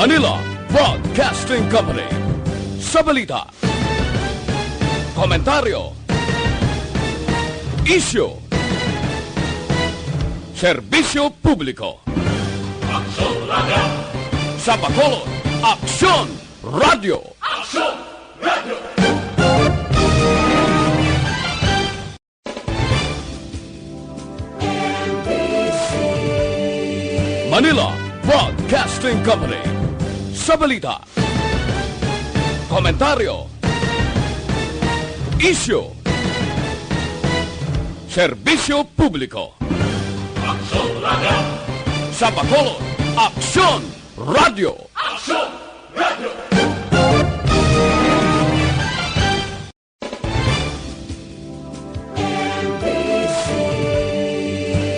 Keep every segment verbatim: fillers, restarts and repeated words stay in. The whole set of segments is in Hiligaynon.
Manila Broadcasting Company. Sa balita, komentaryo, isyu, serbisyo publiko. Sa Bacolod, Aksyon Radyo. Manila Broadcasting Company. Sa balita, komentaryo, isyu, serbisyo publiko. Sa Bacolod, Aksyon Radyo.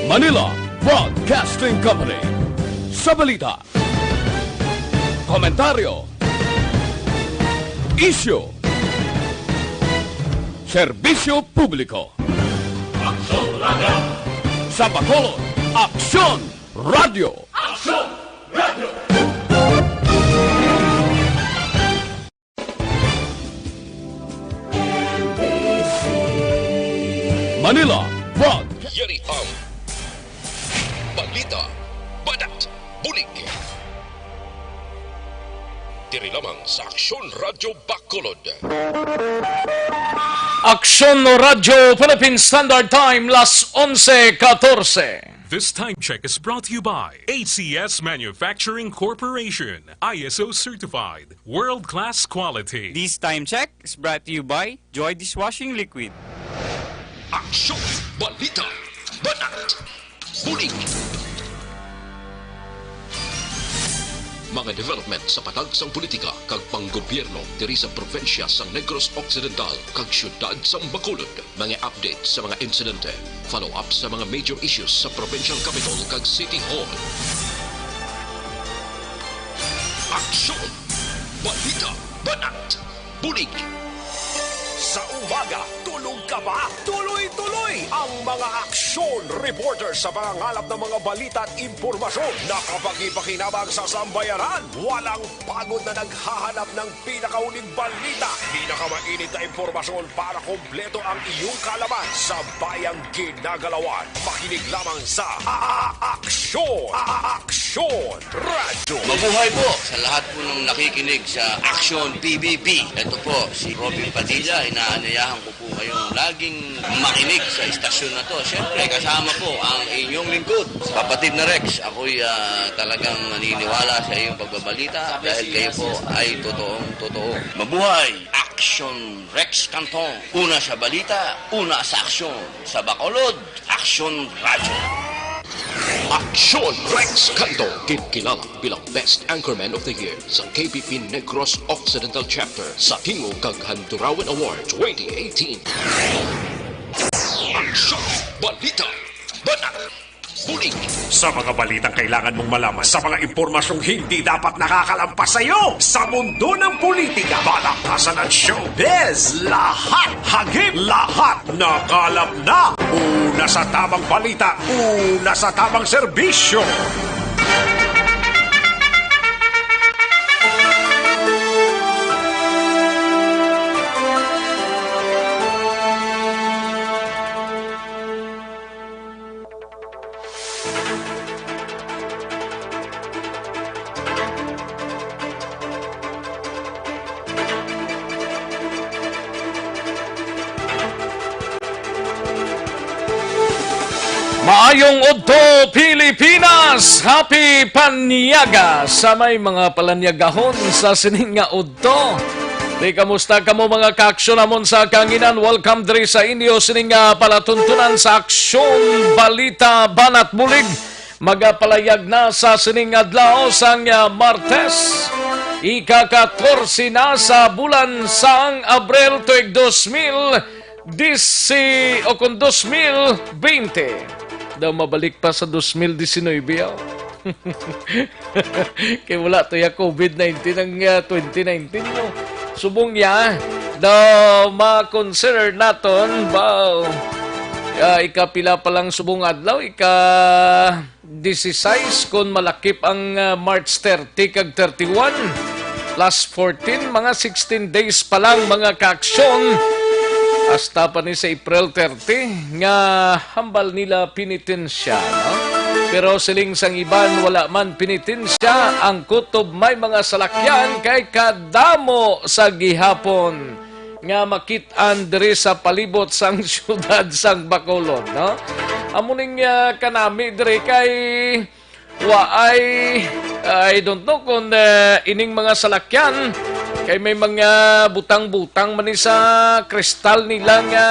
Manila Broadcasting Company. Sa balita, komentaryo, isyu, serbisyo publiko. Sa Bacolod, Aksyon Radyo. Manila Broad. Yari ang balita, banat, bulig. Diri lamang sa Aksyon Radyo Bacolod. Aksyon Radyo Philippine Standard Time, las onse katorse. This time check is brought to you by A C S Manufacturing Corporation, I S O certified, world-class quality. This time check is brought to you by Joy Dishwashing Liquid. Aksyon, balita, banat, bulig. Mga development sa patag sang politika kag panggobyerno diri sa probinsya sang Negros Occidental kag siyudad sang Bacolod. Mga update sa mga insidente, follow-up sa mga major issues sa provincial capitol kag city hall. Aksyon! Balita! Banat! Bulig! Sa umaga, tulog ka ba? Tuloy-tuloy ang mga aksyon reporter sa pangangalap ng mga balita at impormasyon na kapakipakinabang sa sambayanan. Walang pagod na naghahanap ng pinakauling balita, pinakamainit na impormasyon para kompleto ang iyong kaalaman sa bayang ginagalawan. Makinig lamang sa A-, A-, Aksyon, A-, A-, Aksyon Radyo. Mabuhay po sa lahat po ng nakikinig sa Aksyon P B B. Ito po si Robin Padilla, inaanyayahan ko po kayong laging makinig sa istasyon na to. Siyempre, kasama po ang inyong lingkod, kapatid na Rex. Ako'y, ah, talagang naniniwala sa iyong pagbabalita dahil kayo po ay totoong totoo. Mabuhay! Aksyon Rex Canton. Una sa balita, una sa aksyon. Sa Bacolod, Aksyon Radyo. Aksyon Rex Canton, ginkilala bilang Best Anchorman of the Year sa K B P Negros Occidental Chapter sa Tingog kag Handurawan Award twenty eighteen. Aksyon, balita, banat, bulig. Sa mga balitang kailangan mong malaman, sa mga impormasyong hindi dapat nakakalampas sa iyo, sa mundo ng politika, balakasan at showbiz, lahat hagip, lahat nakalap na. Una sa tamang balita, una sa tamang serbisyo. Maayong udto, Pilipinas! Happy Panyaga sa may mga palanyagahon sa sining nga udto. Di kamusta kamo, mga kaaksyon namon sa kanginan? Welcome diri sa inyo sining nga palatuntunan sa Aksyon Balita Banat Bulig. Magapalayag na sa sining adlaw sang, ah, Martes, ika-katorse na sa bulan sang Abril tuig dos mil disi o kon dos mil bente. Daw mabalik pa sa dos mil disinuybe, oh. Kay wala to ya covid nineteen ang, ah, twenty nineteen, no? Subong ya, Daw ma-consider naton ba, ah, ikapila pa lang subong adlaw, ika-disisais, kon malakip ang, ah, March thirty kag thirty-one, plus fourteen, mga sixteen days pa lang, mga kaaksyon, hasta pa ni sa April thirty, nga hambal nila penitensya, no? Pero siling sang iban, wala man penitensya ang kutob may mga salakyan kay kadamo sa gihapon nga makit-an diri sa palibot sang siyudad sang Bacolod, no? Amo ning, ah, kanami diri kay waay, I don't know kung, ah, ining mga salakyan kay may mga butang-butang man ni sa kristal nila nga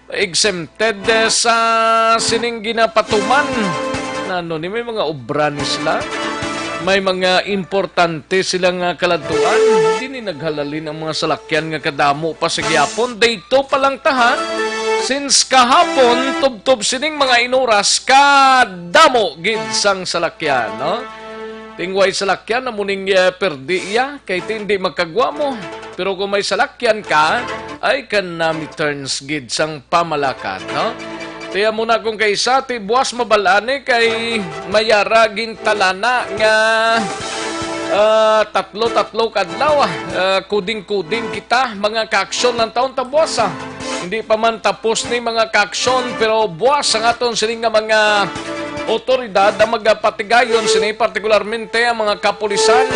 exempted, eh, sa sining ginapatuman. Nano ni, may mga obra ni sila. May mga importante sila nga kaladtuan. Hindi ni naghalalin ang mga salakyan nga kadamo pa sa gihapon. Dayto pa lang taha, since kahapon, tubtob sining mga inuras, kadamo gid sang salakyan, no? Ting way salakyan, amo ning, eh, perdi iya, kay ti hindi magkagwa mo. Pero kung may salakyan ka, ay kanami turns gid sang pamalakad, no? Tiya mo na kung kaysa, ti buwas mabalani kay mayara gintalana nga, ah, tatlo-tatlo kadlaw, ah, kuding-kuding kita, mga kaaksyon lang taon ta buwas, ah. Hindi pa man tapos ni mga kaaksyon, pero buwas ang aton sini nga mga otoridad ang magapatigayon sini, partikularmente ang mga kapulisan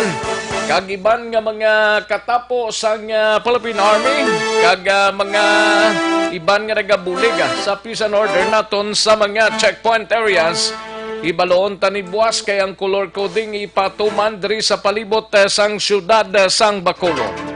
kag iban nga mga katapo sang, ah, Philippine Army kag, ah, mga iban nga nagabulig, ah, sa peace and order naton sa mga checkpoint areas. Ibaloon ta ni buwas kay ang color coding ipatuman diri sa palibot, ah, sang siyudad, ah, sang Bacolod.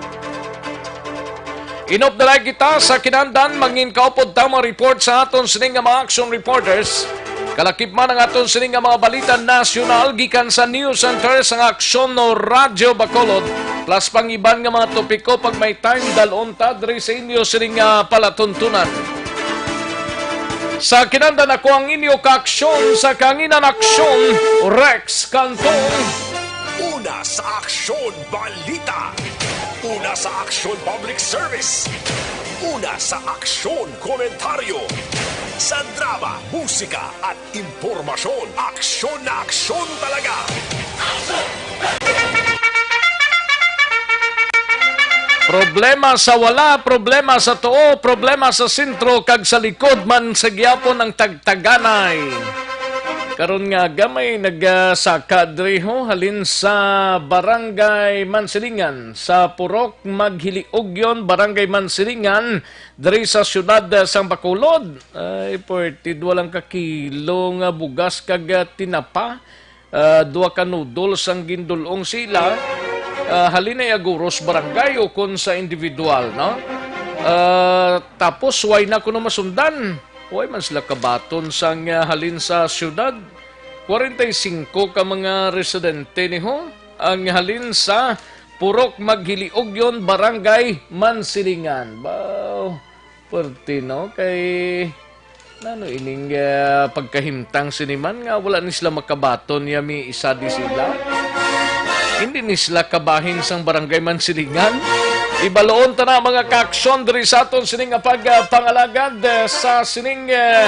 Inop na lang kita sa kinandan, mangin kaupod ta mga report sa aton sining nga mga action reporters. Kalakip man ang aton sining nga mga balita nasyonal gikan sa News Center sang Aksyon no Radyo Bacolod, plus pang iban nga mga topiko pag may time, dalon ta diri sa inyo sining nga palatuntunan. Sa kinandan, ako ang inyo kaaksyon sa Kanginan Aksyon, Rex Cantong. Una sa Aksyon Balita. Una sa Aksyon Public Service. Una sa Aksyon Komentaryo. Sa drama, musika, at impormasyon, aksyon na aksyon talaga. Problema sa wala, problema sa tuo, problema sa sentro, kag sa likod man sa gihapon ang tagtaganay. Karon nga gamay nagasaka diri ho, halin sa Barangay Mansilingan, sa Purok Maghiliugyon, Barangay Mansilingan, diri sa siyudad, ah, sang Bacolod. Ay, pwerte, dua lang ka kilo nga bugas kag, ah, tinapa. Ah, dua ka noodles ang gindul-ong sila. Ah, halin ay aguros barangay o kon sa individual, no? Ah, tapos, way na kuno masundan. Way man sila kabaton sang, ah, halin sa siyudad. Kwarenta y singko ka mga residente ni ho ang halin sa Purok Maghiliugyon, Barangay Mansilingan. Baw, pwerte, no? Kay, nano ining, ah, pagkahimtang sini man nga wala ni sila makabaton, yami isa di sila? Hindi ni sila kabahin sang Barangay Mansilingan? Ibaloon ta na, mga kaaksyon, diri sa aton sining nga pagpangalagad, eh, sa sining, eh,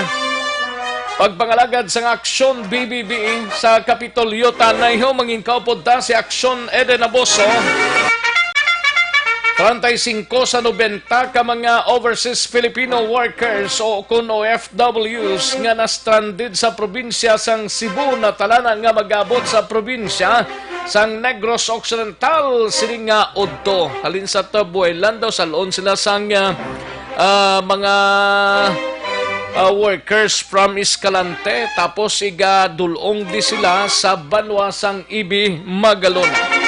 pagpangalagad sang Aksyon B B B sa Kapitolyo. Tanay ho, mangin kaupod ta si Aksyon Eden Aboso. Treinta y cinco sa nobenta ka mga overseas Filipino workers o kun O F Ws nga na-stranded sa probinsya sang Cebu natalana nga mag-abot sa probinsya sang Negros Occidental sining nga udto. Halin sa Tabuelan daw, salon sila sang, ah, ah, mga, ah, workers from Escalante, tapos igadul-ong di sila sa banwa sang Ibi, Magalona.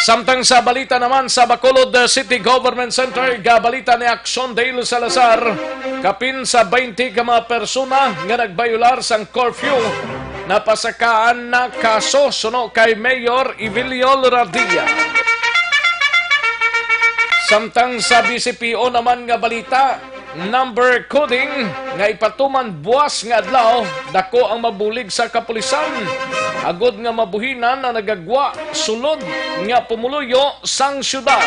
Samtang sa balita naman sa Bacolod, uh, City Government Center, gabalita ni Action Dale Salazar, kapin sa twenty ka mga persona nga nagbayular sang curfew napasakaan na kaso suno kay Mayor Evelio Radilla. Samtang sa B C P O naman nga balita, number coding nga ipatuman buas nga adlaw, dako ang mabulig sa kapulisan agod nga mabuhinan ang nagagwa sulod nga pumuluyo sang syudad.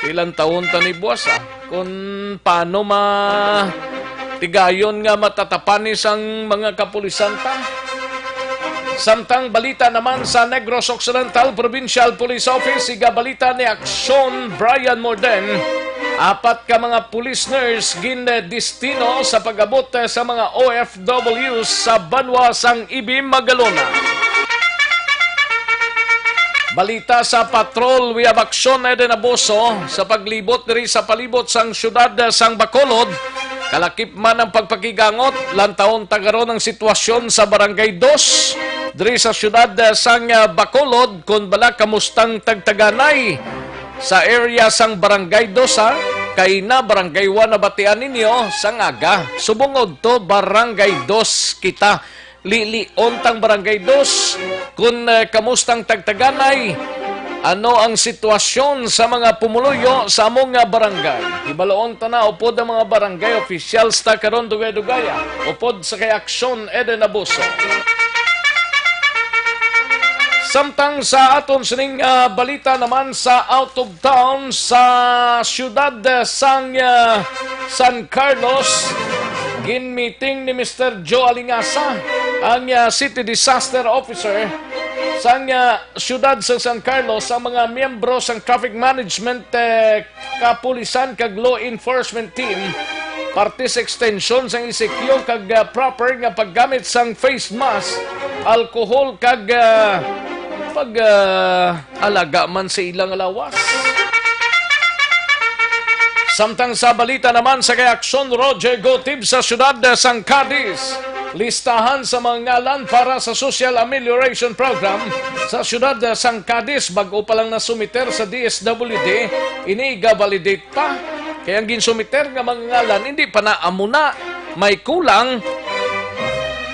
Ilang taon ta ni buas, ah? Kung paano ma tigayon nga matatapani sang mga kapulisan ta? Samtang balita naman sa Negros Occidental Provincial Police Office, igabalita ni Aksyon Brian Morden, apat ka mga police nurse gindestino sa pag-abot sa mga O F Ws sa banwa sang Ibi, Magalona. Balita sa Patrol, we have action, Eden Abuso, sa paglibot diri sa palibot sang siyudad sang Bacolod. Kalakip man ang pagpakigangot, lantawon ta karon ang sitwasyon sa Barangay Dos diri sa siyudad sang, ah, Bacolod, kon bala kamustang tagtaganay sa area sang Barangay Dos, ha? Kay na Barangay One nabatian ninyo sang aga. Subong udto, Barangay Dos kita. Lilion tang Barangay Dos, kun, eh, kamustang tagtaganay, ano ang sitwasyon sa mga pumuluyo sa among nga barangay? Hibaloon ta na upod ang mga barangay officials ta karon, dugay-dugaya, upod sa kay Aksyon Eden Abuso. Samtang sa aton sining, ah, balita naman sa out of town, sa siyudad, eh, sang, ah, San Carlos, ginmeeting ni Mister Joe Alingasa, ang, ah, City Disaster Officer sang, ah, siyudad sa San Carlos, ang mga miyembro sang traffic management, eh, kapulisan kag law enforcement team, parte sa extension sang E C Q kag, ah, proper nga paggamit sang face mask, alcohol kag, ah, pag, ah, alaga man sa ilang lawas. Samtang sa balita naman sa kay Aksyon, Roger Gotib sa siyudad sang Cadiz, listahan sa mga ngalan para sa Social Amelioration Program sa siyudad sang Cadiz, bag-o pa lang nasumiter sa D S W D, ini ga-validate pa. Kay ang ginsumiter nga mga ngalan, hindi pa na, amo na, may kulang,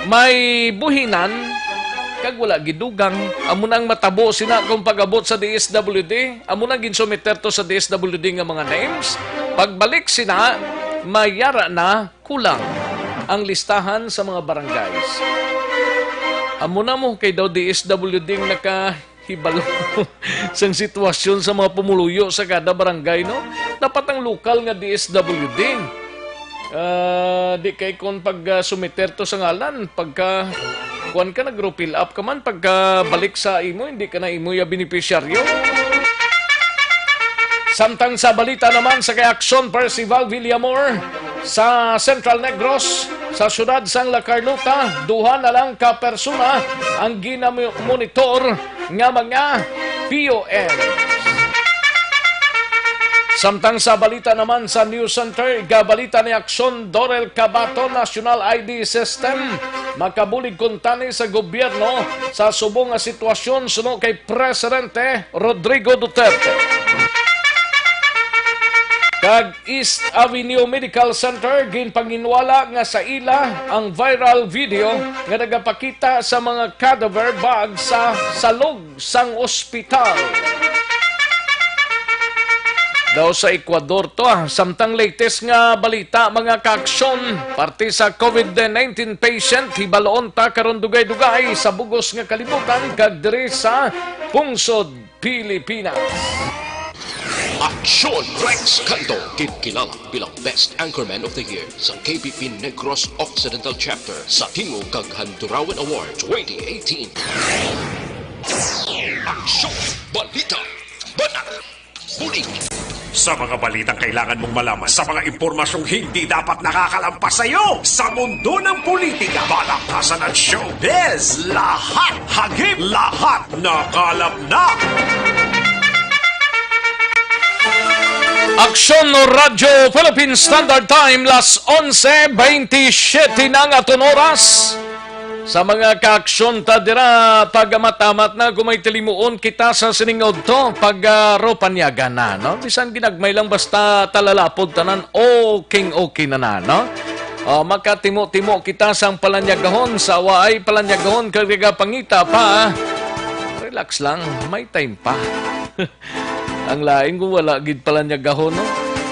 may buhinan, kag wala gidugang. Amo na ang matabo sina kung pag-abot sa D S W D. Amo na ginsumiter to sa D S W D nga mga names. Pagbalik sina, may yara na kulang ang listahan sa mga barangays. Amo na mo kay daw D S W D ang nakahibalo sang sitwasyon sa mga pumuluyo sa kada barangay, no? Dapat ang lokal nga D S W D. Ah, di kay kon pag, ah, sumiter to sa ngalan, pagka kuwan ka, nag-refill up ka man, pagka balik sa imo, hindi ka na imo ya benepisyaryo. Samtang sa balita naman sa kay Aksyon Percival Villamor sa Central Negros, sa siyudad sang La Carlota, duha na lang ka persona ang ginamonitor nga mga P O Ms. Samtang sa balita naman sa News Center, igabalita ni Aksyon Dorel Cabato, National I D System, makabulig kuntani sa gobyerno sa subong nga sitwasyon suno kay Presidente Rodrigo Duterte. Kag East Avenue Medical Center, ginpanginwala nga sa ila ang viral video nga nagapakita sa mga cadaver bag sa salog sang ospital. Daw sa Ecuador to, ah. Samtang latest nga balita, mga kaaksyon, parte sa COVID nineteen patient, hibaloon ta karon dugay-dugay sa bugos nga kalibutan kag diri sa pungsod Pilipinas. Aksyon Rex Canto, ginkilala bilang Best Anchorman of the Year sa K P P Negros Occidental Chapter sa Tingog kag Handurawan Award twenty eighteen. Aksyon, balita, banat, bulig. Sa mga balitang kailangan mong malaman, sa mga impormasyong hindi dapat nakakalampas sa iyo, sa mundo ng politika, balakasan at showbiz, lahat hagip, lahat nakalap na. Aksyon Radyo Philippine Standard Time, las onse veintisiete na ang aton oras. Sa mga kaaksyon ta dira, pagamat-amat na kung may tilimuon kita sa sining udto, pag, ah, ro panyaga na, no? Bisan ginagmay lang, basta talalapod tanan, okay, okay na na, no? O, makatimo-timo kita sang palanyagahon, sa waay palanyagahon kag nagapangita pa. Relax lang, may time pa. Ang lain kung wala gid palanyagahon, no?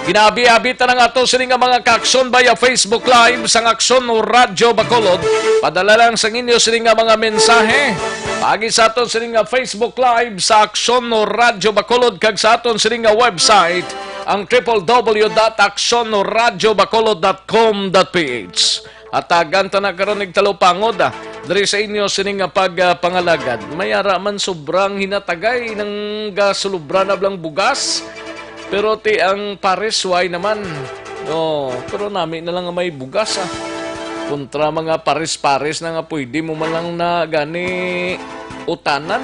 Ginabi-abi ta na nga ato sini nga mga kaaksyon via Facebook Live sang Aksyon Radyo Bacolod. Padala lang sang inyo sini nga mga mensahe paagi sa ato sini nga Facebook Live sa Aksyon Radyo Bacolod kag sa aton sini nga website, ang triple W dot aksyon radyo bacolod dot com dot P H. Hatagan ta na karon ning talupangod, ah, diri sa inyo sini nga pag, ah, pangalagad. May ara man sobrang hinatagay nang gasulubra na blang bugas. Pero ti ang pares, why naman? Oh, pero nami na lang nga may bugas, ah. Kontra mga pares-pares na nga pwede mo man lang na gani utanan.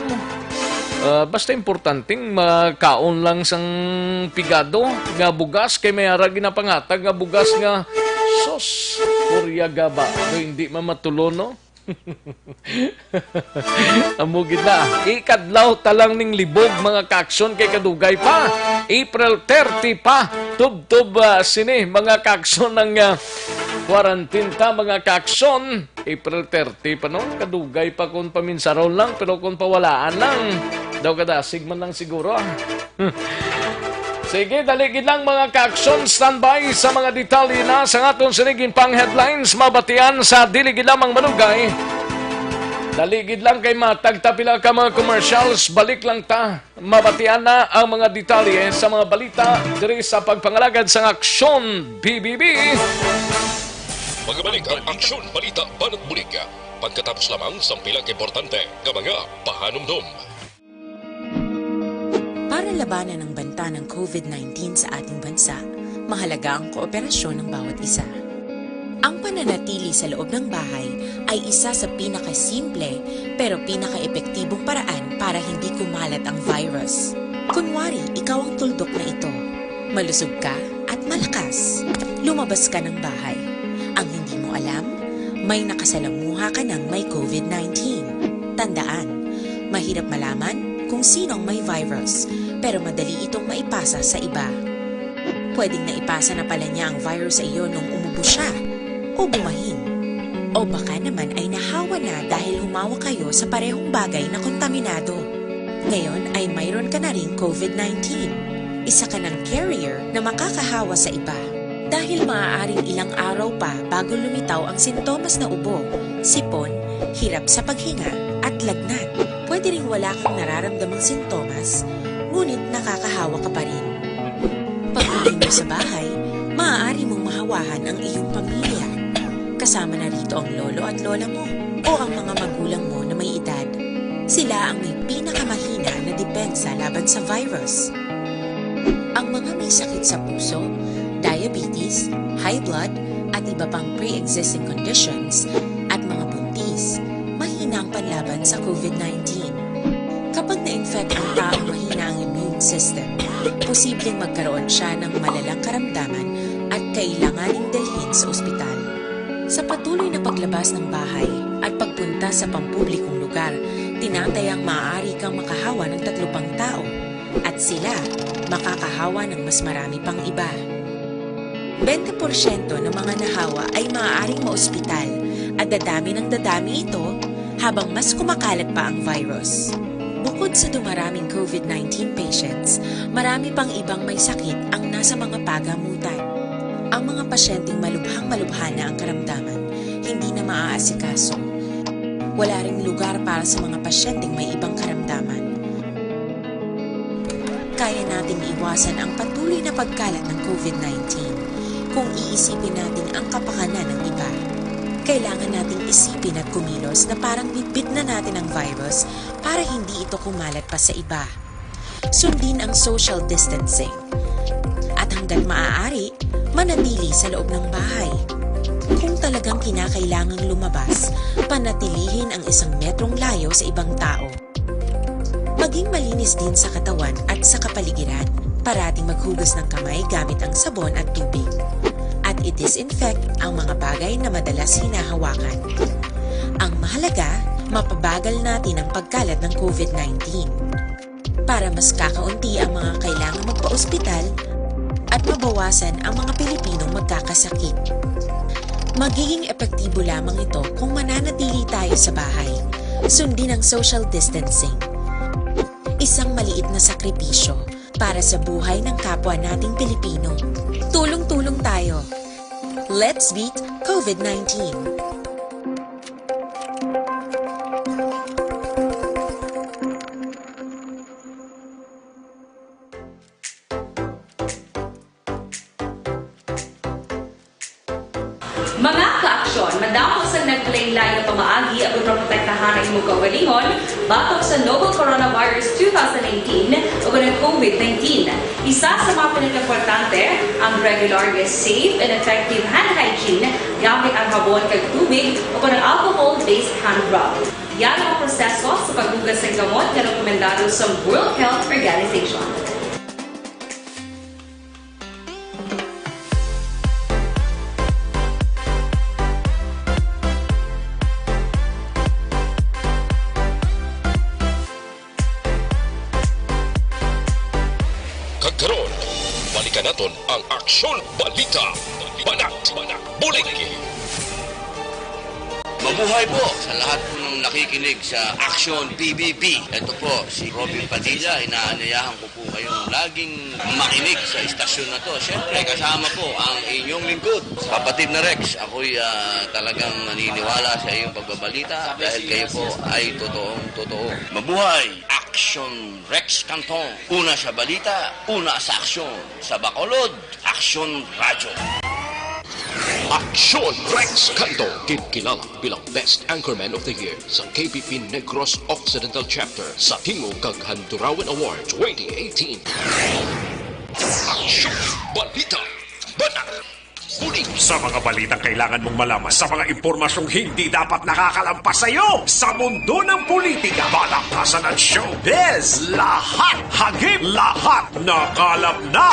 Ah, basta importanteng makaon lang sang pigado nga bugas, kay may ara ginapangatag nga bugas nga, sus, kurya gaba, do hindi man matulo, no? Amo gid na. Ikadlaw ta lang ning libog, mga kaaksyon, kay kadugay pa. April thirty pa. Tubtob, ah, sini, mga kaaksyon, ang, ah, quarantine ta, mga kaaksyon. April thirty pa, no? Kadugay pa kung paminsaron lang, pero kung pawalaan lang, daw kadasig man lang siguro, ah. Sige, dali gid lang, mga kaaksyon, standby sa mga detalye na sa aton sinigin pang headlines mabatian sa dili gid lamang malugay. Dali gid lang kay matag ta pila ka mga commercials, balik lang ta. Mabatian na ang mga detalye sa mga balita diri sa pagpangalagad sang Aksyon B B B. Magabalik ang Aksyon Balita Banat Bulig pagkatapos lamang sang pila ka importante nga mga pahanumdom. Para labanan ang banta ng COVID nineteen sa ating bansa, mahalaga ang kooperasyon ng bawat isa. Ang pananatili sa loob ng bahay ay isa sa pinakasimple pero pinakaepektibong paraan para hindi kumalat ang virus. Kunwari, ikaw ang tuldok na ito. Malusog ka at malakas. Lumabas ka ng bahay. Ang hindi mo alam, may nakasalamuha ka ng may COVID nineteen. Tandaan, mahirap malaman kung sino ang may virus, pero madali itong maipasa sa iba. Pwedeng naipasa na pala niya ang virus sa iyo nung umubo siya, o bumahin, o baka naman ay nahawa na dahil humawak kayo sa parehong bagay na kontaminado. Ngayon ay mayroon ka na ring COVID nineteen. Isa ka ng carrier na makakahawa sa iba. Dahil maaaring ilang araw pa bago lumitaw ang sintomas na ubo, sipon, hirap sa paghinga, at lagnat. Pwede ring wala kang nararamdamang sintomas, ngunit nakakahawa ka pa rin. Pag-uwi mo sa bahay, maaari mong mahawahan ang iyong pamilya. Kasama na rito ang lolo at lola mo o ang mga magulang mo na may edad. Sila ang may pinakamahina na depensa laban sa virus. Ang mga may sakit sa puso, diabetes, high blood, at iba pang pre-existing conditions, at mga buntis, mahina ang panlaban sa COVID nineteen. Kapag na-infect ang taong mahina ang immune system, posibleng magkaroon siya ng malalang karamdaman at kailanganing dalhin sa ospital. Sa patuloy na paglabas ng bahay at pagpunta sa pampublikong lugar, tinatayang maaari kang makahawa ng tatlo pang tao at sila makakahawa ng mas marami pang iba. Bente porsyento ng mga nahawa ay maaaring maospital at dadami ng dadami ito habang mas kumakalat pa ang virus. Bukod sa dumaraming COVID nineteen patients, marami pang ibang may sakit ang nasa mga pagamutan. Ang mga pasyenteng malubhang-malubha na ang karamdaman, hindi na maaasikaso. Wala ring lugar para sa mga pasyenteng may ibang karamdaman. Kaya nating iwasan ang patuloy na pagkalat ng COVID nineteen kung iisipin natin ang kapakanan ng iba. Kailangan nating isipin at kumilos na parang bitbit na natin ang virus para hindi ito kumalat pa sa iba. Sundin ang social distancing. At hanggat maaari, manatili sa loob ng bahay. Kung talagang kinakailangang lumabas, panatilihin ang isang metrong layo sa ibang tao. Maging malinis din sa katawan at sa kapaligiran. Parating maghugas ng kamay gamit ang sabon at tubig. At i-disinfect ang mga bagay na madalas hinahawakan. Ang mahalaga, mapabagal natin ang pagkalat ng COVID nineteen. Para mas kakaunti ang mga kailangang magpaospital at mabawasan ang mga Pilipinong magkakasakit. Magiging epektibo lamang ito kung mananatili tayo sa bahay. Sundin ang social distancing. Isang maliit na sakripisyo, para sa buhay ng kapwa nating Pilipino. Tulong-tulong tayo. Let's beat COVID nineteen. Mga ka-aksyon, madamo sang naglain-lain nga pamaagi aron maprotektahan ang imong kaugalingon batok sa novel coronavirus two thousand nineteen ug ang COVID nineteen. Isa sa mga pinakaimportante, ang regular nga safe and effective hand hygiene gamit ang habon kag tubig o kon ang alcohol-based hand rub. Yan ang proseso sa paghugas sang gamot nga rekomendado sa World Health Organization. Kag karon, balikan naton ang Aksyon Balita. Banat, Banat, Bulig. Mabuhay po sa lahat po ng nakikinig sa Aksyon P B B. Ito po si Robin Padilla. Inaanyayahan ko po kayong laging makinig sa istasyon na to. Siyempre, kasama po ang inyong lingkod, kapatid na Rex. Ako'y, ah, talagang naniniwala sa iyong pagbabalita dahil kayo po ay totoong totoo. Mabuhay! Action Rex Cantong. Una sa balita, una sa aksyon. Sa Bacolod, Aksyon Radyo. Aksyon Rex Cantong, kinkilala bilang Best Anchorman of the Year sa K P P Negros Occidental Chapter sa Tingog kag Handurawan Award twenty eighteen. Aksyon Balita. Banat. Bulig. Sa mga balitang kailangan mong malaman, sa mga impormasyong hindi dapat nakakalampas sa iyo, sa mundo ng politika, balakasan at showbiz, lahat hagip, lahat nakalap na.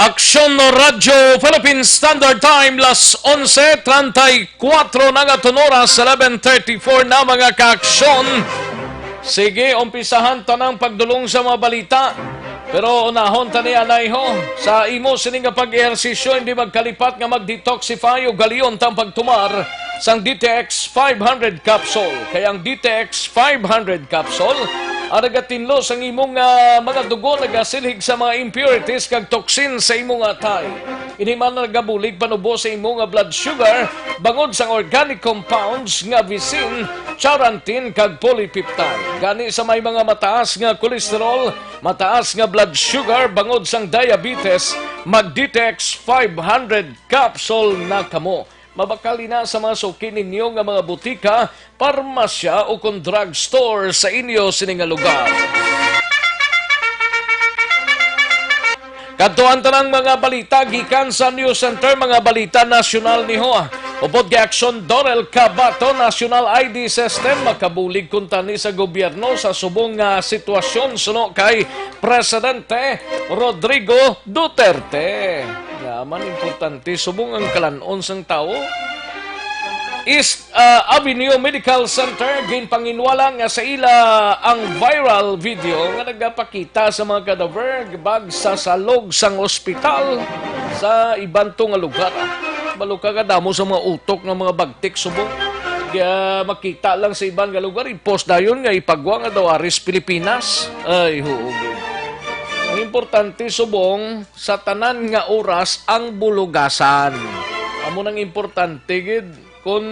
Aksyon Radyo Philippine Standard Time, las onse treinta y cuatro na nga tun oras, eleven thirty-four na, mga kaaksyon. Sige, umpisahan ta nang pagdulong sa mga balita. Pero unahon ta ni anay ho, sa imo sini nga pag-ehersisyo, hindi magkalipat nga mag-detoxify o galion tang pagtumar sang D T X five hundred capsule. Kay ang D T X five hundred capsule ang nagatinlo sang imong, ah, mga dugo, nagasilhig sa mga impurities kag toxin sa imong atay. Ini man nagabulig panubo sa imo nga blood sugar bangod sang organic compounds nga visin, charantin, kag polypeptide. Gani, sa may mga mataas nga cholesterol, mataas nga blood sugar, bangod sang diabetes, mag-D T X five hundred capsule na kamo. Mabakal ina sa mga suki ninyo nga mga butika, parmasya, o kon drugstore sa inyo sini nga lugar. Kadto ang tanang mga balita gikan sa News Center, mga balita nasyonal niho. Upod kay Aksyon Dorel Cabato, National I D System makabulig kuntani sa gobyerno sa subong nga sitwasyon suno kay Presidente Rodrigo Duterte. Nga man, importante subong ang kalan-on sang tawo. East, ah, Avenue Medical Center, ginpanginwala nga sa ila ang viral video nga nagapakita sa mga kadaver bag sa salog sang ospital sa iban to nga lugar. Balo ka kadamo sa mga utok nga mga bagtik subong. Kaya makita lang sa iban nga lugar, i-post dayon nga ipagwa nga daw aris Pilipinas. Ay, huo gid. Ang importante subong, sa tanan nga oras ang bulugasan. Amo nang importante gid. Kun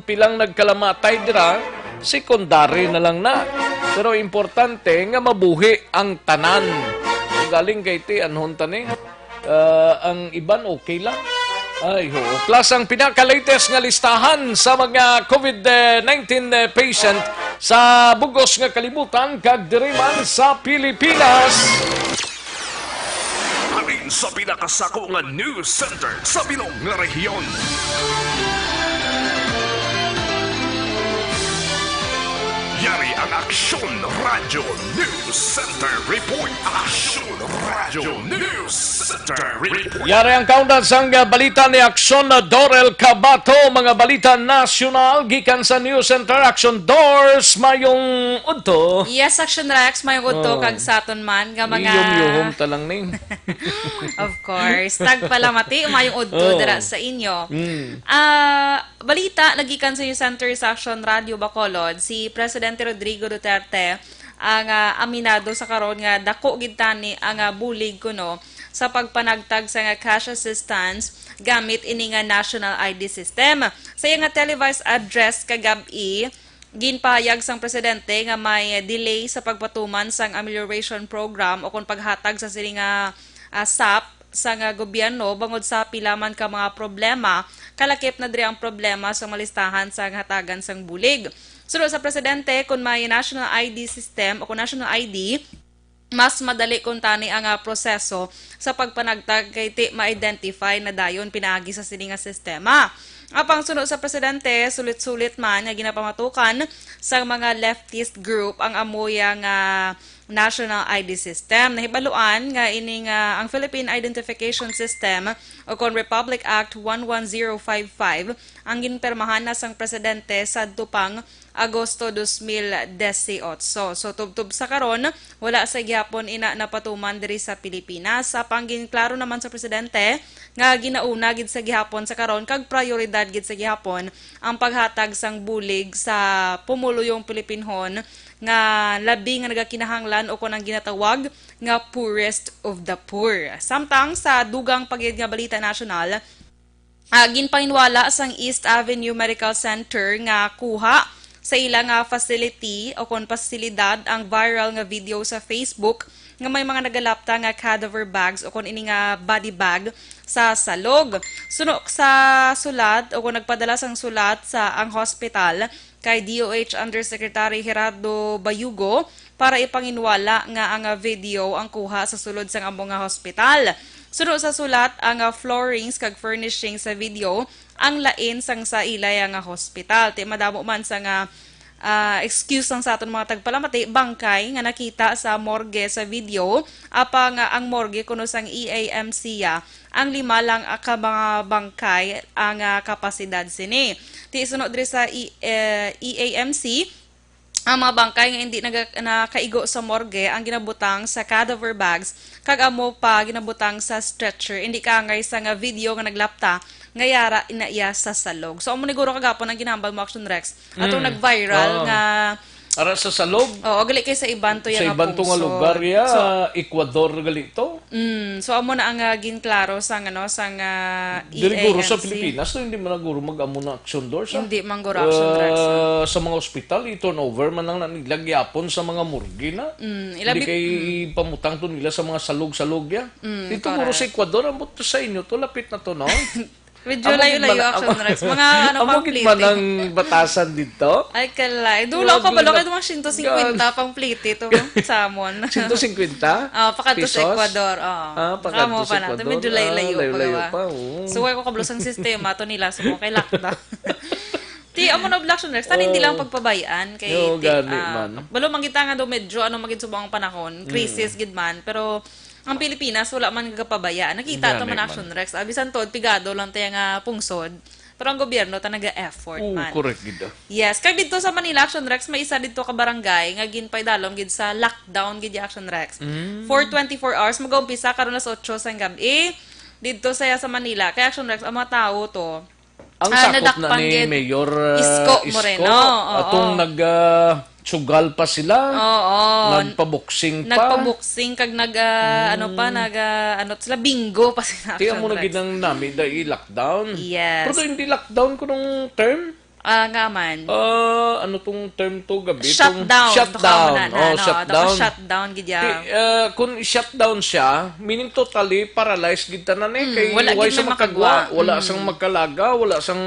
pilang nagkalamatay dira, secondary na lang na. Pero importante nga mabuhi ang tanan. Kung galing kay ti, anhon ta ni? Ah, ang iban okay lang. Ay, ho. Plus ang pinaka-latest nga listahan sa mga COVID nineteen patient sa bug-os nga kalibutan kag diri man sa Pilipinas. Halin sa pinakasako nga news center sa bilog nga rehiyon. Yari ang Aksyon Radyo News Center Report. Aksyon Radyo News Center Report. Yari ang kaundan sang balita ni Aksyon Dorel Cabato, mga balita nasyonal gikan sa News Center. Aksyon Dors, mayong udto. Yes, Aksyon Rex, mayong udto. Oh. Kag sa aton man nga mga Iyom-iyom ta lang ning. Of course. Tagpalamati, mayong udto Oh. dira sa inyo. Mm. Ah, balita nagikan sa News Center sa Aksyon Radyo Bacolod, si Presidente Rodrigo Duterte ang, ah, aminado sa karon nga dako gid tani ang, ah, bulig kuno sa pagpanagtag sa nga cash assistance gamit ini nga national I D system. Sa iya nga televised address kagab-i, ginpahayag sang presidente nga may delay sa pagpatuman sang amelioration program o kon paghatag sa sini nga, ah, sap sa nga gobyerno bangod sa pila man ka mga problema, kalakip na diri ang problema sa malistahan sa hatagan sang bulig. Suno sa presidente, kun may national I D system o kun national I D, mas madali kuntani ang, ah, proseso sa pagpanagtag kay ti ma-identify na dayon pinaagi sa sini nga sistema. Apang suno sa presidente, sulit-sulit man nga ginapamatukan sa mga leftist group ang amuya nga national I D system. Nahibaluan nga ini nga ang Philippine Identification System o kon Republic Act one one zero five five ang ginpirmahan na sang presidente sadto pang Agosto dos mil disiotso. So, tubtob sa karon, wala sa gihapon ina napatuman diri sa Pilipinas. Sa pangginklaro naman sa presidente nga ginauna gid sa gihapon sa karon kag prioridad gid sa gihapon ang paghatag sang bulig sa pumuluyong Pilipinhon nga labi nga nagakinahanglan o kon ang ginatawag nga poorest of the poor. Samtang sa dugang pa gid nga balita nasyonal, ah, ginpahinwala sang East Avenue Medical Center nga kuha sa ila nga facility o kon pasilidad ang viral nga video sa Facebook nga may mga nagalapta nga cadaver bags o kon ini nga body bag sa salog. Suno sa sulat o kon nagpadala sang sulat sa ang hospital kay D O H Undersecretary Gerardo Bayugo para ipanginwala nga ang video ang kuha sa sulod sang amo nga hospital. Suno sa sulat, ang, ah, floorings kag furnishing sa video ang lain sang sa ilay nga hospital. Ti madamo man sa nga, ah, excuse sang sa aton mga tagpalamati, bangkay nga nakita sa morgue sa video, apang, ah, ang morgue kuno sang E A M C ya, ang lima lang, ah, ka mga bangkay ang, ah, kapasidad sini. Ti suno diri sa E-, eh, E A M C, ang mga bangkay nga hindi naga-, nakaigo sa morgue ang ginabutang sa cadaver bags kag amo pa ginabutang sa stretcher. Hindi kaangay sa nga video nga naglapta nga yara ina iya sa salog. So, amo ni guro kagapon ang ginambal mo, Action Rex. Atong Mm. nag-viral Oo. nga Ara sa salog. Oo, gali kay sa iban to Sa yang iban to nga pungsod. lugar, ya, So, Ecuador gali to. Mm, so amo na ang, ah, ginklaro sang, ano, sang, ah, Diri guro sa E A M C. Pilipinas, no, hindi man na guro mag-amo na action doors, ah. Hindi man guro action, Rex, ah. Ah, sa mga ospital, i-turnover man lang na nila gyapon sa mga morgue na. Mm, Hindi ilabi, kay mm. pamutang to nila sa mga salog-salog, ya. Mm, Dito guro sa correct. Ecuador, ambot to sa inyo to, lapit na to, no? Medyo Amo gid layo-layo, man, action, amo, Rex. Mga, ano, amo pang gid man plete. ang batasan dito? Ay, kalay. Dulo Grabe ka, balo na. ka, mga siyento singkwenta Gan- pang plete to, no? Sa amon. Siyento singkwenta Ah, pa kadto sa pesos? Ecuador, oo. Ah, pa Kamo kadto sa pa na. Ecuador. Medyo Ah, layo-layo pa, layo-layo ah. pa, oo. So, wala ko kabalo sang sistema to nila. So, kay lockdown. Ti, amo na, Black Rex. Tan, hindi lang Oh. pagpabayaan kay Oo, ti, gani ah, man. balo man kita nga daw medyo, ano, magid subong ang panahon. Mm. Crisis gid man. Pero, ang Pilipinas, wala man gapabaya. Nakita Gani to man, man. Action Rex. Ah, bisan to, pigado lang tayo nga pungsod. Pero ang gobyerno ta naga-effort Oo, man. correct gid, ah. Yes, kag didto sa Manila, Action Rex, may isa didto ka barangay nga ginpaidalom gid sa lockdown gid ya, Action Rex. Mm. For twenty-four hours, mag-umpisa karon alas otso sang gab-i didto sa, sa Manila. Kay, Action Rex, ang mga tawo to, Ang ah, sakop na nadakpan ni gid Mayor, ah, Isko Isko, Moreno, oo. atong nag, ah, sugal pa sila, Oo. nagpaboxing pa. Nagpaboxing kag nag, ah, ano pa, Mm. nag, ah, ano sila, bingo pa sila, Ti, amo Action na Rex. gid ang nami da i-lockdown. Yes. Pero hindi lockdown ko nung term. Ah, nga man. Ah, ano tong term to, gabi? Tong Shutdown. Shutdown. Tong na, Oh, na, no, shutdown. tong shutdown, gid ya. Ti, ah, kung shutdown siya, meaning totally paralyzed gid tanan eh. Mm, Kay wala wala gid siya may makagwa. makagwa. Wala Mm. sang magkalaga, wala sang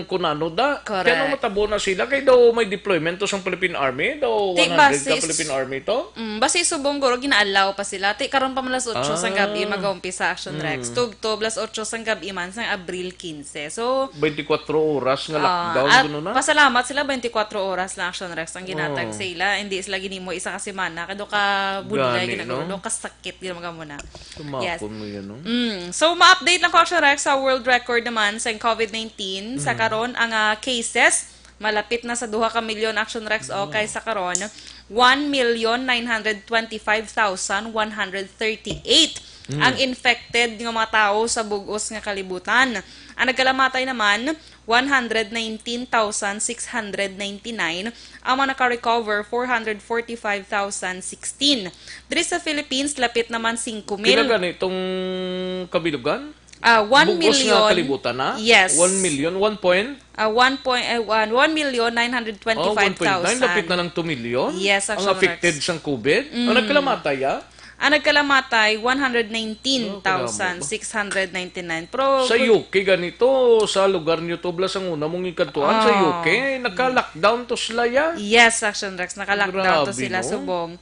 kunano da. Correct. Kaya nung matabo na sila, kay daw may deployment to sang Philippine Army, daw Ti, one hundred ka basis Philippine Army to. Mm, basi subong guro, gina-allow pa sila. Ti, karon pa man alas otso sang gabi, Ah. mag-umpisa, Action Rex. Mm. Tubtob, alas otso sang gabi man, sang Abril quince. So, Twenty-four oras nga ah, lockdown, at gano na? pasalamat sila, twenty-four oras lang, Action Rex, ang ginatag Oh. sa ila. Hindi sila ginimo isa ka semana. Kado ka budlay, Gani, ginaguro, no? do ka sakit, gid mga muna. Yes. Tumapon mo yan, no? Mm. So, ma-update lang ko, Action Rex, sa world record naman sa covid nineteen. Sa Mm. karon, ang, ah, cases, malapit na sa duha ka milyon, Action Rex, o Mm. kay sa karon, one million nine hundred twenty-five thousand one hundred thirty-eight Mm. ang infected nga mga tawo sa bug-os nga kalibutan. Ang nagkalamatay naman, one hundred nineteen thousand six hundred ninety-nine, ang mga naka-recover, four hundred forty-five thousand sixteen. Diri sa Philippines, lapit naman singko mil. Pila gani itong kabilugan? Ah, one million. Bugos nga kalibutan na? Yes. One million, one point? Ah, one point, eh, one, one million nine hundred twenty-five thousand. Oh, one point nine, lapit na lang two million? Yes, ang affected sang COVID? Mm. Ang nagkalamatay, ah? Ang nagkalamatay, one hundred nineteen thousand six hundred ninety-nine. Pero sa U K ganito, sa lugar niyo to, bala sang una mong ikadtuan, sa U K, naka-lockdown to sila, ya? Yes, Action Rex, naka-lockdown to sila, subong.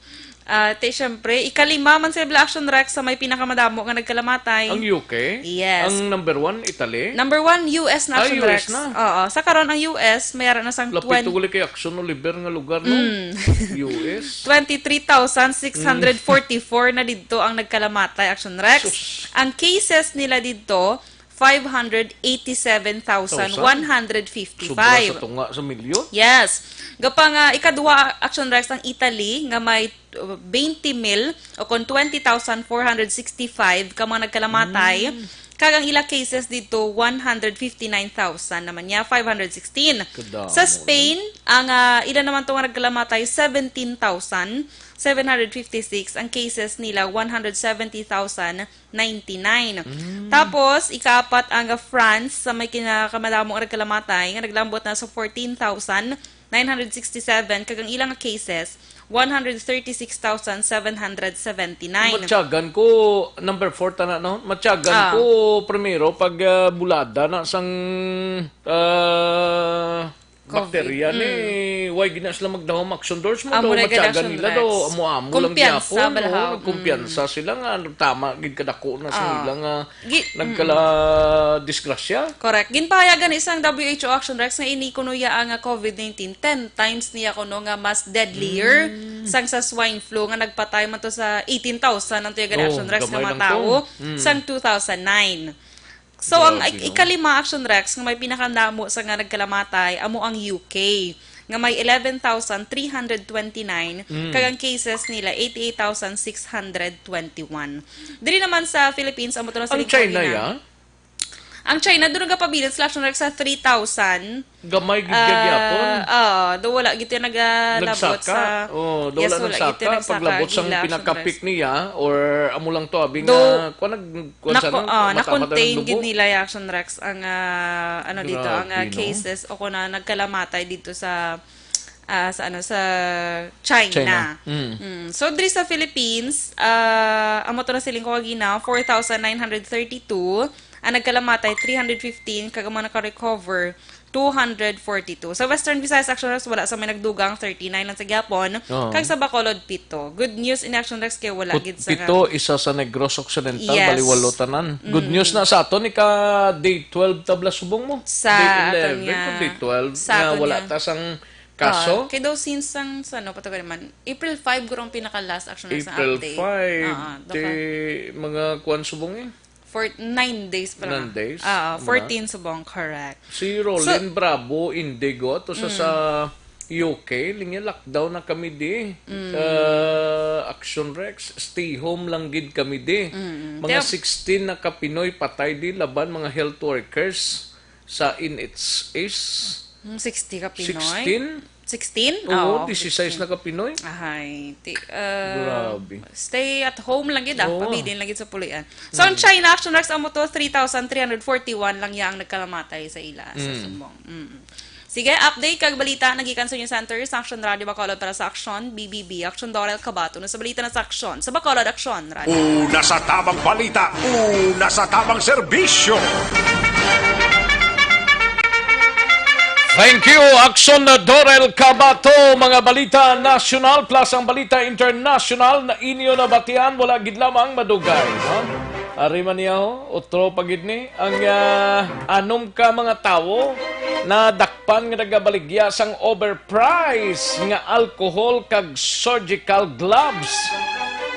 Ah, ti, syempre, ikalima man sila, bala, Action Rex, sa may pinakamadamo nga nagkalamatay. Ang U K? Yes. Ang number one, Italy? Number one, U S na, Action Rex. Ah, U S na. Oo. Sa karon, ang U S, may ara na sang twenty. Lapit to gali kay Action Oliver nga lugar, no? Mm. U S. Twenty-three thousand six hundred forty-four na didto ang nagkalamatay, Action Rex. Sus. Ang cases nila didto, five hundred eighty-seven thousand one hundred fifty-five. Sobra sa tunga sa milyon? Yes. Gapang, ah, ikadua, Action Rex, ang Italy, nga may, uh, twenty mil o kon twenty thousand four hundred sixty-five ka mga nagkalamatay. Mm. Kag ang ila cases didto, one hundred fifty-nine thousand naman niya, five hundred sixteen. Kadamo, no? Sa Spain, ang, ah, ila naman to nga nagkalamatay, seventeen thousand seven hundred fifty-six. Ang cases nila, one hundred seventy thousand ninety-nine. Mm. Tapos, ikaapat ang, ah, France, sa may kinakamadamo nga nagkalamatay, nga naglambot na sa fourteen thousand nine hundred sixty-seven, kag ang ilang cases, one hundred thirty-six thousand seven hundred seventy-nine. Matyagan ko, number four ta na, no? Matyagan ko primero pag, ah, bulada na sang, ah, bakterya ni, why gina sila magdahom, Action Doors? Mo daw, matyagan nila daw, amo-amo lang gyapon, no? Nagkumpiyansa sila nga tama gid kadako na sa ila nga nagkala-, disgrasya. Correct. Ginpahayagan ni sang W H O, Action Rex, nga ini kuno ya ang, ah, COVID nineteen, ten times niya kuno nga mas deadlier sang sa swine flu nga nagpatay man to sa eighteen thousand ang tuyagan, Action Rex, nga mga tawo sang two thousand nine. So, ang ik-, ikalima, Action Rex, nga may pinakadamo sa nga nagkalamatay, amo ang U K, nga may eleven thousand three hundred twenty-nine, kag ang cases nila, eighty-eight thousand six hundred twenty-one. Diri naman sa Philippines, amo to na sa China, ya? Ang China, doon nagapabilin sila, Action Rex, sa three thousand. Gamay gid kay gyapon. Ah, oo, do wala gid yung nagalabot sa, oh, do wala nagsaka. Paglabot sang pinakapik niya, or amo lang to, abi nga, kuwan, nag-, kuwan sa, ano, ah, mata-mata na-contain gid nila, Action Rex, ang, ah, ano dito, ang, ah, cases o kung na nagkalamatay dito sa, ah, sa, ano, sa China. China. Mm. Mm. So, diri sa Philippines, ah, amo to na siling ko kagina, four thousand nine hundred thirty-two, ang nagkalamatay, three hundred fifteen, kag ang mga naka-recover, two hundred forty-two. Sa Western Visayas, Action Rex, wala sa may nagdugang, thirty-nine lang sa gyapon. Oo. Kag sa Bacolod, pito. Good news in Action Rex kay wala gid sa pito, isa sa Negros Occidental, yes, bali walo tanan. Good news na sa aton, ika day twelve tabla subong mo. Sa day eleven, aton nga, day twelve, sa nga aton wala nga ta sang kaso. Ah, kay daw since ang, sa ano pa to man, April five guro ang pinaka-last, Action Rex, nga update. April five, ah, ah, di, mga kuwan subong eh. For nine days pa lang. Nine days? Ah, mga fourteen subong, correct. Si Roland Bravo Indigo, to sa, mm, sa U K, linya, "Lockdown na kami di. Mm. Ah, Action Rex, stay home lang gid kami di." Mm-mm. Mga sixteen na ka Pinoy patay di laban mga health workers sa N H S. Mm, sixty ka Pinoy? Sixteen? Sixteen? Oo, ah, oo, sixteen. Disisais na ka Pinoy. Ahay, ti-, uh, grabe. Stay at home lang gid, ah. Oo. Pabilin lang gid sa pulian. So, ang China, Action Rex, amo to, three thousand three hundred forty-one lang ya ang nagkalamatay sa ila, sa sumbong. Mm. Sige, update kag balita nagikan sa News Center sa Action Radio Bacolod para sa Action, B B B, Action Dorel Cabato. Sa balita na sa Action, sa Bacolod, Action Radio. Una sa tabang balita, una sa tabang serbisyo. Thank you, Action Dorel Cabato. Mga balita nasyonal plus ang balita internasyonal na inyo nabatian, wala gid lamang madugay, no? Ari man niya, ho, otro pa gid ni. Ang, ah, anom ka mga tawo nadakpan nga nagabaligya sang overpriced nga alcohol kag surgical gloves.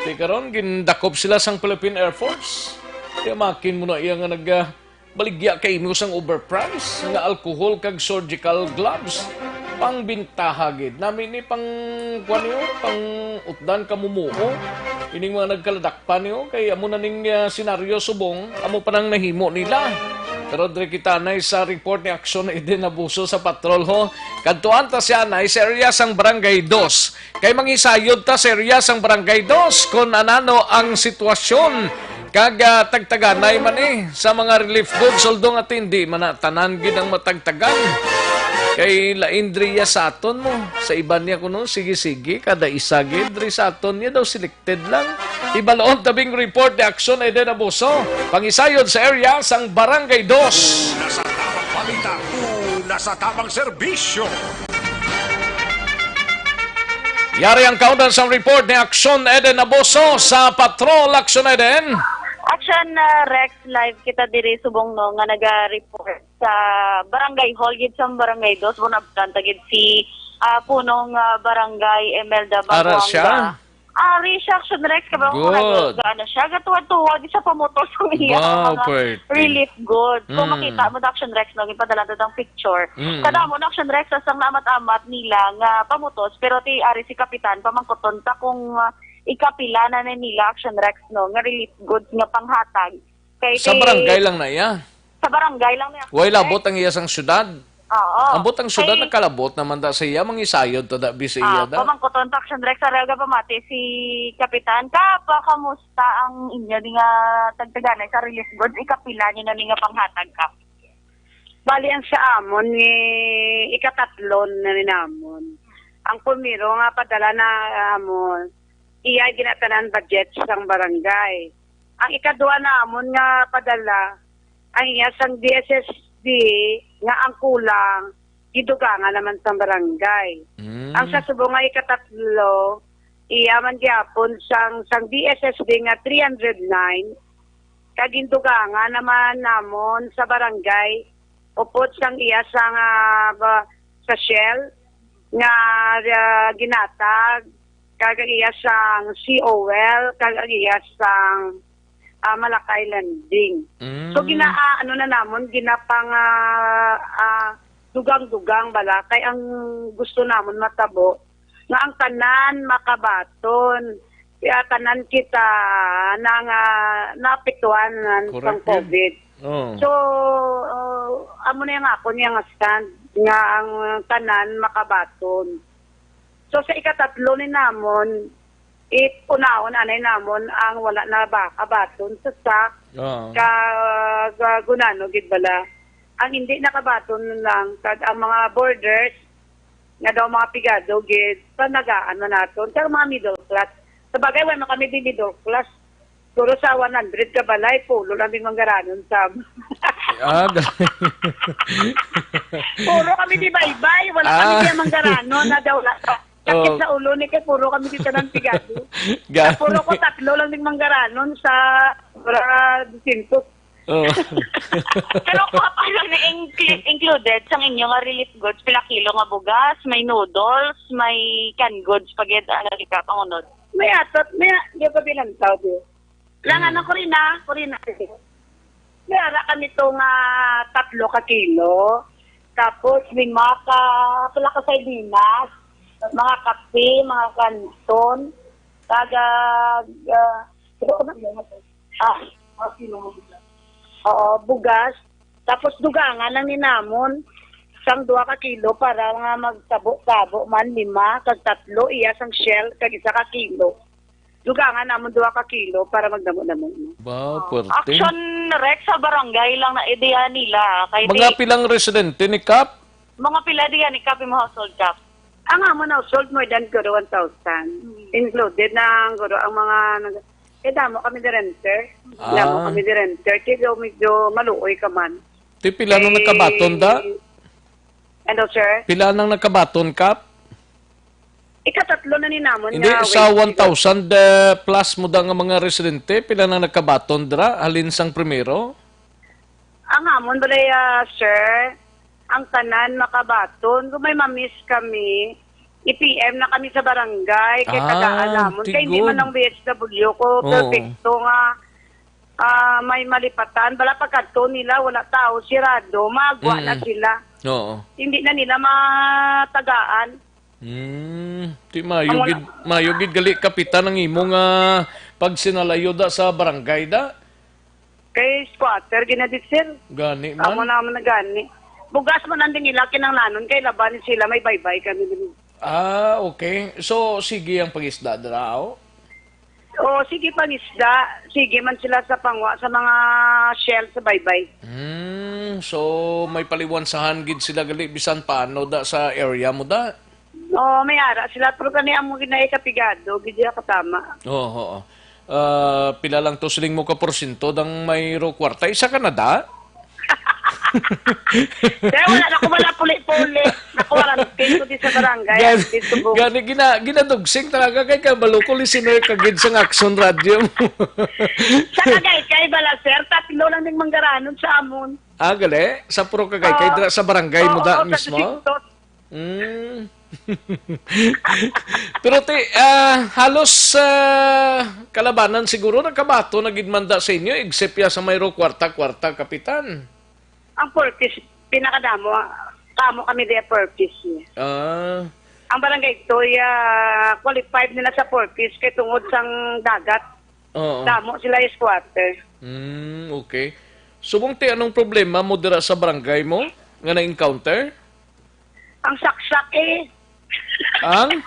Ti karon, gindakop sila sang Philippine Air Force. Ti amakin mo na iya nga nag, ah, baligya kay imo sang overpriced nga alcohol kag surgical gloves. Pangbentaha gid. Nami ni pang, kuwan niyo, pang utdan ka mumuo. Ining mga nagkaladak pa niyo, kay amo na ning, ah, senaryo subong, amo pa nang nahimo nila. Pero diri kita anay sa report ni Action Eden Abuso sa patrol, ho. Kadtuan ta siya anay sa area sang Barangay Dos. Kay mangisayod ta sa area sang Barangay Dos kung anano ang sitwasyon. Kag, ah, tagtaganay man, eh, sa mga relief goods, although nga hindi man na tanan gid ang matagtagan. Kay lain diri ya sa aton mo. Sa iban niya kuno, sige-sige, kada isa gid diri sa aton niya daw selected lang. Ibalon tabing report ni Action Eden Abuso. Pangisayod sa area sang Barangay Dos. Una sa tamang balita, una sa tamang serbisyo. Yari ang kaundan sang report ni Action Eden Abuso sa Patrol. Action Eden. Action, uh, Rex, live kita diri subong, no, nga naga-report sa Barangay Hall gid sa Barangay Dos, Bonabdan ta gid si, ah, punong, ah, Barangay Imelda Ara Baguanga siya? Ari siya, Action Rex, kabang ko Good. Nag-, ano siya, gatuwad-tuwad siya pamutos sa iya Wow, mga pwerte. Relief goods. Kung Mm. Makita mo, Action Rex, no, gipadala ta ang picture. Mm. Kada mo, Action Rex, asang naamat-amat nila nga pamutos, pero ti ari si Kapitan, pamangkuton ta kung, ah, ikapila na na nila, Action Rex, no, nga relief goods nga panghatag. Kay Sa ti-, barangay lang na iya? Sa barangay lang niya. Way labot ang iya sang syudad? Oo. Ambot ang syudad Kay nakalabot naman da sa iya, mangisayod to da, bi sa iya Ah, da. Pamangkuton ta, Action Rex, araga pamati si Kapitan. Kap, kamusta ang inyo ni nga tagtaganay sa relief goods? Ikapila niyo na ni nga panghatag, Kap? Bali, ang sa amon ni ikatatlo na ni namon. Ang pumiro nga padala na amon, iya ginatanan budget sang barangay. Ang ikadua namon nga padala, ang iya sang D S S D nga ang kulang, gidugangan naman sang barangay. Mm. Ang sa subong nga ikatatlo, iya man gyapon sang, sang D S S D nga three hundred nine, kag gindugangan naman namon sa barangay, upod sang iya sang, ah, ba, sa Shell, nga, ah, ginatag, kag ang iya sang C O L, kag ang iya sang, ah, Malakay Lending. So, Mm. gina-, ah, ano na namon, ginapang, ah, ah, dugang-dugang bala, kay ang gusto namon matabo, nga ang tanan makabaton. Kaya tanan kita na nga naapektuhan sang Correct yun. COVID. Oo. So, uh, amo na yung ako niya nga stand, nga ang tanan makabaton. So, sa ikatatlo ni namon, it unahon anay namon ang wala na ba kabaton sa sak, Oo. ka, ka gunano gid bala. Ang hindi nakabaton lang, kag ang mga borders, nga daw mga pigado gid, panagaan man naton. Pero mga middle class. Sa bagay, wala man kami di middle class. Siguro sa one hundred ka balay, pulo lang din manggaranon sa Ah, galing. Puro kami di baybay, wala kami Ah. di manggaranon na daw na. Sakit Oh. sa ulo ni kay puro kami di tanan pigado. Galing. Puro ko tatlo lang din manggaranon sa, para dosyentos. Oh. Pero kung paano na inclu-, included sa inyo nga relief goods, pila kilo nga bugas, may noodles, may canned goods, pagid, ano, di ka, pangunod? May atot, may, di pa bilang tao, di. Lang, Mm. ano, Corina, Corina. May ara kami to nga tatlo ka kilo. Tapos, lima ka, pila ka sardinas, mga kape, mga kanton, taga, ah, Ah, oo, bugas. Tapos dugangan ang ninamon sang duha ka kilo para nga magsabo-sabo man, lima kag tatlo iya sang shell kag isa ka kilo. Dugangan namon duha ka kilo para magdamo-damo. Ba, puwerte. Action Rex sa barangay lang na ideya nila. Kay Mga di pilang residente ni Kap? Mga pila diyan ni Kap, imong household, Kap? Ang amon household, more than guro one thousand. Mm. Included na ang guro, ang mga nag-, eh, damo kami di renter. Ah. Damo kami di renter. Kaya daw medyo maluoy ka man. Ti pila nang Eh, nakabaton da? Ano, sir? Pila nang nakabaton, Kap? Ikatatlo na ni namon Hindi, nga sa wave. One thousand, eh, plus mo da nga mga residente, pila nang nakabaton dra, halin sang primero? Ang amon balay, ah, sir, ang tanan makabaton. Kung may ma-miss kami, i-P M na kami sa barangay, kay Ah, tagaan namon. Kay hindi tigon. Man ang B H W ko, Oo. Perfecto nga, ah, may malipatan. Bala pagkadto nila, wala tao, sirado, magwa na Mm. sila. Oo. Hindi na nila matagaan. Hmm, ti mayo Ang wala gid, mayo gid gali, Kapitan, ang imo nga pagsinalayo da sa barangay da. Kay squatter, ginadit, sir. Gani man? Amo na, amo na gani. Bugas man ang dingila, kinanglanon, kay laban ni sila, may baybay kami dili. Ah, okay. So, sige ang pangisda dira, aw? O, sige, pangisda. Sige man sila sa pangwa sa mga shell sa baybay. Hmm, so may paliwansahan gid sila gali bisan paano da sa area mo da? O, may ara sila, pero kani amo gid na ikapigado, gid iya katama. Oo, oo. Ah, pila lang to siling mo ka porsyento dang may ro kwarta? Isa ka na da? Kaya wala na ko wala puli-puli. Nakuha lang ko di sa barangay. Gani, dito po. Gani, gina, ginadugsing talaga kay kabalo ko listener ka gid sang Aksyon Radio mo. Sa Kagaycay bala, sir, tatlo lang ning manggaranon sa amon. Ah, gali? Sa puro Kagaycay, oo, dira sa barangay mo da mismo? Oo, sa distrito. Mm. Pero ti, ah, halos, ah, kalabanan siguro nakabato na gid man da sa inyo, except ya sa mayro kwarta-kwarta, Kapitan. Ang purpose, pinakadamo, kamo kami diya purpose niya. Ah. Ang barangay Toy, ah, qualified nila sa purpose kay tungod sang dagat. Oo. Damo sila squatter. Mm, okay. Subong ti, anong problema mo dira sa barangay mo nga na-encounter? Ang saksak eh. Ang?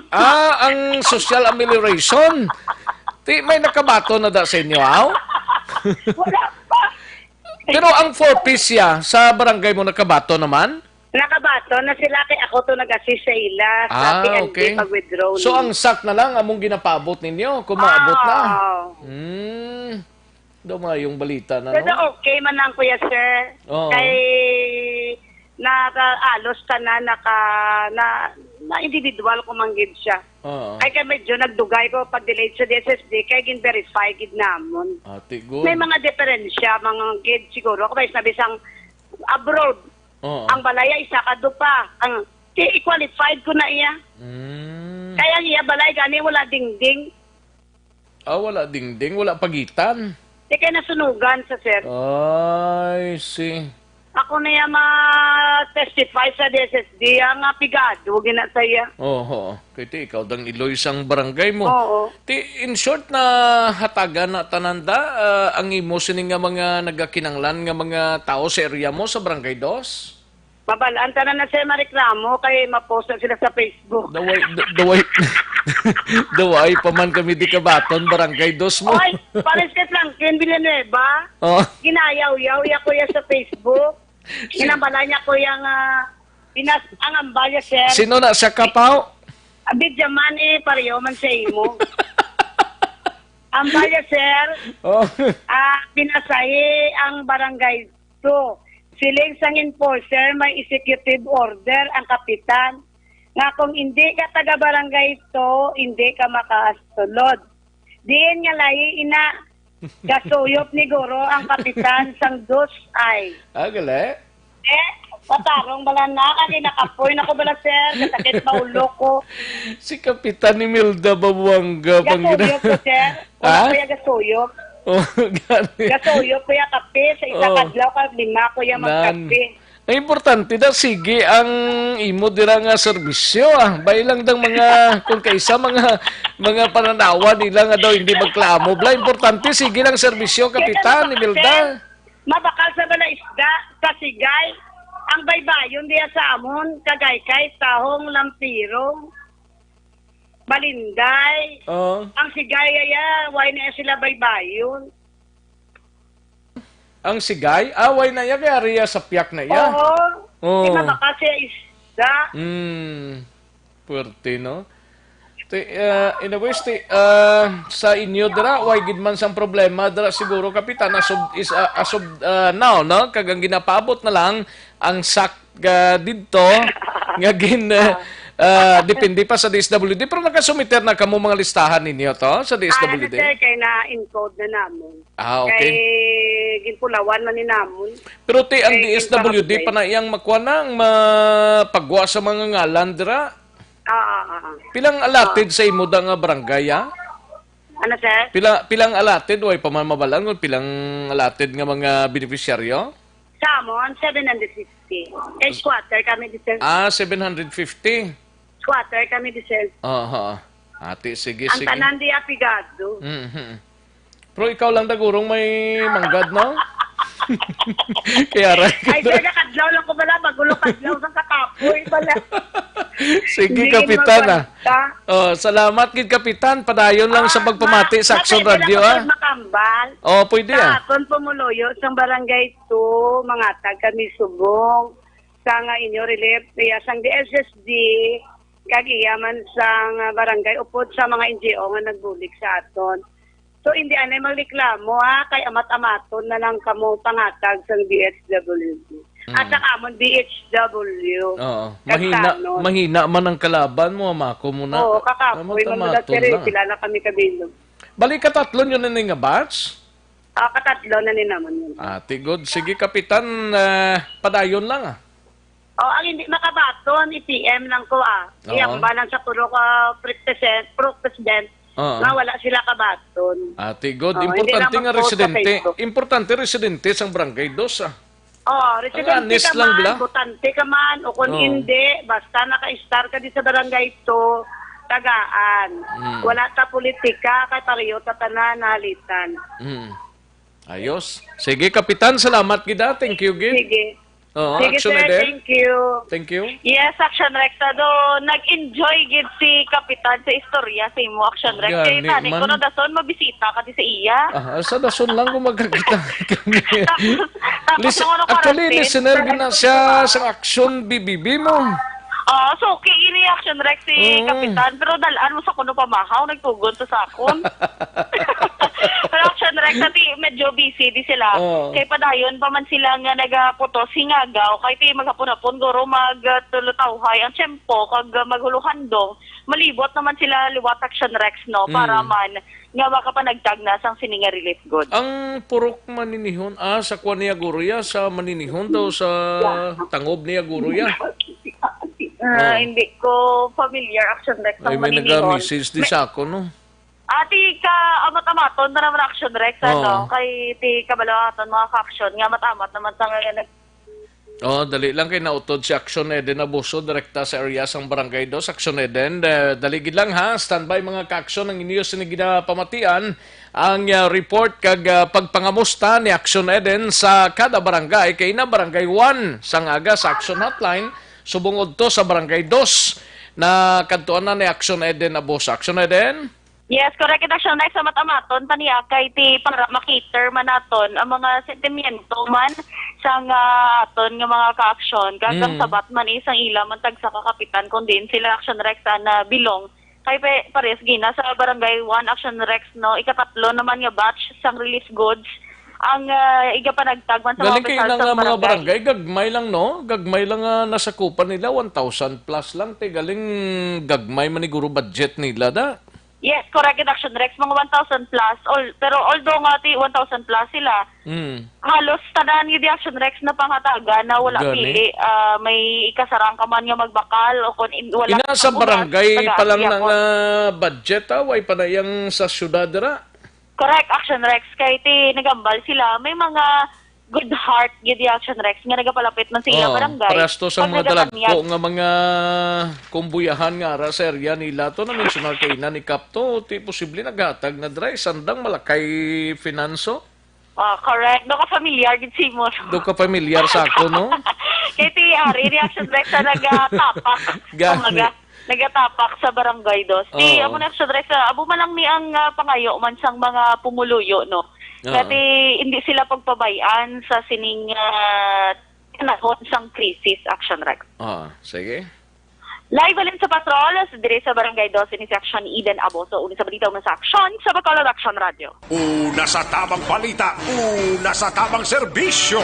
Ah, ang social amelioration. Ti, may nakabaton na da sa inyo, aw? Wala pa. Pero ang four Ps siya sa barangay mo nakabaton naman? Nakabaton na sila kay ako to nag-assist sa ila sa Ah, P N B okay. pag-withdraw So, nila. Ang sack na lang among ginapaabot ninyo kung maabot na. Ah. Hmm. Daw mayong balita na, no? Pero okay man lang, Kuya Sir. Oo. Kay nakaalos ka na, naka, na, na individual ko man gid siya. Oo. Ay, kay medyo nagdugay ko pag-delete sa D S S D, kay gin-verify gid namon. Ah, ti good. May mga diferensya, mga gid siguro. Kung may sinabi sang abroad, Oo. ang balaya isa ka dupa. Ang, ti, i-qualified ko na iya. Mm. Kaya ang iya balay gani wala dingding. Ah, wala dingding, wala pagitan. Di kay nasunugan sa sir. I see. Ako na iya ma-testify sa D S S D, ang, ah, pigado, ginasaya. Oho. Kay ti ikaw dang iloy sang barangay mo. Oo. Ti, in short, na hatagan na tanan da, ah, ang imo sini nga mga nagakinanglan nga mga tawo sa area mo sa Barangay Dos? Mabalaan tanan na, sir, mareklamo kay ma-post na sila sa Facebook. Daway, da-, daway, daway pa man kami di kabaton, Barangay Dos mo. Oy, pares kay Franklin Villanueva. Oh. Ginayaw-yaw ya kuya sa Facebook. Si- Ginambala niya kuya nga pinas ang ambalya, sir. Sino na siya, Kapaw? Abid Jaman eh, pareho man sa imo. Ambalya, sir. Oh. Ah, pinasahi ang barangay to. Siling sang enforcer, may executive order ang kapitan nga kung hindi ka taga barangay to, hindi ka makasulod. Diin nga lahi ina, gasuyop ni Guro ang kapitan sang Dos ay. Ah, gali? Eh, patarong bala na, kani nakapoy na ko bala, sir. Kasakit maulo ko. Si Kapitan Imelda Babuanga, Pangina. Gasuyop ko, sir. Wala Ha? Kaya gasuyop. Oh, gani. Gasuyop ko ya kape. Sa isa Oh. Kadlaw, ka lima ko ya Nan. Magkape. Ang importante da, sige ang imo dira nga serbisyo, ah. Bay lang dang mga, kung kaisa mga, mga pananawa nila nga daw hindi magklamo. Bla, importante, sige lang serbisyo, Kapitan Imelda. Mabakal sa bala isda, sa sigay. Ang baybayon diya sa amon, kagaykay, tahong, lampirong, balinday. Oo. Ang sigay, aya, way na sila baybayon. Ang sigay? Ah, way na iya, kay ari iya sa piyak na iya. Oo. Oo. Di mabakal siya isda. Hmm. Puwerte, no? Ti, ah, in a way, ti, ah, sa inyo dira, way gid man sang problema dira siguro, Kapitan, as of, is, ah, as of, ah, now, no? Kag ang ginapaabot na lang ang sack, ah, didto nga gin, ah, ah, depende pa sa D S W D, pero nakasumiter na kamo mga listahan ninyo to sa Ah, D S W D? Ano, sir, kay na-encode na namon. Ah, okay. Kay ginpulawan man ni namon. Pero ti, ang Kay D S W D ginpahapday. Pa na iyang makuha na ang mapagwa sa mga ngalan dira. Ah, ah, ah, ah. Pilang allotted Ah. Sa imo da nga barangay, ah? Ano, sir? Pila, pilang allotted? Way pa man mabalaan kung pilang allotted nga mga beneficiaryo? Sa amon, seven hundred fifty. Kay squatter kami di, sir. Ah, seven hundred fifty. Squatter kami di, sir. Aha. Ati, sige, Ang sige. Tanan di apigado. Mhm. Pero ikaw lang dagurong may manggad, no? Kaya ra Ay, sir, nakadlaw lang ko pala. Magulo kadlaw sa kakapoy pala. Sige, Hindi Kapitan, ah. magkanta. Oh, salamat gid, Kapitan. Padayon lang sa Ah, pagpamati ma-, sa Action mapwede lang Radio, ako, ah. sir, makambal? Oh, pwede, Sa ah. akon pumuluyo, sa barangay two, mangatag kami subong. Sa nga inyo relief, iya sang D S S D, kag iya man sang barangay upod sa mga N G O nga nagbulig sa aton. So, hindi anay magreklamo, ha, kay amat-amaton na lang kamo pangatag sang D S W D. At Mm. sa amon D H W. Oo. Kag Mahina, kanon. mahina man ang kalaban mo, amako mo na. Oo, kakapoy man Amat-amaton dati rin, na. sila na kami kabilog. Bali, katatlo yun na nga batch? Ah, katatlo na ni naman yun. Ah, tigod. Sige, Kapitan, ah, padayon lang, ah. Oh, ang hindi makabaton, i-P M lang ko, ah. Oo. Iyang balang sa puro ka pre-, president, pro president, Oo. nga wala sila kabaton. Ah, tigod. Oo, hindi Importante lang nga mag-post sa residente. Facebook. Importante residente sang Barangay Dos, ah. Oh, Ang residente honest ka lang, man, bla. botante ka man, o kung Oo. hindi, basta naka-star ka di sa Barangay two, tagaan. Mm. Wala ta politika, kay pareho ta tanan, nahalitan. Mm. Ayos. Sige, Kapitan, salamat gid, ah. Thank you gid. Sige. Oo, Sige, Action sir. Eden. Thank you. Thank you. Yes, Action Rex. Ado, nag-enjoy gid si Kapitan sa istorya sa imo, Action Rex. Kay Gani tani man. ko na dason, mabisita ka di sa iya. Ah, sa dason lang kung magkakita kami. Tapos, tapos Lis-, nung ano, actually, quarantine, listener gid na siya sa Action B B B mo. Ah, so, okay, ini Action Rex si Oo. Kapitan, pero dalaan mo sa kuno pamahaw, nagtugon sa sakon. Pero Action Rex, ati, medyo busy di sila. Oo. Kay padayon pa man sila nga nagaputos hingagaw, kay ti maghapon-hapon, guro, mag, uh, tulutawhay ang tiyempo, kag, uh, maghuluhandong. Malibot naman sila liwat Action Rex, no? Para Mm. man nga makapanagtag na sang sini nga relief goods. Ang purok Maninihon, ah, sa kwan ni Aguroya, sa Maninihon daw, sa tangob ni Aguroya. Ah, Oh. hindi ko familiar, Action Rex, Ay, ang may Maninihon. naga-message di May sa ako, no? Ati ka, amat-amaton na naman, Action Rex, ano? Oo. Kay ti kabalo aton mga ka-action, nga amat-amat naman sa nga nag- Oh, dali lang kay nautod si Action Eden Abuso, direkta sa area sang Barangay Dos. Action Eden, eh, dali gid lang ha. Standby, mga ka-action, ang inyo sini ginapamatian. Ang, ah, report kag, ah, pagpangamusta ni Action Eden sa kada barangay kay na Barangay one sang aga sa Action Hotline, subong udto sa Barangay Dos na kadtuan na ni Action Eden Abuso. Action Eden? Yes, correct. It Action Rex, sa amat-amaton, tani, ah, kay ti para makater man naton ang mga sentimiento man sang aton nga mga ka-action. Kag ang Mm. sabat man isang ila man tagsa ka kapitan, kun diin sila, Action Rex, ah, na bilong. Kay pe-, pares gina sa Barangay one, Action Rex, no, ikatatlo naman nga batch sang relief goods ang, ah, igapanagtag man sa mga Galing kayo opisyal na sa nga mga barangay. barangay, gagmay lang, no? Gagmay lang nga nasakupan nila, one thousand plus lang. Te, galing gagmay man ni guro budget nila, da? Yes, correct, Action Rex, mga one thousand plus. Al-, pero although nga ti one thousand plus sila, Mm. halos tanan gid, Action Rex, na pangataga na wala Gani. pili, ah, may ikasarang ka man nga magbakal o kung in-, wala Ina sa kang ugas, barangay taga pa lang ang nang, yapon. ah, budget, ah, way pa na yang sa syudad dira. Correct, Action Rex, kay ti nagambal sila, may mga good heart gid, Action Rex, nga nagapalapit man sa ila Oo, barangay. Parehas to sa Pag mga nagakanyag. dalagko nga mga kumbuyahan nga ara sa area nila to, na-mensionar kay ina ni Kap to, ti posible naghatag na dry, sandang malakay finanso. Ah, correct. Do ka familiar gid si mo. Do ka familiar sa ako, no? Kay ti ari ni Action Rex sa nagatapak. Gani. Umaga. Nagatapak sa Barangay Dos. Ti Oo. amo na, Action Rex, ah, abo man lang ni ang, ah, pangayo man sang mga pumuluyo, no? Oo. Nga ti hindi sila pagpabay-an sa sining, ah, panahon sang krisis, Action Rex. Oo, sige. Live halin sa Patrol, diri sa Barangay Dos, ini si Action Eden Aboso, uli sa balita, una sa aksyon, sa Bacolod Action Radio. Una sa tabang balita, una sa tabang serbisyo.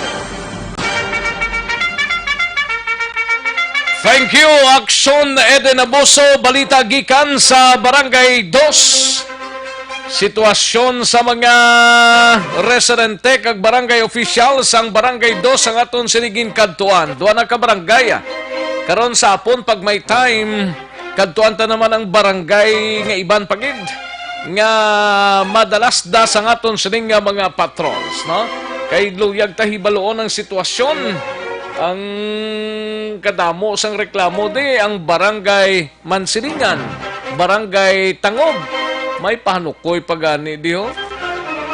Thank you, Action Eden Aboso. Balita gikan sa Barangay Dos. Sitwasyon sa mga residente kag barangay official sang Barangay Dos ang aton sini ginkadtuan. Duha na ka barangay, ah. Karon sa hapon, pag may time, kadtuan ta naman ang barangay nga iban pa gid nga madalas da sa aton sining nga mga patrols, no? Kay luyag ta hibaluon ang sitwasyon, ang kadamo sang reklamo di ang barangay Mansilingan, barangay Tangob. May pahanukoy pa gani di, ho?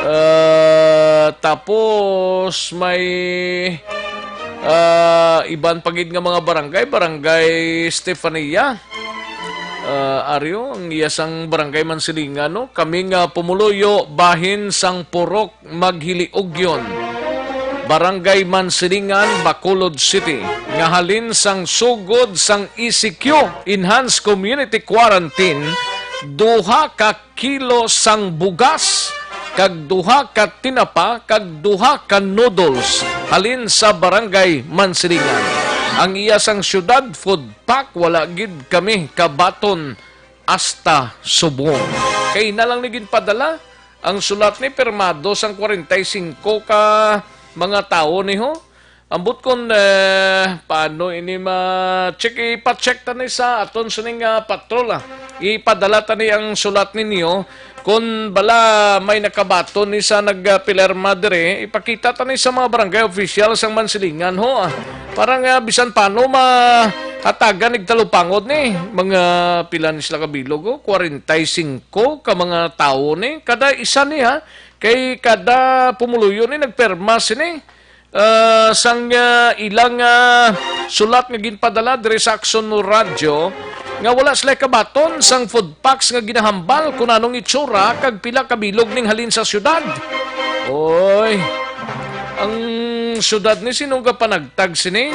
Ah, tapos may, ah, iban pa gid nga mga barangay, Barangay Stefania. Ah, Aryo, ang iya sang barangay Mansilingan, no? Kami nga pumuluyo, bahin sang Purok Maghiliugyon, Barangay Mansilingan, Bacolod City, nga halin sang sugod sang E C Q, Enhanced Community Quarantine, duha ka kilo sang bugas, kag duha ka tinapa, kag duha ka noodles halin sa Barangay Mansilingan. Ang iya sang siyudad food pack, wala gid kami kabaton hasta subong. Kay na lang ni ginpadala ang sulat ni, pirmado sang kwarenta y singko ka mga tawo ni ho. Ambot kon, eh, paano ini ma-check, ipa-check ta ni sa aton sining, ah, patrol, ah. Ipadala ta ni ang sulat ninyo. Kon bala may nakabaton ni sa nagpirma diri, ipakita ta ni sa mga barangay official sang Mansilingan ho, ah. Para nga bisan paano mahatagan ni talupangod ni. Mga pila ni sila kabilog, oh? Kwarenta y singko ka mga tawo ni. Kada isa ni, ha? Kay kada pumuluyo ni nagpirma sini. Ah, sang, ah, ilang, ah, sulat nga ginpadala diri sa Aksyon Radyo nga wala sila kabaton sang food packs nga ginahambal kun anong itsura kag pila ka bilog ning halin sa syudad. Oy, ang syudad ni sino nga panagtag sini?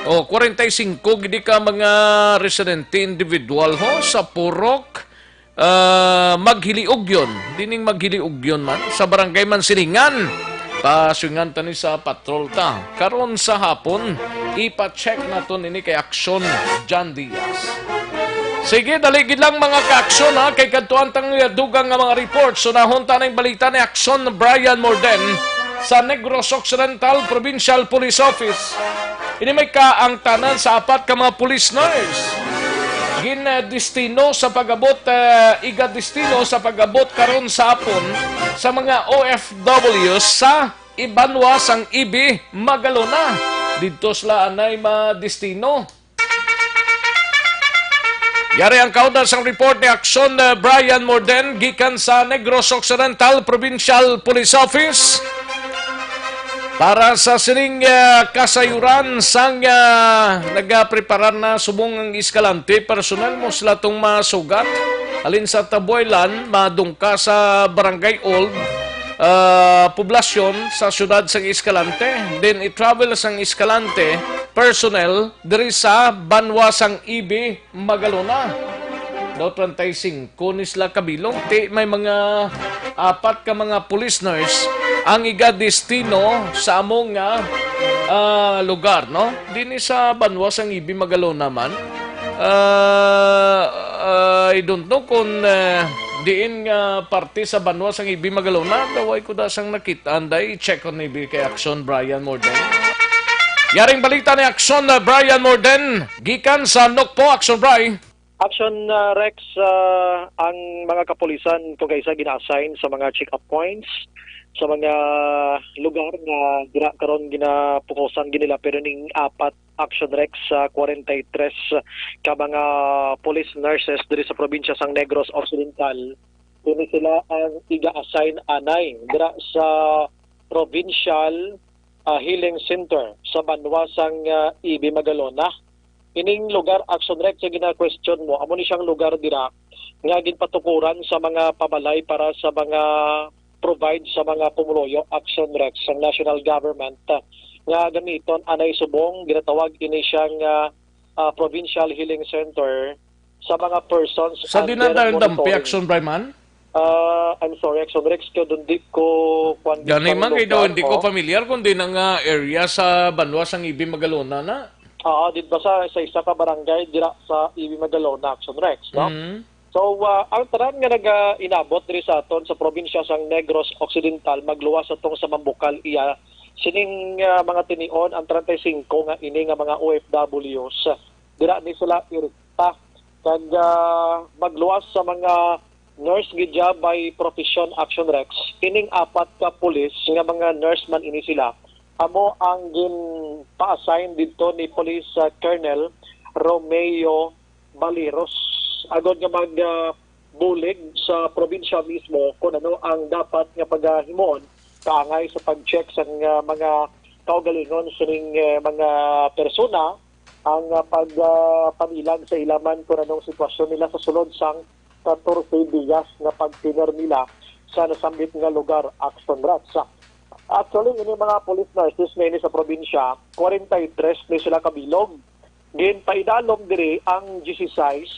Oh, kwarenta y singko gid ka mga residente individual ho sa Purok, ah, Maghiliugyon. Dining Maghiliugyon man, sa Barangay Mansilingan. Paswingan ta ni sa patrol ta. Karon sa hapon, ipa-check naton ini kay Aksyon John Diaz. Sige, dali gid lang, mga ka-aksyon, ha, kay kadtuan tang dugang nga mga reports. Unahon ta ning balita ni Aksyon Brian Morden sa Negros Occidental Provincial Police Office. Ini may kaangtanan sa apat ka mga police nurse. Gin-destino sa pag-abot, eh, iga-destino sa pag-abot karon sa hapon sa mga O F W sa ibanwa sang Ibi, Magalona. Didto sila anay madestino. Yari ang kauna sang report ni Aksyon, eh, Brian Morden gikan sa Negros Occidental Provincial Police Office. Para sa sining, eh, kasayuran sang, eh, nagapreparar na subong ang Escalante, personal mo sila tong masugat. Halin sa Tabuaylan, madungka sa Barangay Old, ah, poblasyon sa siyudad sang Escalante. Then i-travel sang Escalante personnel diri sa banwa sang Ibi, Magalona. Daw treinta y cinco ni sila kabilog. Ti may mga apat ka mga police nurse ang igadestino sa amo nga, ah, lugar, no? Dinhi sa banwa sang Ibi, Magalona man. Ah, I don't know kung, eh, diin nga parte sa banwa sang Ibi, Magalona. Daw way ko da sang nakit-an. Day, i-check on Ibi kay Aksyon Brian Morden. Yaring balita ni Aksyon, uh, Brian Morden, gikan sa Nokpo. Aksyon, Bri. Aksyon, uh, Rex, uh, ang mga kapulisan kung kaisa gina-assign sa mga check-up points, sa mga lugar nga dira karon ginapukusan gid nila, pero ning apat, Aksyon, Rex, sa kwarenta y tres ka mga police nurses diri sa probinsya sang Negros Occidental, kini sila ang iga-assign anay dira sa provincial, ah, healing center sa banwa sang, ah, Ibi, Magalona. Ining lugar, Aksyon, Rex, nga gina-question mo, amo ni siyang lugar dira nga ginpatukuran sa mga pabalay para sa mga provide sa mga pumuluyo, Aksyon, Rex, sang national government, ah, nga gamiton anay subong ginatawag ini siyang, ah, ah, provincial healing center sa mga persons Sa under dinadal dampi, monitoring. Aksyon, Brian? Ah, I'm sorry, Aksyon Rex, kay doon di ko kwan Gani man, kay daw lugar, hindi ko oh. familiar kung di na nga area sa banwa sang Ibi, Magalona na. Oo, di ba sa, sa isa ka barangay dira sa Ibi, Magalona, Aksyon Rex, no? Mm. So, ah, ang tanan nga naga-inabot diri sa aton sa probinsya sang Negros Occidental, magluwas atong sa Mambukal iya sining, ah, mga tinion ang treinta y cinco nga ini nga mga O F Ws. Dira ni sila irekta kag, ah, magluwas sa mga nurse gid ya by profession, Aksyon Rex. Ining apat ka pulis nga mga nurse man ini sila, amo ang ginpa-assign didto ni Police, ah, Colonel Romeo Baleros. Agod nga mag, ah, bulig sa probinsya mismo kung ano ang dapat nga pagahimoon kaangay sa pag-check sang, ah, mga kaugalingon sining, eh, mga persona, ang, ah, pag, ah, panilag sa ila man kung anong sitwasyon nila sa sulod sang katorse diyas nga pagtener nila sa nasambit nga lugar, Action Rex. Actually, ini mga police nurses nga ini sa probinsya, kwarenta y tres ni sila kabilog. Ginpaidalom diri ang disisais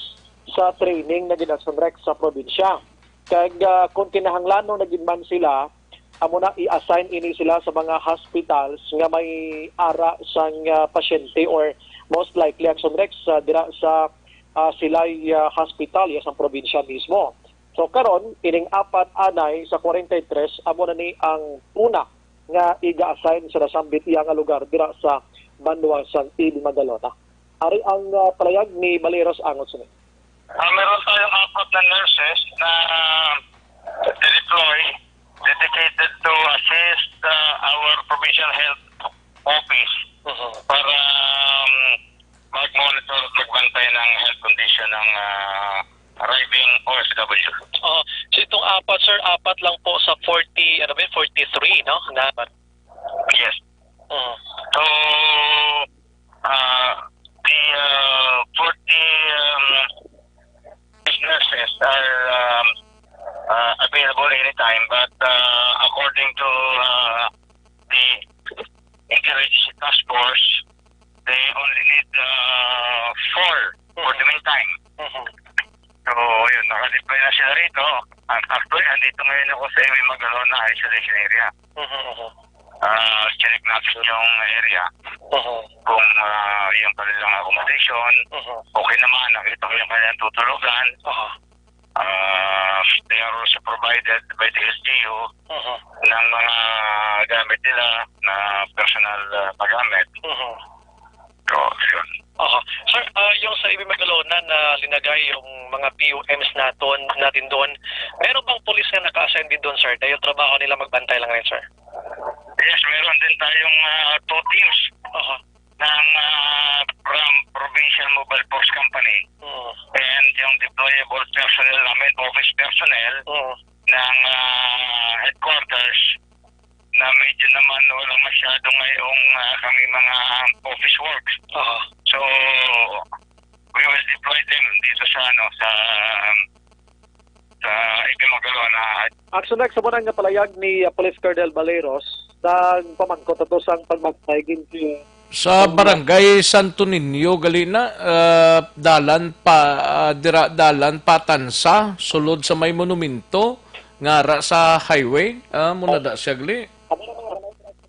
sa training na gin-Action Rex sa probinsya. Kag, ah, kung kinahanglanon na gid man sila, amo na i-assign ini sila sa mga hospitals nga may ara sang, ah, pasyente or most likely, Action Rex, ah, dira sa, ah, Silay, ah, Hospital, iya sang probinsya mismo. So karon, ining apat anay sa kwarenta y tres amo na ni ang una nga iga-assign sa nasambit iya nga lugar dira sa banwa sang Ibi Magalona. Ari ang, ah, palayag ni Baleros Angot sini. Ah, meron tayong apat na nurses na deploy, dedicated to assist, ah, our provincial health office Mhm. para, um, mag-monitor at magbantay ng health condition ng, ah, arriving O F W. Oh, so itong apat, sir, apat lang po sa forty, ano ba yun, forty-three, no? Na, Yes. Mm. So, uh, the, uh, forty, um, nurses are, um, uh, available anytime, but, uh, according to, uh, the Interagency Task Force, they only need, uh, four for the meantime. Mhm. So, yun, nakadeploy na sila rito. Ang, actually, andito ngayon ako sa Ibi Magalona Isolation Area. Mhm, mhm. Ah, chineck natin yung area. Mhm. Kung, ah, yung kanilang accommodation, Mhm. okay naman, nakita ko yung kanilang tutulugan. Aha. Ah, they are also provided by the L G U Mhm. ng mga gamit nila na personal, ah, na gamit. Mhm. So, yun. Aha. Sir, ah, yung sa Ibi Magalona na linagay yung mga P U Ms naton, natin doon, meron bang pulis nga naka-assign din doon, sir? Dahil trabaho nila magbantay lang rin, sir? Yes, meron din tayong, ah, two teams Aha. ng, ah, from Provincial Mobile Force Company Mm. and yung deployable personnel namin, office personnel Mm. ng, ah, headquarters na medyo naman wala masyado ngayong, ah, kami mga office works. Aha. So, we will deploy them dito sa, ano, sa, um, sa Ibi Magalona. Action Rex, amo na nga palayag ni, ah, Police Colonel Baleros sa pamangkot ato sang pagbantay gin-, Sa Barangay Santo Niño gali na, ah, dalan pa, ah, dira dalan patansa sulod sa may monumento nga ara sa highway, ah, amo na da siya gali.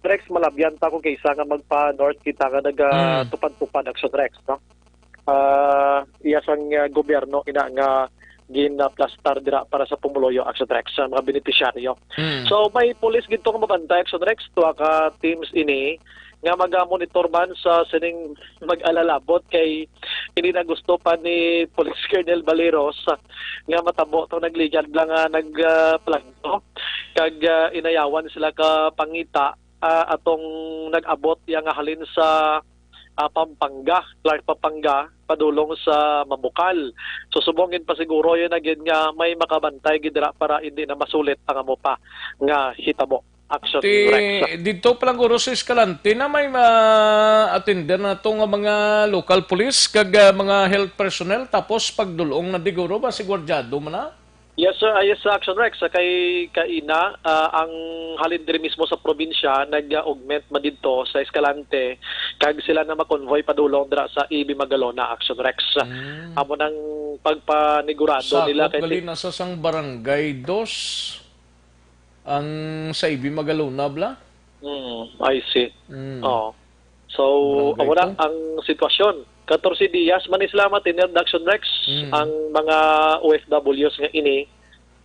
Rex, malabyan ta kung kaysa nga magpa-north kita nga naga Mm. tupad-tupad, Action Rex, no? Ah, iya sang, ah, gobyerno ina nga ginaplastar dira para sa pumuluyo, Action Rex, sa mga benepisyaryo. Mm. So, may pulis gid to nga mabantay, Action Rex, tuwa ka teams ini nga magamonitor man sa sining mag-alalabot kay hindi na gusto pa ni Police Colonel Baleros nga matabo tong nagligad lang nga nag, ah, plano. Kag, ah, inayawan sila ka pangita, ah, atong nag-abot iya nga halin sa, ah, Pampanga, Clark, Pampanga, padulong sa Mabukal. So, subong gid pa siguro yun na gid nga may makabantay gid dira para hindi na masulit ang amo pa nga hitabo. Action Ti, Rex. Dito pa lang guro sa Escalante na may ma-attender na to nga mga local police kag, ah, mga health personnel, tapos pagdulong na di guro ba si gwardyado man na? Yes, sir. Ah, yes, sir, Action Rex. Ah, kay kaina, ah, ang halin diri mismo sa probinsya nag-augment man didto sa Escalante, kag sila na makonvoy padulong dira sa Ibi Magalona, Action Rex. Mm. Amo nang pagpanigurado Sakop nila kay gali ti- na sa sang Barangay Dos ang sa Ibi Magalona, bla? Mm, I see. Mm. Oo. So, Barangay amo na to? Ang sitwasyon. Katorse diyas man ni sila matinir, Action Rex, Mm. ang mga O F Ws nga ini.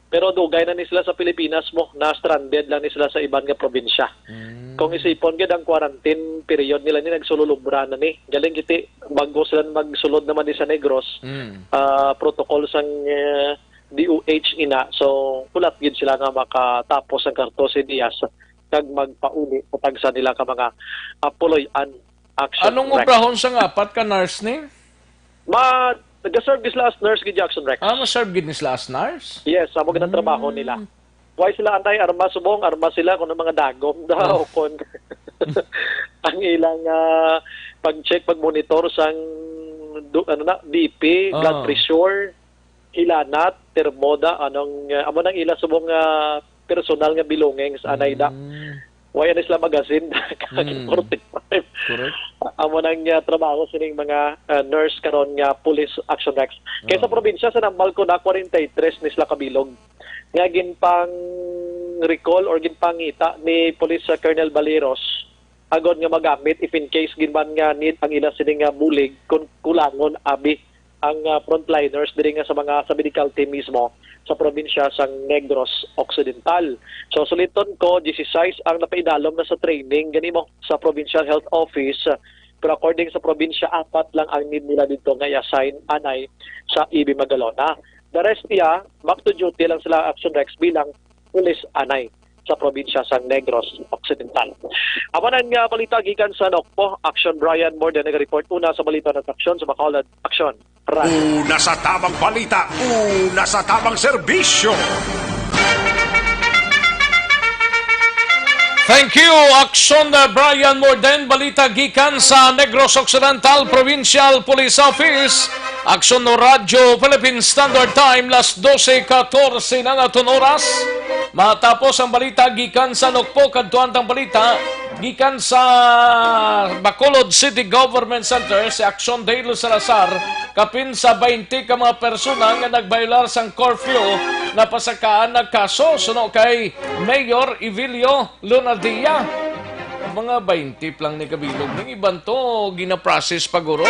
Pero dugay na ni sila sa Pilipinas mo, na-stranded lang ni sila sa iban nga probinsya. Mm. Kung isipon gid ang quarantine period nila ni, nagsululubra na ni. Galing kiti, bago sila magsulod naman ni sa Negros, Mm. ah, protocol sang, eh, D O H ina. So, hulat gid sila nga makatapos ang katorse diyas kag magpauli sa tagsa nila ka mga, ah, puloy-an, Action Anong Rex. Obrahon sang apat ka nurse ni? Ma-, Nag-serve sila as nurse gid, Jackson Rex. Ah, mo-serve gid ni sila as nurse? Yes, amo gid ang trabaho Mm. nila. Why sila anay armas subong? Armas sila kung mga dagom daw, Oh. kung ang ilang, ah, pag-check, pag-monitor sang du-, ano na, B P, blood Oh. pressure, hilanat, termoda, anong, ah, amo nang ila subong nga personal nga belongings, anay da. Mm. Why ano sila magazine? Mm. Forty-five. Correct. Amo nang, ah, trabaho sining mga, ah, nurse karon nga police action Rex. Kay sa Oo. probinsya sa Nambal ko na forty-three ni sila kabilog nga ginpang-recall or ginpangita ni Police, ah, Colonel Baleros agod nga magamit if in case gid man nga need ang ila sini nga bulig kung kulangon abi ang, ah, frontliners diri nga sa mga sa medical team mismo sa probinsya sang Negros Occidental. So, suliton ko, disisais ang napaidalom na sa training gani mo sa Provincial Health Office, pero according sa probinsya, apat lang ang need nila dito nga i-assign anay sa E B Magalona. The rest niya, back to duty lang sila, Action Rex, bilang pulis anay sa probinsya sang Negros Occidental. Amo nang, ah, balita gikan sa Nokpo. Action Brian Morden nag-report una sa balita ng aksyon sa Bacolod. Action. Run. Una sa tamang balita, una sa tamang serbisyo. Thank you, Action, uh, Brian Morden. Balita gikan sa Negros Occidental Provincial Police Office. Action no Radyo Philippine Standard Time, las doce catorce na naton oras. Matapos ang balita gikan sa Nokpo, kadtuan tang balita gikan sa Bacolod City Government Center, si Action Dale Salazar, kapin sa twenty ka mga persona nga nagbayolar sang curfew, napasakaan na kaso suno kay Mayor Evilio Lunardia. Mga twenty lang ni kabilog ning iban to ginaprocess pa guro.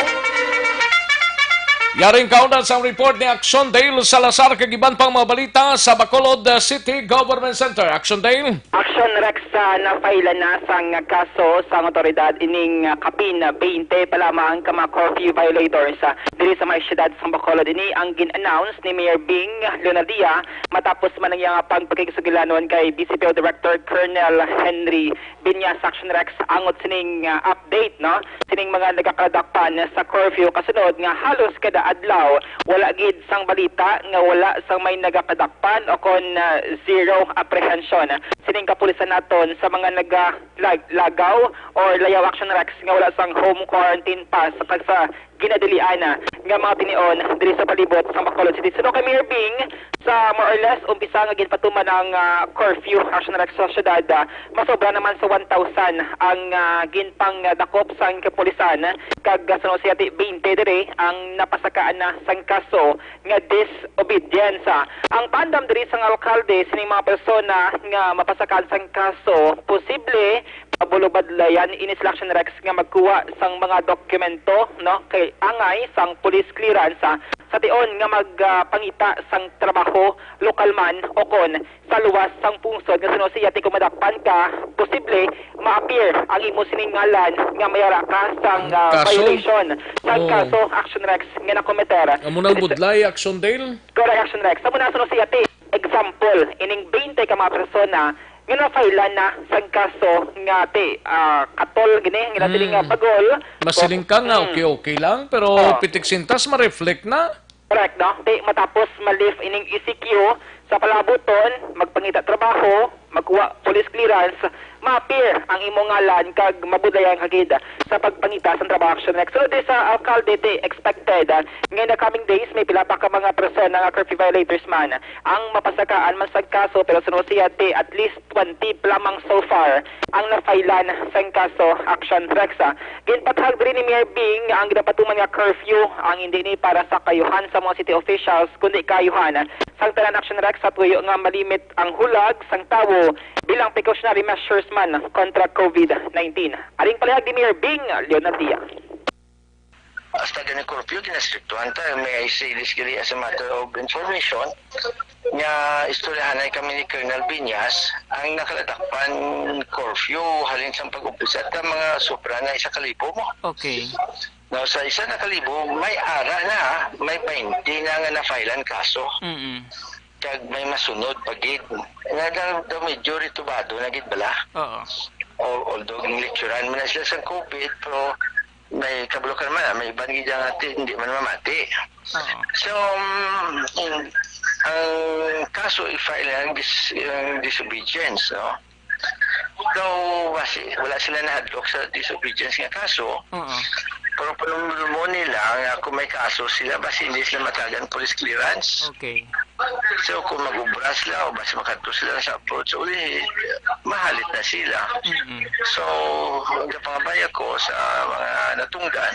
Yaring kaunat sang report ni Action Dale Salazar kag iban pang mga balita sa Bacolod, uh, City Government Center. Action Dale. Action Rex, uh, na-file na sang kaso sang otoridad ining, uh, kapin, uh, twenty pa lamang ka mga curfew violators, uh, diri sa may siyudad sang Bacolod. Ini ang gin-announce ni Mayor Bing Leonadia matapos man ang iyang pagpakigsugilanon kay D C P O Director Colonel Henry Binyas. Action Rex, angot sining, ah, update, no? Sining mga nagakadakpan sa curfew kasunod nga halos kada adlaw wala gid sang balita nga wala sang may nagakadakpan o kon, ah, zero apprehension sining kapulisan naton sa mga naga-, lag-, lagaw or layaw, Action Rex, nga wala sang home quarantine pass kag sa ginadilian nga mga tinion diri sa palibot sa Bacolod City. Suno kay Mayor Bing, sa more or less umpisa nga ginpatuman ang, ah, curfew, Action Rex, sa syudad, ah, masobra naman sa one thousand ang, ah, ginpangdakop sang kapulisan, kag, ah, suno siya, ti twenty diri ang napasakaan na sang kaso nga disobedience. Ang paandam diri sang alkalde, sining mga persona nga mapasakaan sang kaso posible mabulobadlayan ini sila, Action Rex, nga magkuha sang mga dokumento, no, kay angay sang police clearance, ah, sa tion nga mag, ah, pangita sang trabaho lokal man o kon sa luwas sang pungsod nga suno siya ti kumadakpan ka, posible ma-appear ang imo sining ngalan nga mayara ka sang, ah, Kaso? violation sang Oo. kaso, Action Rex, nga nakometer. Amo nang budlay, Action Dale? Correct, Action Rex. Amo na suno siya ti example, ining twenty ka mga persona nga na-file na sang kaso nga ti, ah, katol gini, nga natin Mm. nga bagol. Masiling ka nga, Mm. okay-okay lang, pero Oo. pitik sintas ma-reflect na. Correct, no? Ti matapos ma-lift ining E C Q sa palabuton, magpangita trabaho, magkuha police clearance, ma-appear ang imong ngalan kag mabudlayan ka gid sa pagpangita sang trabaho, Action Rex. Sulod sa alkalde, ti expected, ah, nga in the coming days may pila pa ka mga persona nga curfew violators man ang mapasakaan man sang kaso, pero suno siya, ti at least twenty pa lamang so far ang na-filean sang kaso, Action Rex. Ginpatahag diri ni Mayor Bing nga ang ginapatuman nga curfew ang hindi ni para sa kaayuhan sa mga city officials, kundi kaayuhan sang tanan, Action Rex, sa tuyo nga malimit ang hulag sang tawo bilang precautionary measures man kontra COVID nineteen. Aring palihag ni Mayor Bing Leonardia. Hasta gani curfew, ginastriktuhan ta. May I say this kini as a matter of information, nga istoryahanay kami ni Colonel Binyas, ang nakaladakpan curfew halin sang pag-umpisa ta mga sobra na isa ka libo mo. Okay. Now, sa isa na ka libo, may ara na, may twenty na nga na-filean kaso. Mm-mm. Kag may masunod pa gid. Nga daw, daw medyo ritubado na gid bala. Oo. O, although ginlecturean man na sila sa COVID, pero may kabalokan man, may iban gid nga ti-, hindi man mamati. Oo. So, um, in, ang kaso i-file ang dis-, ang disobedience, no? So, basi, wala sila nahadlok sa disobedience nga kaso. Oo. Pero panumdumon nila nga kung may kaso sila, basi hindi sila matagan police clearance. Okay. So, kung mag-ubra sila o basi makadto sila sa approach uli, mahalit na sila. Mm-mm. So, ang pangabay ako sa mga natungdan,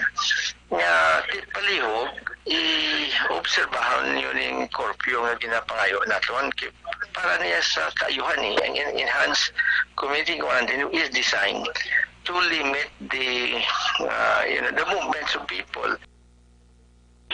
nga ti-, palihog, i-obserbahan niyo ning curfew nga ginapangayo naton ki-, para niya sa kaayuhan ni ang en-, enhanced community quarantine is designed to limit the, uh, you know, the movements of people.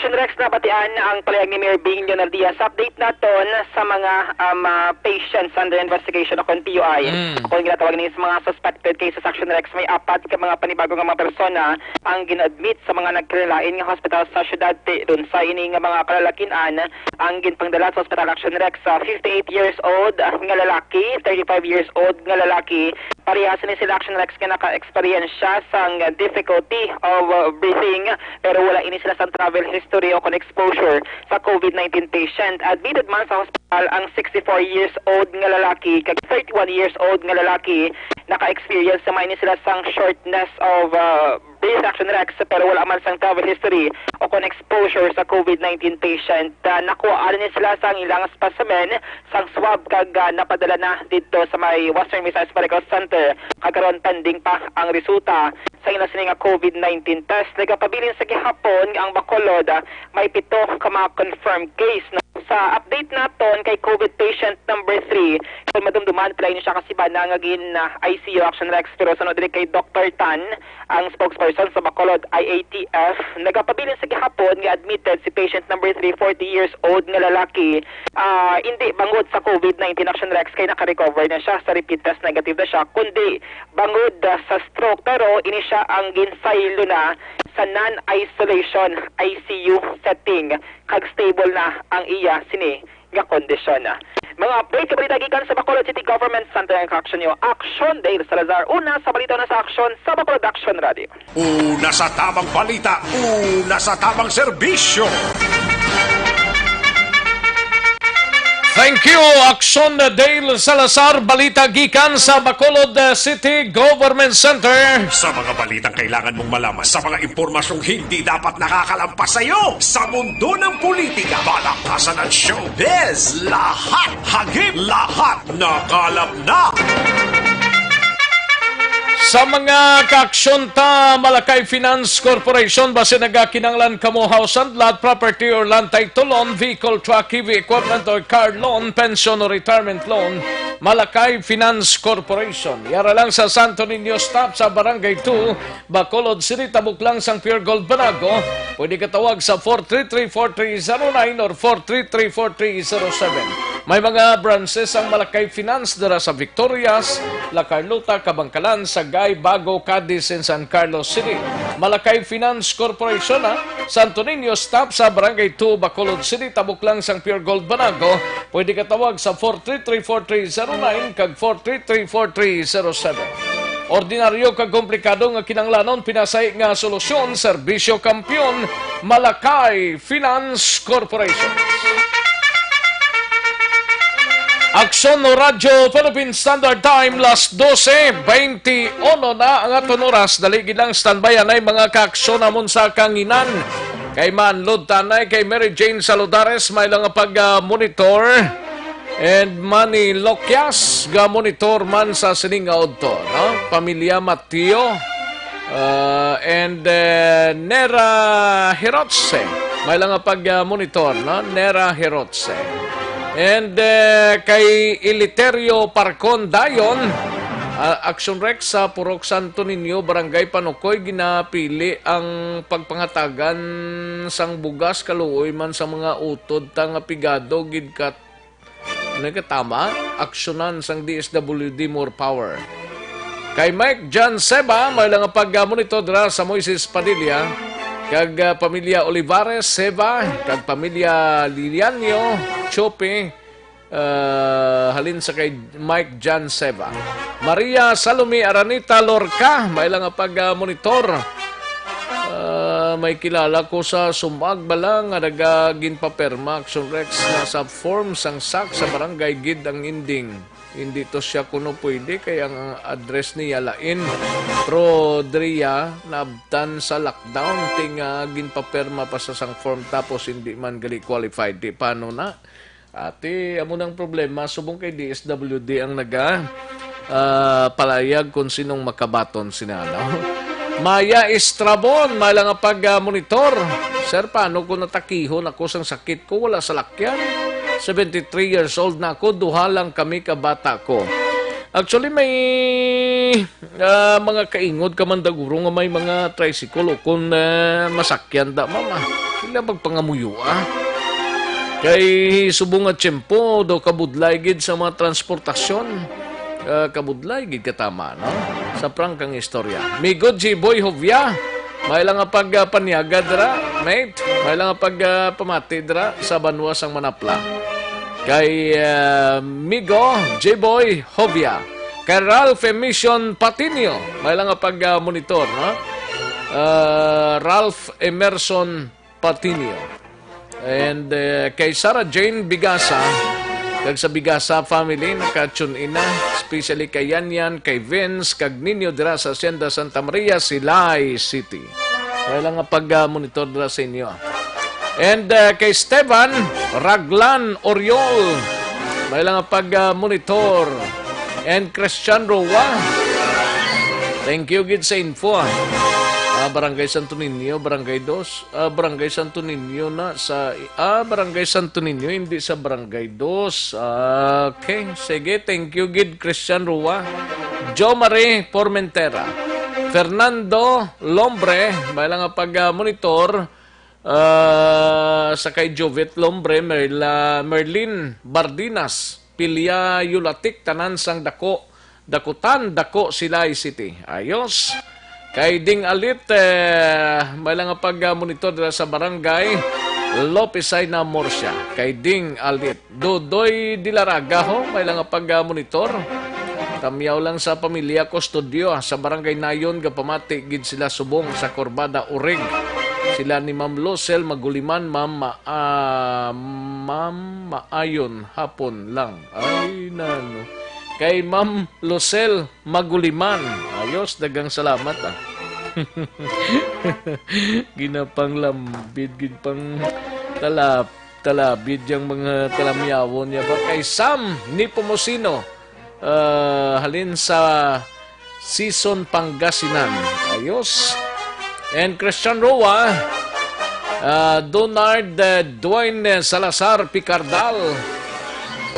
Action Rex, nabatian ang palayag ni Mayor Bing Leonardia. Sa update naton sa mga, um, uh, patients under investigation o kon P U I, Mm. o kon ginatawag ni sa mga suspected cases, Action Rex, may apat ka mga panibago nga mga persona ang gin-admit sa mga nagkalain-lain nga hospital sa siyudad. Ti-, dun sa ini nga mga kalalakin-an ang ginpangdala sa hospital, Action Rex, sa fifty-eight years old, ah, nga lalaki, thirty-five years old nga lalaki. Parehas ni sila, Action Rex, nga naka-eksperyensya sang difficulty of, uh, breathing, pero wala ini sila sang travel history o kon exposure sa COVID nineteen patient. Admitted man sa hospital ang sixty-four years old nga lalaki kag thirty-one years old nga lalaki. Naka-experience naman ini sila sang shortness of, uh, breath, Action Rex, pero wala man sang travel history o kon exposure sa COVID nineteen patient. Ah, nakuha ni sila sang ilang specimen sang swab kag, ah, napadala na didto sa may Western Visayas Medical Center. Kag karon pending pa ang resulta sa ila sini nga COVID nineteen test. Nagapabilin sa gihapon nga ang Bacolod, ah, may pito ka mga confirmed case, no? Sa update naton kay COVID patient number three, kung madumduman, pila ini siya ka semana nga gin, ah, I C U, Action Rex, pero sunod diri kay Doctor Tan, ang spokesperson sa Bacolod I A T F, nagapabilin sa gihapon nga admitted si patient number three, forty years old nga lalaki. Ah, hindi bangod sa COVID nineteen, Action Rex, kay naka-recover na siya sa repeat test, negative na siya, kundi bangod, ah, sa stroke, pero ini siya ang ginsaylo na sa non-isolation I C U setting, kag stable na ang iya sini nga kondisyon. Mga update sa balita gikan sa Bacolod City Government Center, ang kaaksyon niyo, Aksyon Dale Salazar. Una sa balita, una sa aksyon sa Bacolod Aksyon Radio. Una sa tamang balita, una sa tamang serbisyo. Thank you, Aksyon Dale Salazar. Balita gikan sa Bacolod, uh, City Government Center. Sa mga balitang kailangan mong malaman, sa mga impormasyong hindi dapat nakakalampas sa iyo, sa mundo ng politika, balakasan at showbiz, lahat hagip, lahat nakalap na. Sa mga kaaksyon ta, Malakay Finance Corporation, basi nagakinahanglan kamo house and lot, property or land title loan, vehicle, truck, heavy equipment or car loan, pension or retirement loan, Malakay Finance Corporation. Yara lang sa Santo Niño Stop sa Barangay two, Bacolod City, tabok lang sang Pure Gold Banago. Pwede ka tawag sa four three three, four three zero nine or four three three, four three zero seven. May mga branches ang Malakay Finance dira sa Victorias, La Carlota, Kabankalan, Sagay, Bago, Cadiz, and San Carlos City. Malakay Finance Corporation, ha? Santo Niño Stop sa Barangay two, Bacolod City, tabok lang sang Pure Gold Banago. Pwede ka tawag sa four three three, four three zero nine kag four three three, four three zero seven. Ordinaryo kag komplikado nga kinahanglanon, pinasahi nga solusyon, serbisyo kampiyon, Malakay Finance Corporation. Aksyon Radyo Philippine Standard Time, las dose beintiuno na ang aton oras. Dali gid lang, standby anay mga kaaksyon namon sa kanginan. Kay Manlod Tanay, kay Mary Jane Saludares, may lang pag, ah, monitor. And Manny Lokias, ga monitor man sa sining nga udto, no? Pamilya Mateo, uh, and, uh, Nera Hirotse. May lang nga pag, uh, monitor, no? Nera Hirotse. And, uh, kay Eliterio Parcon dayon, uh, Action Rex sa Purok Santo Niño, Barangay Panukoy, ginapili ang pagpangatagan sang bugas kaluoy man sa mga utod ta nga pigado gid kat Ano ka tama? Aksyonan sang D S W D More Power. Kay Mike John Seba, may lang pag, ah, monitor dira sa Moises Padilla, kag, ah, pamilya Olivares Seba, kag pamilya Lilianio Chope, ah, halin sa kay Mike John Seba. Maria Salome Aranita Lorca, may lang pag, ah, monitor. Ah, may kilala ko sa Sumag bala nga naga-, ginpapirma, Action Rex, na sa form sang sac sa barangay gid ang ending. Hindi to siya kuno pwede kay ang address niya lain. Pero diriya naabtan sa lockdown, ti nga ginpapirma pa sa sang form tapos hindi man gali qualified. Di paano na? Ati, amo nang problema, subong kay D S W D ang naga, ah, palayag kung sinong makabaton sina, no? Maya Estrabon, may lang nga pag, ah, monitor. Sir, paano ko natakihon ako sang sakit ko? Wala salakyan. Seventy-three years old na ako, duha lang kami ka bata ko. Actually, may, ah, mga kaingod ka man daguro nga may mga tricycle o kung, ah, masakyan da, mama. Sila magpangamuyo, ah. Kay subong nga tiyempo, daw kabudlay gid sa mga transportasyon. Ah, kabudlay gid katama, no? Sa prangkang istorya. Migo G Boy Hovia, may lang nga pag, ah, panyaga dira, mate. May lang nga pag, ah, pamati dira sa banwa sang Manapla. Kay, ah, Migo J-Boy Hovia. Kay Ralph Emission Patinio. May lang nga pag, ah, monitor, no? Ah, Ralph Emerson Patinio. And, eh, kay Sarah Jane Bigasa, kag sa Bigasa family, naka-tune in na, especially kay Yan Yan, kay Vince, kag Nino dira sa Hacienda Santa Maria, Silay City. May lang nga pag, ah, monitor dira sa inyo. And, ah, kay Esteban Raglan Oriol, may lang nga pag, ah, monitor. And Christian Roa, thank you gid sa info, ah. Ah, Barangay Santo Niño, Barangay Dos, ah, Barangay Santo Niño na sa, ah, Barangay Santo Niño, hindi sa Barangay Dos. Ah, okay, sige, thank you gid, Christian Roa. Jo Marie Formentera. Fernando Lombre, may lang nga pag, ah, monitor, ah, sa kay Jovet Lombre, Merla-, Merlin Bardinas, Pilia Yulatik, tanan sang dako, dakutan, dako, Silay City. Ayos. Kay Ding Alit, eh, may lang nga pag, ah, monitor dira sa barangay Lopesay na Murcia. Kay Ding Alit. Dodoy Dilaraga, ho, may lang nga pag, ah, monitor. Tamyaw lang sa pamilya Custodio, ah, sa Barangay Nayon, gapamati gid sila subong sa Corbada, Urig. Sila ni Ma'am Lucel Maguliman, Ma'am Ma-, ah, Ma'am Maayon hapon lang. Ay, nano. Kay Ma'am Lucel Maguliman. Ayos, dagang salamat, ah. Ginapanglambid, ginpang talap, talabid yang mga talamyawon niya ba? Kay Sam Nepomuceno, ah, halin sa Sison, Pangasinan. Ayos. And Christian Roa, ah, Donard, eh, Dwayne Salazar Picardal,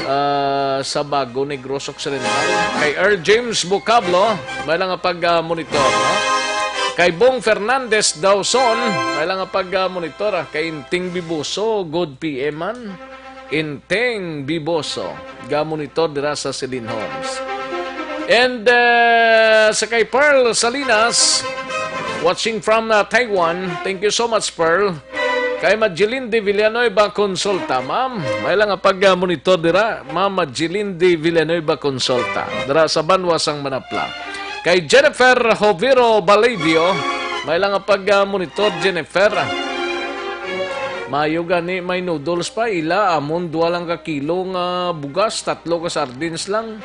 ah, sa Bago Negros Occidental. Kay Earl James Vocablo, may lang nga pag, ah, monitor, no? Kay Bong Fernandez Dawson, may lang nga pag, ah, monitor, ah. Kay Inting Bibuso, good P M man. Inting Biboso, ga-monitor dira sa Celine Homes. And, uh, sa kay Pearl Salinas, watching from, uh, Taiwan. Thank you so much, Pearl. Kay Madeline de Villanueva Consulta, ma'am. May lang nga pag-monitor dira, Ma'am Madeline de Villanueva Consulta, dira sa Banwa sang Manapla. Kay Jennifer Joviro Balidio, may lang nga pag-monitor, Jennifer. Mayo gani may noodles pa, ila, amon dua lang ka kilo nga bugas, tatlo ka sardines lang.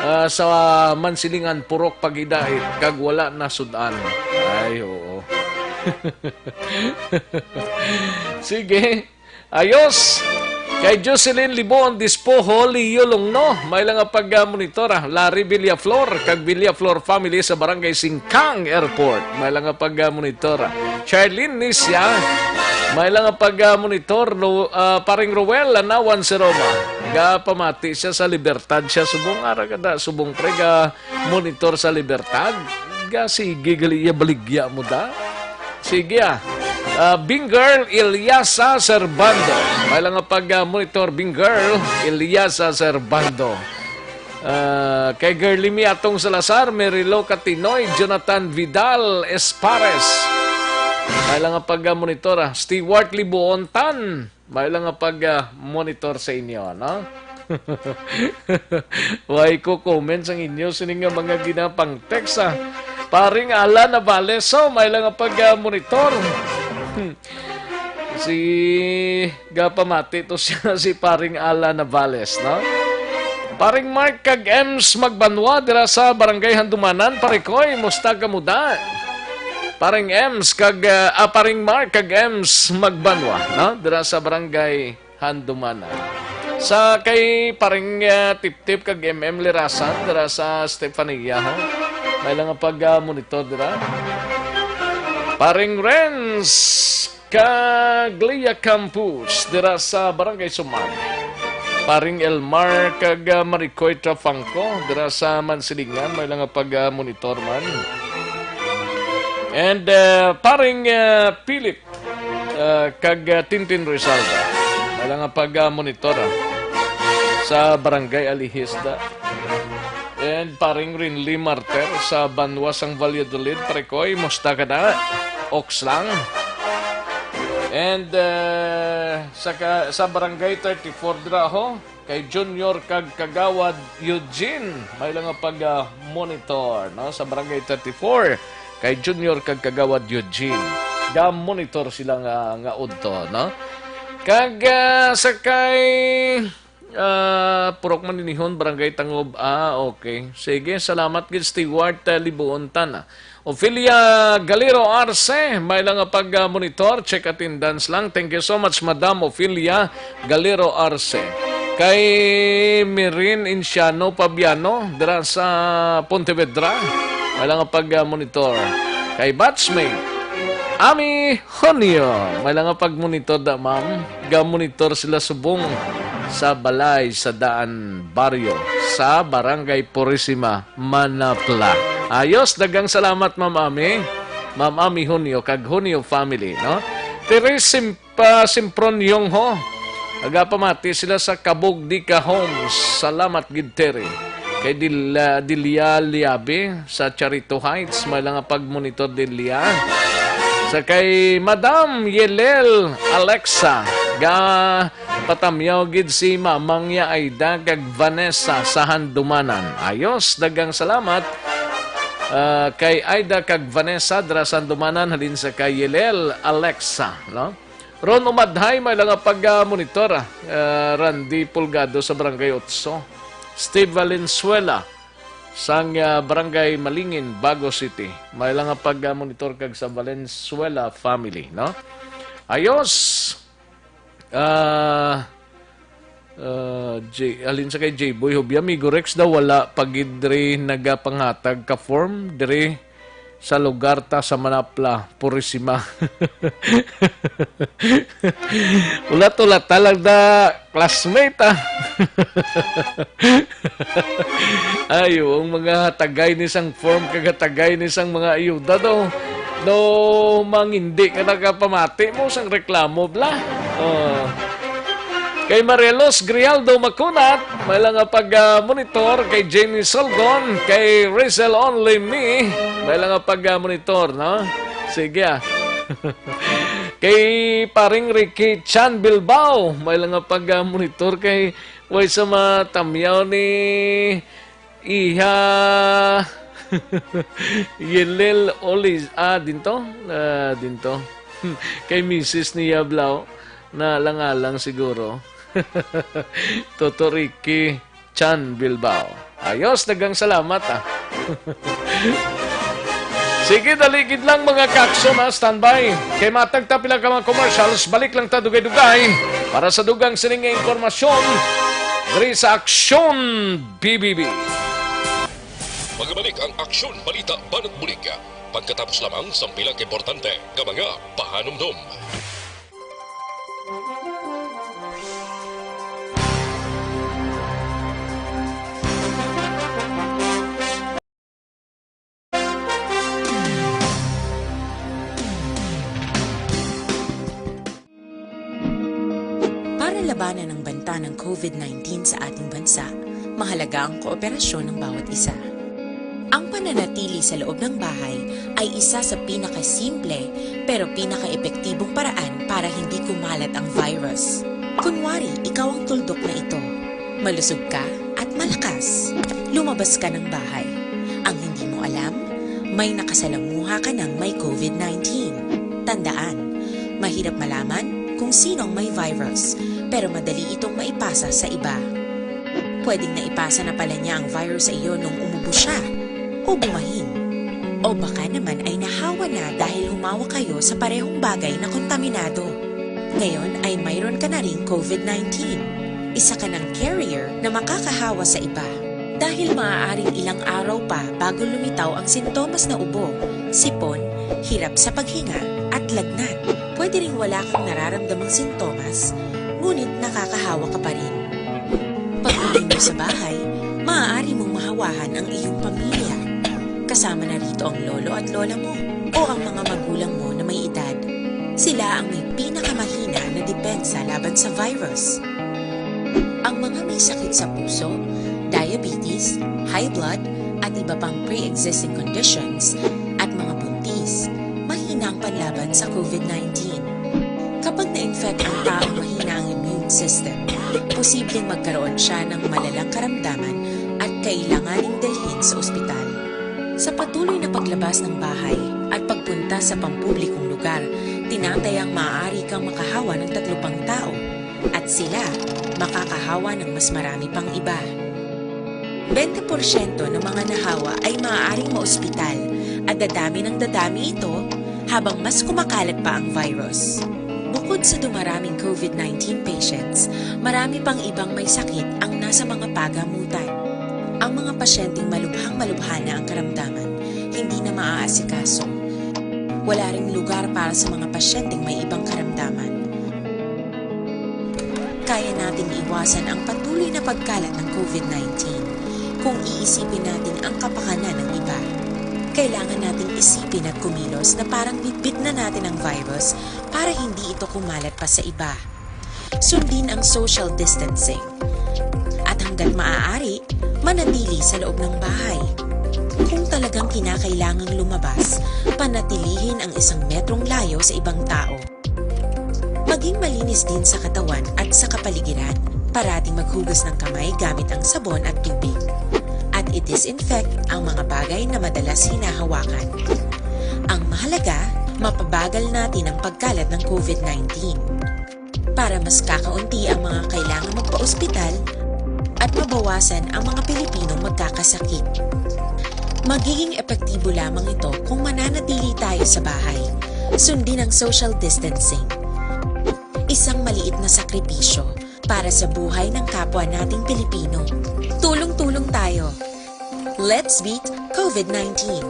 Ah, sa mansilingan, purok pagidait, kag wala na sud-an. Ay, oo. Sige. Ayos. Kay Jocelyn Libon Dispoho, Leo Longno, may lang nga pag-monitor, ah. Larry Villaflor, kag Villaflor family sa Barangay Singkang Airport, may lang nga pag-monitor, ah. Charlene Nisya, may lang nga pag-monitor, Ro-, ah, Paring Roel, Lanawan si Roma. Ga pamati siya sa Libertad siya, subong ara ka da, subong pre, ga monitor sa Libertad. Ga sige, gali iya baligya mo da. Sige, ah. Ah, Bing Girl, Eliasa Servando. May lang nga pag, ah, monitor, Bing Girl, Eliasa Servando. Ah, kay Girly Mi Atong Salazar, Merilo Katinoy, Jonathan Vidal Espares. May lang nga pag, ah, monitor, ah. Stewart Libuontan. May lang nga pag, ah, monitor sa inyo, no? Way ko comment sang inyo sini nga mga ginapang text, ah. Paring Alan Navales, so may lang nga pag, ah, monitor. Si, gapamati to siya, si Paring Ala Navales, no? Paring Mark kag Ems Magbanwa dira sa Barangay Handumanan, pare koy, musta ka muda? Paring Ems kag, ah, ah, Paring Mark kag Ems Magbanwa, no? Dira sa Barangay Handumanan. Sa kay Paring, ah, Tiptip kag M M Lirasan dira sa Stefania, ho? May lang nga pag, ah, monitor dira. Paring Renz kag Leah Campos dira sa Barangay Suman. Paring Elmar kag, ah, Maricoy Trafangco dira sa Mansilingan, may lang nga pag, ah, monitor man. And, ah, Paring, ah, Philip, ah, kag, ah, Tintin Rizalda. May lang nga pag, ah, monitor, ah, sa Barangay Alihisda. And Paring Rinly Marter sa Banwa sang Valladolid, pare koy, musta ka na? Oks lang. And, ah, sa ka-, sa Barangay thirty-four dira, ho, kay Junior kag Kagawad Eugene, may lang nga pag, ah, monitor, no? Sa Barangay thirty-four, kay Junior kag Kagawad Eugene. Ga-monitor sila nga, nga udto, no? Kag, ah, sa kay, ah, Purok Maninihon, Barangay Tangob. Ah, okay. Sige, salamat gid, Stewart, ah, Libuon Tana. Ophelia Galero Arce, may lang nga pag, ah, monitor, check attendance lang. Thank you so much, Madam Ophelia Galero Arce. Kay Mirin Inciano Pabiano, dira sa Pontevedra, may lang nga pag, ah, monitor. Kay batchmate Ami Honio, may lang nga pag monitor da, ma'am. Ga monitor sila subong sa balay sa Daan Baryo, sa Barangay Purisima, Manapla. Ayos, daghang salamat, Ma'am Ami. Ma'am Ami Hunyo, kag Hunyo family, no? Teres Sim-, pa Simpron Yongho. Nagapamati sila sa Kabog Dika Homes. Salamat gid, Terry. Kay Dil-, ah, Delia Liabe sa Charito Heights. May lang nga pagmonitor, Delia. Sa kay Madam Yelel Alexa, ga patamyaw gid si Mamang ya Aida kag Vanessa sa Handumanan. Ayos, daghang salamat, ah, kay Aida kag Vanessa dira sa Handumanan, halin sa kay Yelel Alexa, no? Ron Umadhay, may lang nga pag, ah, monitor, ah, Randy Pulgado sa Barangay Otso. Steve Valenzuela sang, ah, Barangay Malingin, Bago City. May lang nga pag, ah, monitor kag sa Valenzuela family, no? Ayos. Ah, ah, J-, alin sa kay J-Boy Hobya, Migo Rex daw wala pa gid diri nagapanghatag ka form diri sa lugar ta sa Manapla, Purisima. Ulat-ulat talag da classmate, ah. Ay, ang mga hatagay ni sang form kag hatagay ni sang mga ayuda daw. No, mangindi ka nakapamati mo sang reklamo, bla. Oh. Kay Marielos Grialdo Makunat, may lang nga pag, ah, monitor. Kay Jenny Solgon, kay Rizal Only Me, may lang nga pag, ah, monitor, no? Sige, ah. Kay paring Ricky Chan Bilbao, may lang nga pag, ah, monitor kay way sa matamyaw ni Iha Yelel Oliz. Ah, dinto? Ah, dinto. Kay misis ni Yablao, na lang-alang siguro. Toto Ricky Chan Bilbao. Ayos, daghang salamat, ah. Sige, dali gid lang, mga kaaksyon, ha. Standby. Kay matag ta pila ka mga commercials, balik lang ta dugay-dugay para sa dugang sining nga impormasyon diri sa Aksyon B B B. Magabalik ang Aksyon Balita Banat Bulig pagkatapos lamang sang pila ka importante nga mga pahanumdom. Para labanan ang banta ng COVID nineteen sa ating bansa, mahalaga ang kooperasyon ng bawat isa. Ang pananatili sa loob ng bahay ay isa sa pinakasimple pero pinakaepektibong paraan para hindi kumalat ang virus. Kunwari, ikaw ang tuldok na ito. Malusog ka at malakas. Lumabas ka ng bahay. Ang hindi mo alam, may nakasalamuha ka ng may COVID nineteen. Tandaan, Mahirap malaman kung sino ang may virus, pero madali itong maipasa sa iba. Pwedeng naipasa na pala niya ang virus sa iyo nung umubo siya, o bumahin. O baka naman ay nahawa na dahil humawak kayo sa parehong bagay na kontaminado. Ngayon ay mayroon ka na ring COVID nineteen. Isa ka ng carrier na makakahawa sa iba. Dahil maaaring ilang araw pa bago lumitaw ang sintomas na ubo, sipon, hirap sa paghinga, at lagnat. Pwede ring wala kang nararamdamang sintomas, ngunit nakakahawa ka pa rin. Pag-uwi mo sa bahay, maaari mong mahawahan ang iyong pamilya, kasama na rito ang lolo at lola mo o ang mga magulang mo na may edad. Sila ang may pinakamahina na depensa laban sa virus. Ang mga may sakit sa puso, diabetes, high blood, at iba pang pre-existing conditions, at mga buntis, mahina ang panlaban sa COVID nineteen. Kapag na-infect ang taong mahina ang immune system, posibleng magkaroon siya ng malalang karamdaman at kailanganing dalhin sa ospital. Sa patuloy na paglabas ng bahay at pagpunta sa pampublikong lugar, tinatayang maaari kang makahawa ng tatlo pang tao, at sila makakahawa ng mas marami pang iba. Bente porsyento ng mga nahawa ay maaaring maospital, at dadami ng dadami ito habang mas kumakalat pa ang virus. Bukod sa dumaraming COVID nineteen patients, marami pang ibang may sakit ang nasa mga pagamutan. Ang mga pasyenteng malubhang-malubha na ang karamdaman, hindi na maaasikaso. Wala ring lugar para sa mga pasyenteng may ibang karamdaman. Kaya nating iwasan ang patuloy na pagkalat ng COVID nineteen kung iisipin natin ang kapakanan ng iba. Kailangan nating isipin at kumilos na parang bitbit na natin ang virus para hindi ito kumalat pa sa iba. Sundin ang social distancing. At hanggat maaari, manatili sa loob ng bahay. Kung talagang kinakailangang lumabas, panatilihin ang isang metrong layo sa ibang tao. Maging malinis din sa katawan at sa kapaligiran. Parating maghugas ng kamay gamit ang sabon at tubig. At i-disinfect ang mga bagay na madalas hinahawakan. Ang mahalaga, mapabagal natin ang pagkalat ng COVID nineteen. Para mas kakaunti ang mga kailangang magpa-ospital at mabawasan ang mga Pilipinong magkakasakit. Magiging epektibo lamang ito kung mananatili tayo sa bahay. Sundin ang social distancing. Isang maliit na sakripisyo para sa buhay ng kapwa nating Pilipino. Tulong-tulong tayo. Let's beat COVID nineteen.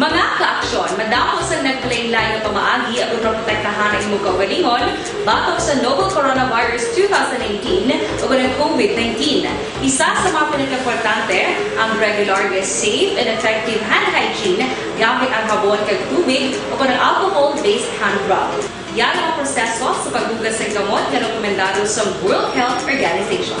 Mga ka-aksyon, madamo sang naglain-lain nga pamaagi ang pagprotektahan ang imo kaugalingon batok sa novel coronavirus two thousand nineteen o ang COVID nineteen. Isa sa mga pinakaimportante ang regular nga safe and effective hand hygiene gamit ang habon kag tubig o ang alcohol-based hand rub. Yara ang proseso sa paghugas sang kamot nga rekomendado sang World Health Organization.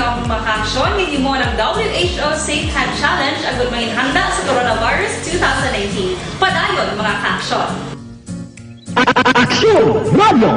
Ang mga kaaksyon, ginhimo ang W H O Safe Hand Challenge agud manginhanda sa Coronavirus two thousand nineteen. Padayon, mga kaaksyon. Aksyon Radio!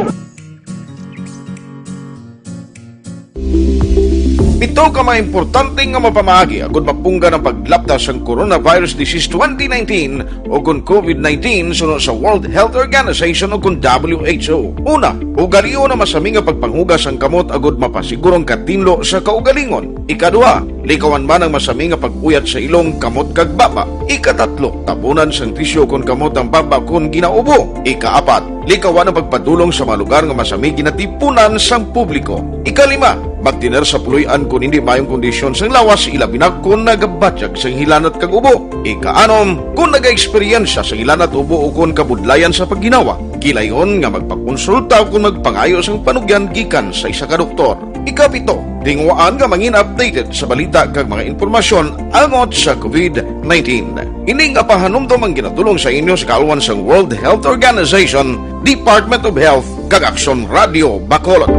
Pito ka mga importante nga mapamaagi agud mapunggan ang paglapta sang Coronavirus Disease twenty nineteen o kon COVID nineteen suno sa World Health Organization o kon W H O. Una, ugalion ang masami nga pagpanghugas sang kamot agud mapasiguro ang katinlo sa kaugalingon. Ikaduha, likawan man ang masami nga pag-uyat sa ilong, kamot, kag baba. Ikatatlo, tabunan sang tisyu kon kamot ang baba kon ginaubo. Ikaapat, likawan ang pagpadulong sa mga lugar nga masami ginatipunan sang publiko. Ikalima, magtener sa puloy-an kon hindi maayong kondisyon sang lawas, ilabi na kon nagabatyag sang hilanat kag ubo. Ikaanom, kon nagaeksperyensya sang hilanat, ubo, o kon kabudlayan sa pagginawa, gilayon nga magpakonsulta o kon magpangayo sang panugyan gikan sa isa ka doktor. Ikapito, tinguhaan nga mangin updated sa balita kag mga impormasyon angot sa COVID nineteen. Ini nga pahanumdom ang ginadul-ong sa inyo sa kaalwan sang World Health Organization, Department of Health, kag Aksyon Radio Bacolod.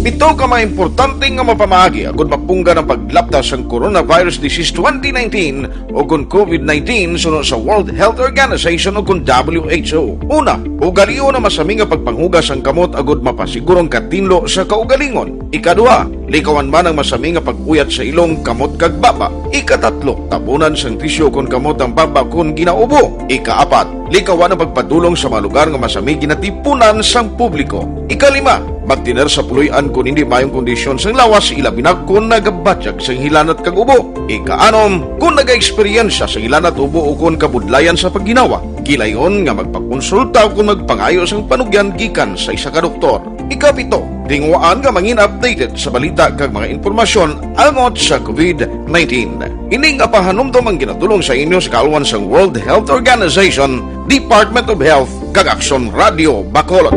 Pito ka mga importante nga mapamaagi agud mapunggan ang paglapta sang Coronavirus Disease twenty nineteen o kon COVID nineteen suno sa World Health Organization o kon W H O. Una, ugalion ang masami nga pagpanghugas sang kamot agud mapasiguro ang katinlo sa kaugalingon. Ikaduha, likawan man ang masami nga pag-uyat sa ilong, kamot, kag baba. Ikatatlo, tabunan sang tisyu kon kamot ang baba kon ginaubo. Ikaapat, likawan ang pagpadulong sa mga lugar nga masami ginatipunan sang publiko. Ikalima, magtener sa puloy-an kon hindi maayong kondisyon sang lawas, ilabi na kon nagabatyag sang hilanat kag ubo. Ikaanom, kon nagaeksperyensya sang hilanat, ubo, o kon kabudlayan sa pagginawa, gilayon nga magpakonsulta o kon magpangayo sang panugyan gikan sa isa ka doktor. Ikapito, tinguhaan nga mangin updated sa balita kag mga impormasyon angot sa COVID nineteen. Ini nga pahanumdom ang ginadul-ong sa inyo sa kaalwan sang World Health Organization, Department of Health, kag Aksyon Radio Bacolod.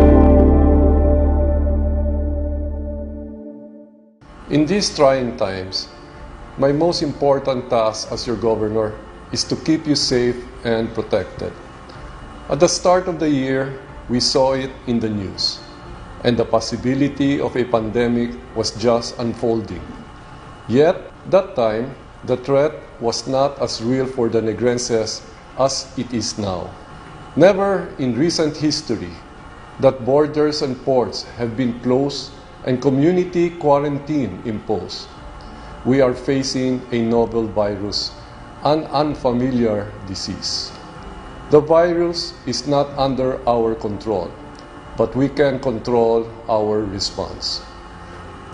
In these trying times, my most important task as your governor is to keep you safe and protected. At the start of the year, we saw it in the news, and the possibility of a pandemic was just unfolding. Yet, that time, the threat was not as real for the Negrenses as it is now. Never in recent history that borders and ports have been closed and community quarantine imposed. We are facing a novel virus, an unfamiliar disease. The virus is not under our control, but we can control our response.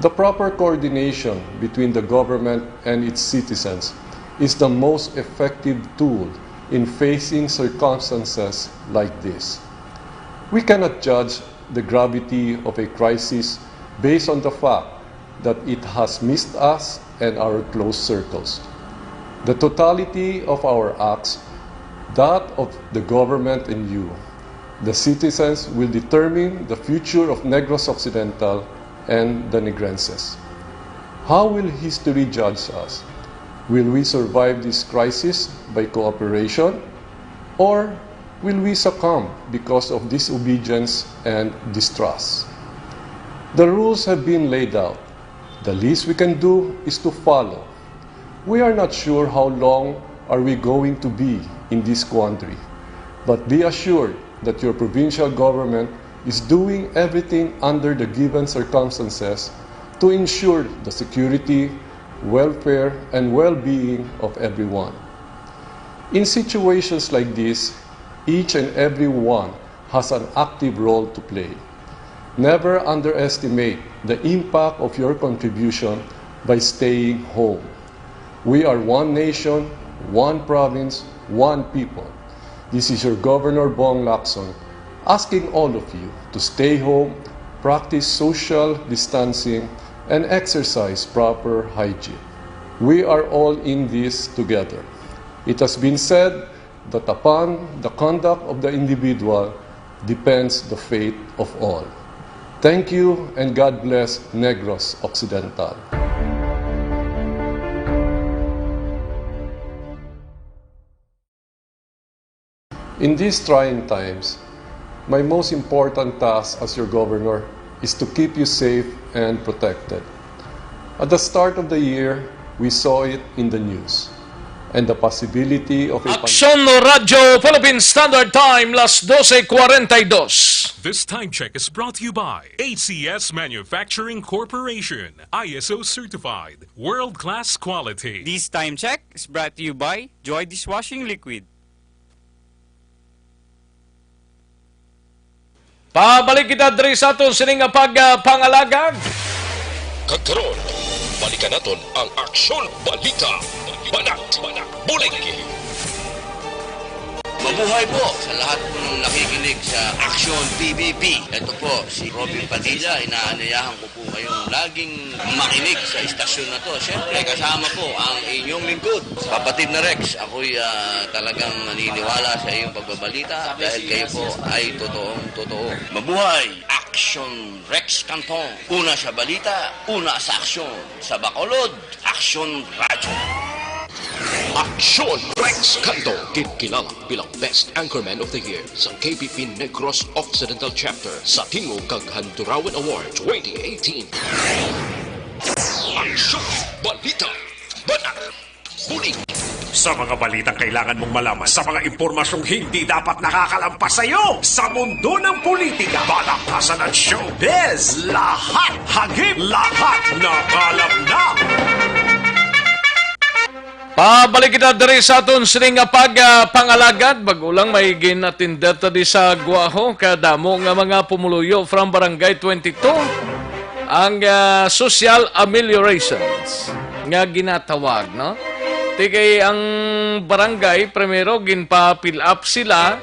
The proper coordination between the government and its citizens is the most effective tool in facing circumstances like this. We cannot judge the gravity of a crisis based on the fact that it has missed us and our close circles. The totality of our acts, that of the government and you, the citizens, will determine the future of Negros Occidental and the Negrenses. How will history judge us? Will we survive this crisis by cooperation, or will we succumb because of disobedience and distrust? The rules have been laid out. The least we can do is to follow. We are not sure how long are we going to be in this quandary, but be assured that your provincial government is doing everything under the given circumstances to ensure the security, welfare, and well-being of everyone. In situations like this, each and every one has an active role to play. Never underestimate the impact of your contribution by staying home. We are one nation, one province, one people. This is your Governor Bong Lacson asking all of you to stay home, practice social distancing, and exercise proper hygiene. We are all in this together. It has been said that upon the conduct of the individual depends the fate of all. Thank you and God bless Negros Occidental. In these trying times, My most important task as your governor is to keep you safe and protected. At the start of the year, we saw it in the news, and the possibility of a pan- Aksyon Radyo Philippine Standard Time, las doce cuarenta y dos. This time check is brought to you by A C S Manufacturing Corporation, I S O certified, world-class quality. This time check is brought to you by Joy Dishwashing Liquid. Pabalik kita diri sa aton sining nga pag, ah, pangalagad. Kag karon, balikan naton ang Aksyon Balita. Banat, bulig. Mabuhay po sa lahat po ng nakikinig sa Aksyon P B B. Ito po si Robin Padilla. Inaanyayahan ko po kayong laging makinig sa istasyon na to. Siyempre, kasama po ang inyong lingkod, kapatid na Rex. Ako'y, ah, talagang naniniwala sa iyong pagbabalita dahil kayo po ay totoong totoo. Mabuhay! Aksyon Rex Cantong. Una sa balita, una sa aksyon. Sa Bacolod, Aksyon Radyo. Aksyon Rex Cantong, ginkilala bilang Best Anchorman of the Year sa K P P Negros Occidental Chapter sa Tingog kag Handurawan Award twenty eighteen. Aksyon Balita. Banat. Bulig. Sa mga balitang kailangan mong malaman, sa mga impormasyong hindi dapat nakakalampas sa iyo, sa mundo ng politika, palakpasan at showbiz, lahat hagip, lahat nakalap na. Pabalik kita diri sa aton sining nga pag, ah, pangalagad. Bag-o lang may gin-attender ta di sa Guaho, kadamo nga mga pumuluyo from Barangay twenty-two ang, ah, social ameliorations nga ginatawag, no? Ti kay ang barangay, primero, ginpa-fill up sila,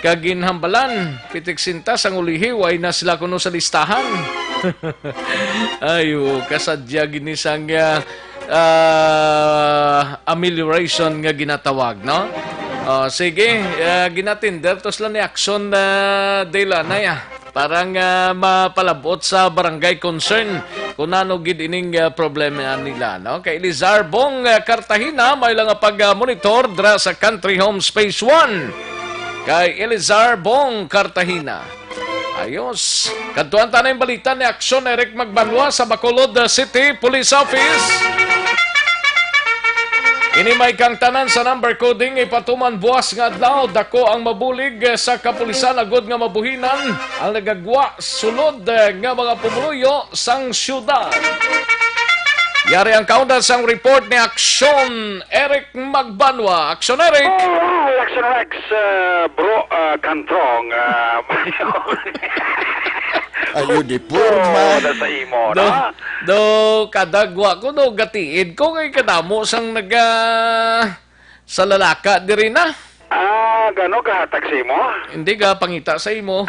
kag ginhambalan, pitik sintas ang ulihi, way na sila kuno sa listahan. Ayo, kasadya gini sang, ah, ah, amelioration nga ginatawag, no? Ah, sige, ah, ginatinder to sila ni Action, ah, Dela na ya. Para nga mapalabot sa barangay concern kung ano gid ining, ah, problema nila, no? Kay Elizar Bong, ah, Cartagena, may lang pag, ah, monitor dra sa Country Homes Phase one. Kay Elizar Bong Cartagena. Ayos. Kadtuan ta na yung balita ni Aksyon Eric Magbanwa sa Bacolod, uh, City Police Office. Ini may kangtanan sa number coding ipatuman buwas nga adlaw. Dako ang mabulig, uh, sa kapulisan agod nga mabuhinan ang nagagwa sulod, uh, nga mga pumuluyo sang syudad. Yari ang kaundan sang report ni Aksyon Eric Magbanwa. Aksyon, Eric. Alright, Action Rex, uh, bro, uh, Kantrong, uh, Mario. Ayo di porma. Oh, nasa imo, do, na? Do, kadagwa ko, do, gatiid ko kay kadamo sang naga sa lalaka diri na. Ah, gano gahatag sa imo? Hindi ka pangita sa imo.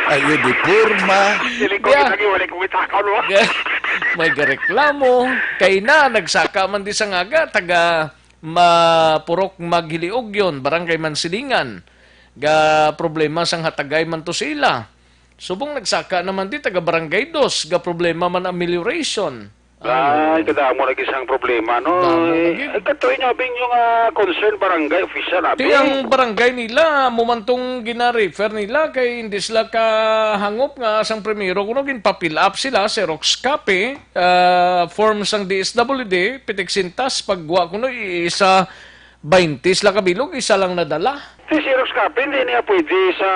Ayo di porma. Siling ko, yeah, kita giwalik mo itakaw, no? Yeah. May gareklamo. Kay na, nagsaka man di sa ngaga, taga ma-, Purok Maghiliog yon, Barangay Mansilingan. Ga problema sang hatagay man to sila. Subong nagsaka naman di taga Barangay Dos, ga problema man amelioration. Ay, kadamo lagi sang problema, no? Damo lagi. Ay, katuloy nyo, abing yung, ah, concern barangay official, abing. Ti ang barangay nila, mo man tong gina-refer nila, kay hindi sila kahangop nga sang primero, kuno ginpa-fill up sila, xerox copy, ah, form sang D S W D, pitik sintas, pagwa kuno, i-, isa, baynte sila kabilog, isa lang nadala. Si xerox copy, hindi niya pwede sa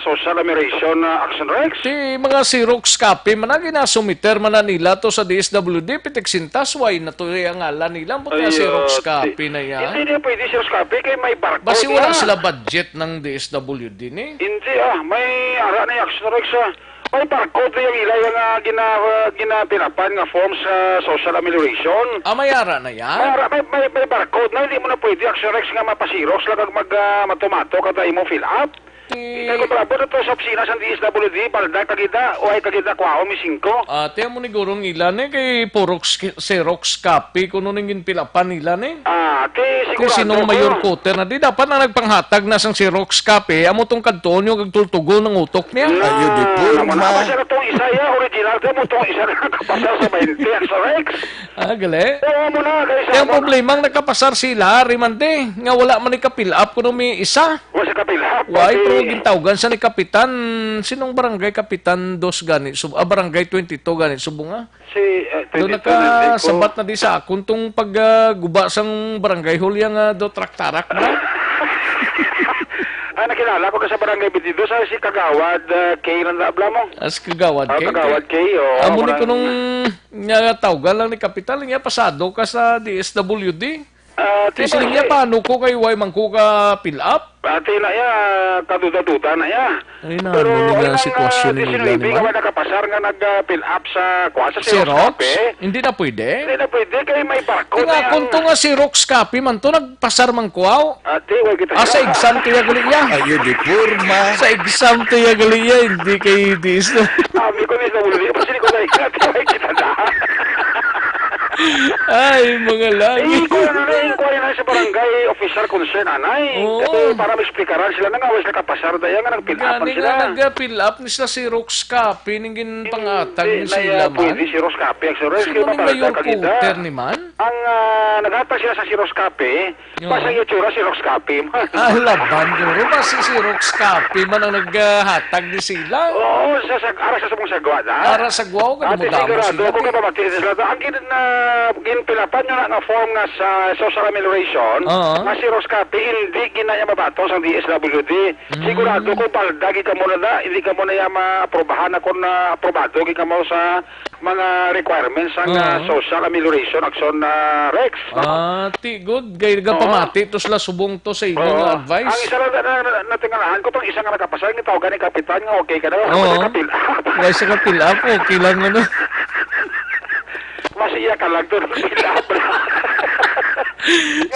social amelioration na action, Rex? Ti mga xerox copy man na ginasumiter man na nila to sa D S W D, pitik sintas, way na to ang ngalan nila, buti nga xerox copy na yan. Hindi niya pwede xerox copy kay may barcode. Basi wala sila budget ng D S W D ni? Hindi, ah, may ara na yung action, Rex, ah. May barcode yung ila yung, ah, gina-, ah, ginapilapan nga form sa social amelioration. Ah, may ara na yan? May ara, may, may, may barcode na, hindi mo na pwede, Action Rex, nga mapaxerox lang kag mag, ah, matumato kada imo fill up. Ti- Kaya kung bravo na to sa opisina sa D S W D, balda kagida, o ay kagida, kwaon mi singko. Ah, ti amo ni gurong ila ni, kay puro x-, xerox copy, kuno ning ginpilapan nila ni. Ah, ti Kung sigurado sinong ko. Mayor Cutter na, di dapat na nagpanghatag na sang xerox copy, amo tong kadtuon yung agtultugon ng utok niya. Ayo, di Ah, porma. Amo na, basta na tong isa, ya, original ka mo, tong isa na nakapasar sa baynte, Action Rex. Ah, gali. Oo, amo na, kay Kaya ang sama na. Problema, ang nakapasar sila, Rimande, nga wala man ikapill up kuno may isa. Wala siya kapill up. Why, pero gintawgan sa ni Kapitan, sinong barangay Kapitan dos gani? Sub-, ah, Barangay twenty-two gani, subong, ah. Si, ah, Doon twenty-two, nakasabat na di sa akon tong pag, ah, guba sang barangay hall yang, ah, do traktarak na. Ah, nakilala ko ka sa Barangay twenty-two, sa si Kagawad, ah, K lang na, bla mo? As Kagawad Ah, K, Kagawad K, oo, Amo ni ako kunong nang nga tawgan lang ni Kapitan, niya pasado ka sa D S W D. Ah, Kay di ba siling niya, si paano ko kay why man ko ka fill up? Ati na ya, kaduda-duda na ya. Ay, na, Pero ano nga ay ang, sitwasyon ah, ni Mila diecinuebe naman? Nga nakapasar nga nag, ah, fill up sa, kuha sa Xerox Xerox? Copy. Hindi na pwede? Hindi na pwede kay may barcode Tinga, na kung yan. To nga Xerox copy man to, nagpasar man kuaw. Ati, wag kita Ah, sa siya. Exam to ya gali ya. Ayo, di porma. Sa exam to ya gali ya, hindi kay dis. Sabi ko, ni sa ulo, di ba sila ko na iklat, wag kita na. Ay, mga langit. Eh, kuha na na, inquire na sa barangay officer concern, anay. Oo. Kasi para maexplikaran sila na nga, wala sila kapasar, daya nga nag-fill up Gani sila. Nga nag-fill up ni sila Xerox copy, ning ginpangatag Hindi ni na sila yan man. Pwede Xerox copy. Ang Xerox, Sino kaya ni mabalda Mayor ka gida. Cotter ni man? Ang, ah, naghatag sila sa Xerox copy, Oo. Basta yung tsura, Xerox copy man. Ah, laban, guro. Basta Xerox copy man ang naghatag ni sila. Oo, sa, sa, ara sa subong sagwa na. Ara sa guwaw, Ate, kadamo-damo sigurado sila, ako eh. Kapamati sila. Ang gin-, na, ginpilapan nyo na nga form nga sa social amelioration, Oo. Nga Xerox copy, hindi ginaya mabato sa D S W D. Mm. Sigurado ko, palda, gid kamo na na, hindi kamo na ya maaprobahan ako na aprobado, gid kamo sa mga requirements sang, ah, Oo. Social Amelioration Action, ah, Rex, no? Ah, ti good. Kay Oo. Nagapamati to sila subong to sa imo Oo. Nga advice. Ang isa lang na, na, na, natingalahan ko, tong isa nga nakapasar, nga tawag ni Kapitan, nga okay ka na, Oo. Kapil-, Why sa kapil-, ah, okay lang, ano? Mas iya ka lang to, kapil-,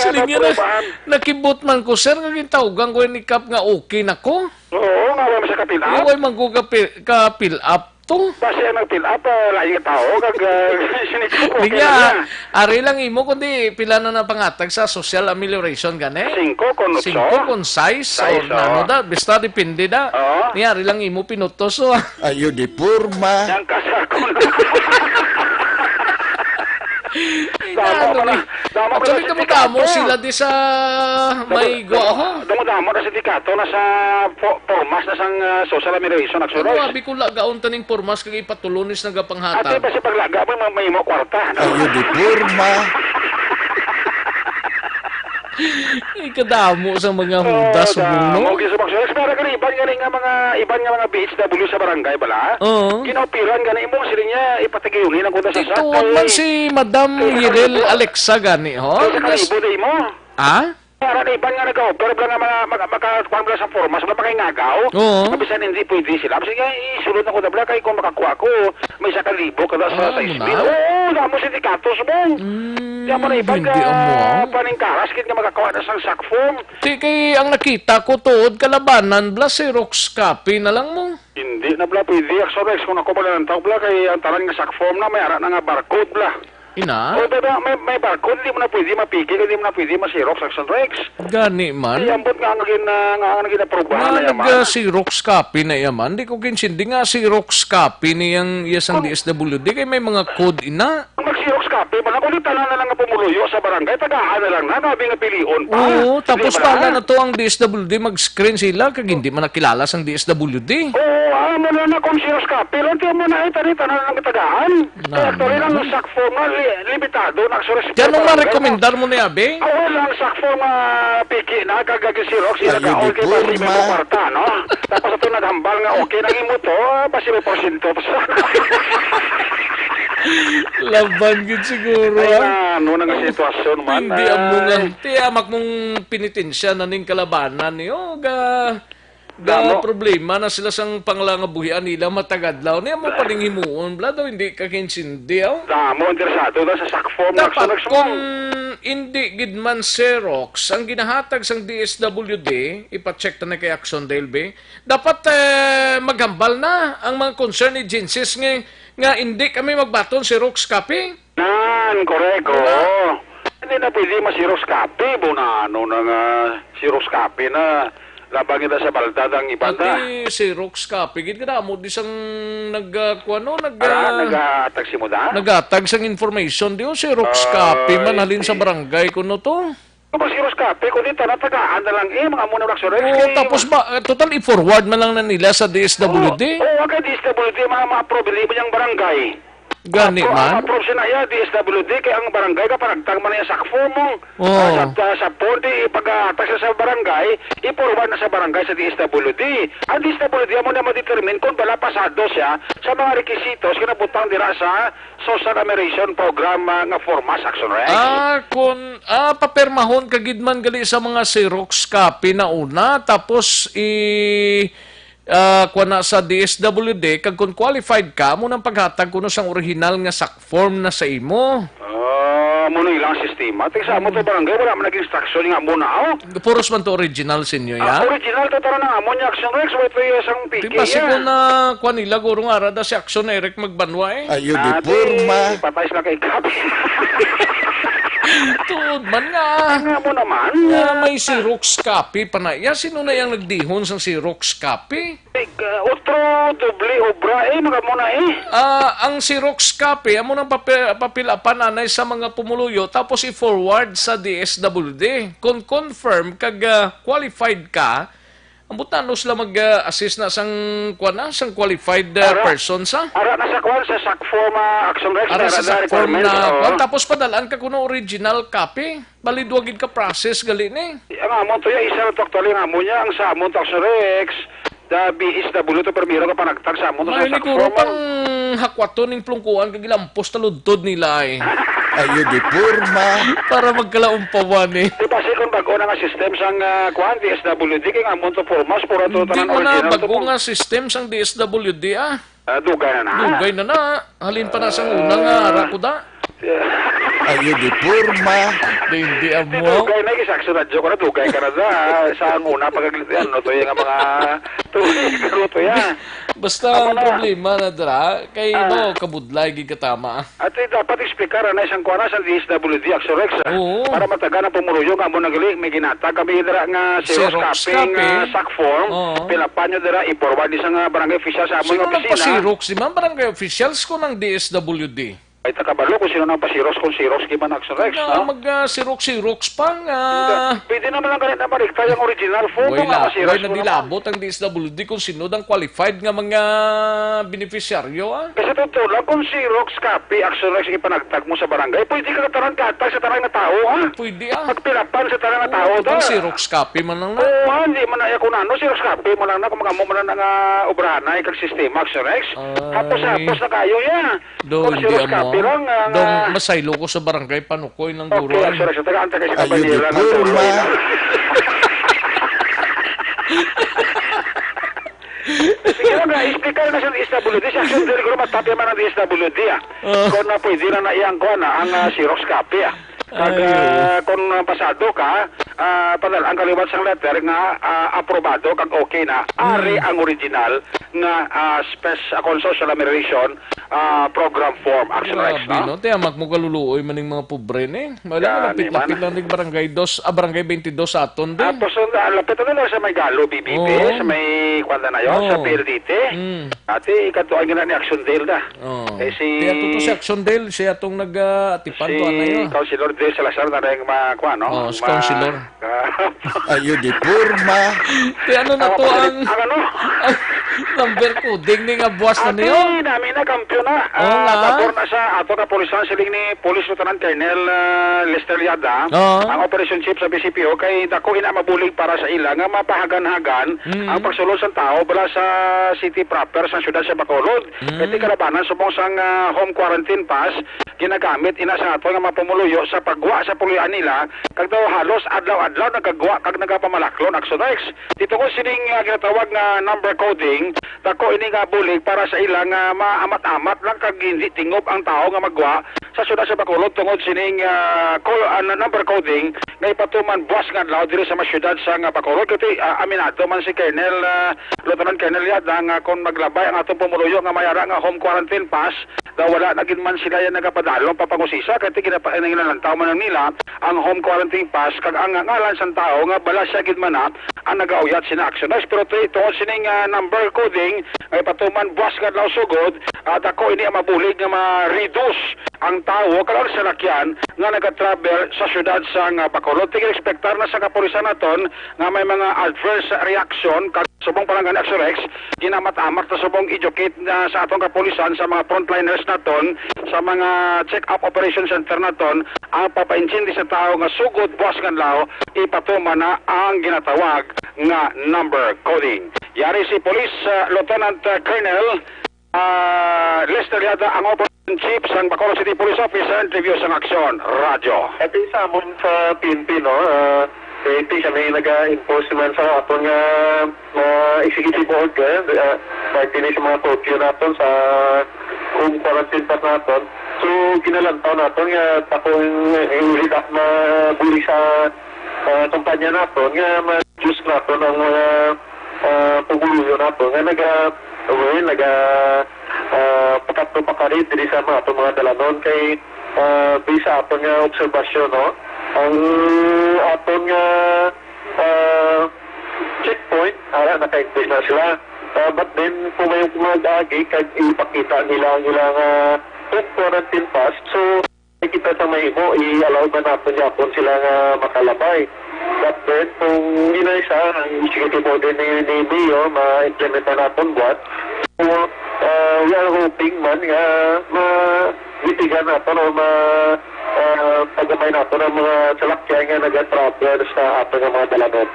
Siling niya na, Nga naprobahan. Nakibot man ko, sir, nga gintawgan ko ni Kap nga okay na ko. Oo, nga wala siya ka-fill up. Why man ko ka-fill, ka-fill up to? Basi ang nag-fill up, ah, lain nga tao, kag, ah, sinig ko, Di okay niya, lang niya. Ari lang imo, kundi pila na napangatag sa social amelioration gani? Singko kon otso. Singko kon sais, Sais, o nano oo. Da, basta depende da. Oo. Niya, ari lang imo pinutos, o. Ayo di porma. Yang kasakon. Ay, Damo nano man ni? Na, damo man Actually, na damo-damo sindikato. Sila di sa Damo-, may damo-, guaho. Damo-damo na sindikato na sa fo-, formas na sang, ah, social amelioration action. Ano, abi ko lagaon taning formas kag ipatulonis Ate, nagapanghatag. Basi paglaga mo, may, may mo kwarta, no? Ayo di porma. Ay, kadamo sa mga hudas sa damo, no? Gisubak-subak. Pero gani, iban gani nga mga, iban nga mga B H W sa barangay, bala? Oo. Ginaopiran gani mo, sila niya, ipatigayunin ang kuda sa Tituon sakay. Man si Madam Kaya Yirel nakalibo. Alexa gani, ho? Kaya nakalibo na imo. Ha? Para na iban nga nag-offer, bala nga mga, mga, maka-, kuwan bala sa forma, sa mga pangingagaw. Oo. Mabisan hindi pwede sila. Basta nga, isulod na ko na bala, kay kung makakuha ko, may isa ka libo kada sa Ah, sa isbil. Muna? Oo, damo sindikato, subong. Mm, Kaya mo na iban hindi ka amo, ah. Paningkaras, gid nga makakuha na sang sakfom. Ti kay ang nakita ko tuod kalabanan, bla, Xerox copy na lang mo. Hindi na bla, pwede. Ak-, sorry, kung ako maglantaw bla, kay ang tanan nga sakfom na, may ara na nga barcode bla. Ina? O, may, may, may barcode, hindi mo na pwede mapigil, hindi mo na pwede ma-Xerox, Action Rex. Gani man. Ay, ambot nga ang gin-, ah, nga ang ginaprobahan Nga na yaman. Nag-Xerox copy na yaman. Di ko kinsindi nga Xerox copy niyang iya sang Kung D S W D kay may mga code ina. Kung mag-Xerox copy, man, kung di tanan na lang nga pumuluyo sa barangay, tagaan na lang na, nabi nga pilion pa. Oo, tapos Di ba? Pala na to ang D S W D, mag-screen sila, kag hindi man nakilala sang D S W D. Oo, ah, mo na na kung Xerox copy, lang tiyan mo na, ay, tani, tanan lang tagaan. Kaya actually lang, sakfom nga, li-, limitado na sa respect Kaya anong sa barangay, marekomendar no? Mo ni Abi? Ah, well, ang sakfom nga piki na, kag agi Xerox, Ay, ilaga, okay, basi may porma. Kwarta, no? Tapos ito naghambal nga, okay, nang imo to, ah, basi may porsyento. Laban gid siguro, Ay, ah. Na, ano na nga sitwasyon man, Hindi ang ay. Mga, ti, amak mong pinitensya na ning kalabanan, ni, oh, ga, Damo. Problema na sila sang pangalangabuhian nila matagadlaw. Niya mo pa ning himuon, bla, daw hindi ka kinsindi, aw. Damo interesado na sa sakfom na Dapat Xerox mo. Kung hindi gid man Xerox ang ginahatag sang D S W D, ipa-check ta na kay Action Dale, be. Dapat, eh, maghambal na ang mga concerned agencies nga, nga hindi kami magbaton Xerox copy. Nan, correct, Diba? Oo. Hindi na pwede ma-Xerox copy, bo na ano na nga Xerox copy na labang kita sa baldad ang iban na. Ati Xerox copy, gid kadamo di sang nag, ah, kuwan, no, nag, Ah, ah, naghatag si mo na? Naghatag sang information di, oh, Xerox Ah, copy man halin sa hindi. Barangay kuno to. Kung pa si Roscafe, kundi tanan tagaan na lang, eh, mga amo na Action Rex. Oo, kay tapos ba, eh, total i-forward man lang na nila sa D S W D? Oo, oo, kay D S W D, ma-, ma-approve, dili mo niyang barangay. Gani Appro-, man? Approve siya na iya, D S W D, kay ang barangay, kapanagtag man niya sa form mo. Oo. Ah, sa, sa, sa form, di ipag-atas sa barangay, i-forward na sa barangay sa D S W D. Ang D S W D, amo na ma-determine kung bala pasado siya sa mga requisitos nga nabutang dira sa Social Amelioration Program, ah, nga formas, Action Rex. Ah, kun, ah, papirmahon ka gid man gali sa mga Xerox copy na una, tapos i, ah, kuha na sa D S W D, kag kun qualified ka, amo nang paghatag kuno sang original nga sac form na sa imo. Ah, amo na ilang sistema. Tig sa amo to barangay, wala man nag-instruction nga amo na, oh. Puros man to original sa inyo, Ah, ya? Original to, tanan ang amo niya, Action Rex, wait to yung isang P K Di ba, yan. Siguro na, kuha nila, guro nga, ara da si Action Eric Magbanwa, eh. Ayo, di Ate, porma. Patay sila kay Gabi. Tuod man nga. Nga mo naman. Nga may Xerox copy pa na. Ya, sino na yung nagdihon sang Xerox copy? Eh, uh, otro doble obra, eh, mga mo na, eh. Ah, ang Xerox copy, amo nang papel, papel apan anay sa mga pumuluyo, tapos i-forward sa D S W D. Kung confirm kag, ah, qualified ka, ang butano sila mag-assist na sang, kuwan na, sang qualified, ah, Ara, person sa? Ara na sa kuwan, sa sac form, ah, Action Rex, Ara sa ara na sac form requirements, na, oo. Kuwan, tapos padalaan ka kuno original copy. Bali, duwa gid ka process gali ni. Ang amon to ya, isa ra to actually ang amon niya, ang sa amon to Action Rex, the B S W to, primero ka panagtag sa amon to sa May sac niguro form, pang ah. Hakwaton ning plungkuan kag ilampos taludtod nila, eh. Ayo di porma. Para magkalaum pa man, eh. Di ba, si kung bago na nga system sang, ah, kuan, D S W D, kay nga amon to formas, pura to Hindi tanan man na original to bago po. Nga system sang D S W D, ah. Ah, dugay na na. Dugay na na. Halin pa na sang una nga ara ko da. Yeah. Ayo di porma. Di, hindi amo. Dugay na, isa sa radyo ko na, dugay ka na da. Sa ang una, pag, ano to, yung mga, to, to, to, ya. Basta Ako ang na. Problema na dira, kay Ah. Mo, kabudlay, gid katama. At, eh, dapat explicar na isang kuwan na sa D S W D, Action Rex, ah. Oo. Para matagan ang pumuluyo nga amo nang gali, may ginatag kami dira nga Xerox Xerox copy nga copy. Sac form. Oo. Pilapan nyo dira, i-forward ni sa nga barangay official sa among Sino opisina. Nagpa-Xerox, di man? Barangay officials ko ng D S W D. Ay, takabalo kung sino nang pa-Xerox, kung Xerox, di man Action Rex, Nga no? Mag, ah, Xerox, Xerox pa nga. Pwede naman lang ganit na marikta yung original form, Way kung la-, nga ma-Xerox way mo naman. Nadilabot ang D S W D kung sino dang qualified nga mga beneficiaryo, ah. Kasi totoo lang, kung Xerox copy, Action Rex, ipanagtag mo sa barangay, pwede ka tanan katag sa tanan nga tao, ha? Pwede, ah. Pagpilapan sa tanan nga Oo, tao, kung ta. Xerox copy man lang na. Oo, ha, hindi man na, kung ano, Xerox copy mo lang na, kung magamo mo lang na nga obrahan na, kag sistema, Action Rex. Ay. Hapos-hapos na kayo, ya. Do, Kung hindi Xerox amo. Copy lang, ah, Dong, nga masaylo ko sa barangay Panukoy ng Okay, Duroy. Action Rex, tagaan ta kay sa Ayo, Kabanira ng di Duroy porma. Na. Sige lang, ah, explicar na sa D S W D. Sa Action Rex, siguro matapya man ang D S W D, ah. Ah. Kung na pwede na na iyang kuha na ang, ah, Xerox copy, ah. Kag, Ay, ah, kung, ah, pasado ka, ah, padala ang kaliwat sang letter nga, ah, aprobado kag okay na. Ari Mm. ang original nga, ah, spes-, ah, kung social amelioration, ah, program form, Action Rex, Grabe, no? No? Tiyamak mo kaluluoy man ning mga pobre ni. Wala Gani man ang pit-lapit man. Lang ning barangay dos, ah, barangay twenty-dos sa aton din. Ah, puso na, lapit na lang sa may Galo, B B P, Oo. Sa may, kwan na yun, sa Oo. P L D T. Mm. Ate, ikatuan nga na ni Action Dale na. Oo. Eh, si Kaya tuto si Action Dale, siya tong nag, ah, atipan si to, ano yun? Councilor Dale Salazar na rin ma-, kwan, no? Oo, si Ma-, Councilor. Ah. Ayo di porma. Kaya ano na Ang to ang, ang ano? Ang number coding ni nga buwas na Ate, niyo? Nami na kampiyon na. Oo Ah, nga. Pabor na sa ato kapulisan, siling ni Police Lieutenant Colonel, ah, Lester Liada, Oo. Ang operation chief sa B C P O, kay dako ina mabulig para sa ila nga mapahagan-hagan Mm. ang pagsulod sang tao bala sa city proper sa siyudad sa Bacolod. Mm. Kay ti kalabanan subong sang, ah, home quarantine pass, ginagamit ina sa ato nga mga pumuluyo sa pagwa sa puloy-an nila, kag daw halos adlaw-adlaw nagagwa kag nagapamalaklon, Action Rex. Ti tungod sining, ah, ginatawag nga number coding, dako ini nga bulig para sa ila nga maamat-amat lang kag hindi tingob ang tawo nga magwa sa siyudad sa Bacolod tungod sining, ah, call, ah, number coding nga ipatuman buwas nga adlaw diri sa mga siyudad sa nga Bacolod. Kay, ah, aminado man si Colonel, ah, Lieutenant Colonel Yada nga kung maglabay ang atong pumuluyo nga may ara nga home quarantine pass, daw wala na gid man sila yan nagapadalong papangusisa, kay ti ginapa-, ginalantaw man nila ang home quarantine pass kag ang ngalan sang tawo nga bala siya gid man na ang nagauyat sina Action Rex. Pero ti-, tungod sining, ah, number coding nga ipatuman buwas nga adlaw sugod, Ah, dako ini ang mabulig nga ma-reduce ang tawo, kag ang salakyan nga nagatravel sa siyudad sang, ah, Bacolod. Tigin-ekspektar na sa kapulisan naton nga may mga adverse reaction kag subong pa lang gani, Action Rex, ginamat-amat na subong educate na sa atong kapulisan, sa mga frontliners naton, sa mga check-up operation center naton, ang papaintindi sa tawo nga sugod buwas nga adlaw ipatuman na ang ginatawag nga number coding. Yari si Police, ah, Lieutenant, ah, Colonel Ah, Lester Yada, ang Operation Chief sang Bacolod City Police Office, sa interview sang Aksyon Radyo. Ito sa amon sa P N P, no? Ah, creative kami naga-enforce man sa aton nga, ah, executive order, ah, parte ni sa mga curfew naton sa home quarantine pass naton. So, ginalantaw naton nga takong hindi na mabuli sa, ah, kampanya naton nga ma-reduce naton ang mga, ah, pumuluyo naton nga naga, well, naga, ah, pakadto pakari diri sa mga aton mga dalanon kay, ah, based sa aton nga obserbasyon, no, ang aton nga, ah, checkpoint, ara, naka-increase na sila. Ah, but then, kung may mag-agi, kag ipakita nila ang ilang, ah, home quarantine pass, so, kita sa mahimo, i-allow man naton gyapon sila nga makalabay. But then, kung yun ay siya, ang executive order ni, ni Mayor, ma-implement na naton buwan. So, uh, we are hoping man nga ma-, bitigan naton o ma-, uh, pagamay naton ang mga salakyan nga nag-travel sa aton nga mga dalanon.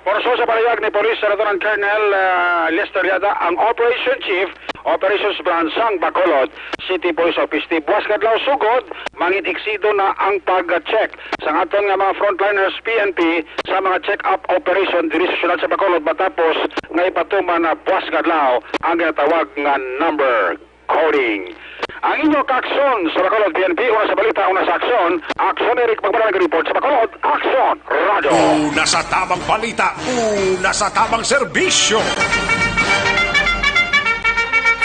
Porso sa pahayag ni Police Lieutenant Colonel, ah, Lester Yada, ang Operation Chief, Operations Branch sang Bacolod City Police Office, ti buwas nga adlaw sugod, mangin-eksido na ang pag-check sa aton nga mga frontliners, P N P, sa mga check-up operation diri sa siyudad sa Bacolod, matapos nga ipatuman na buwas nga adlaw ang ginatawag nga number coding. Ang inyo kaakson sa Bacolod P N P, una sa balita, una sa aksyon, Aksyon Eric Magbanwa nag-report sa Bacolod, Aksyon Radio. Una sa tabang balita, una sa tabang serbisyo.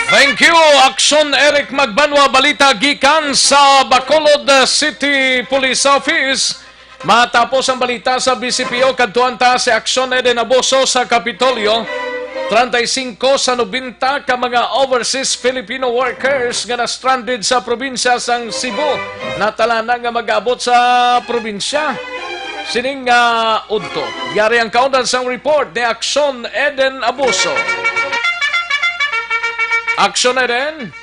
Thank you, Aksyon Eric Magbanwa. Balita gikan sa Bacolod City Police Office. Matapos ang balita sa B C P O, kadtuan ta si Aksyon Eden Abuso sa Kapitolyo. Treinta y cinco sa nobenta ka mga overseas Filipino workers nga na-stranded sa probinsya sang Cebu natala na nga mag-abot sa probinsya sining nga udto. Yari ang kaundan sang report ni Aksyon Eden Abuso. Aksyon Eden.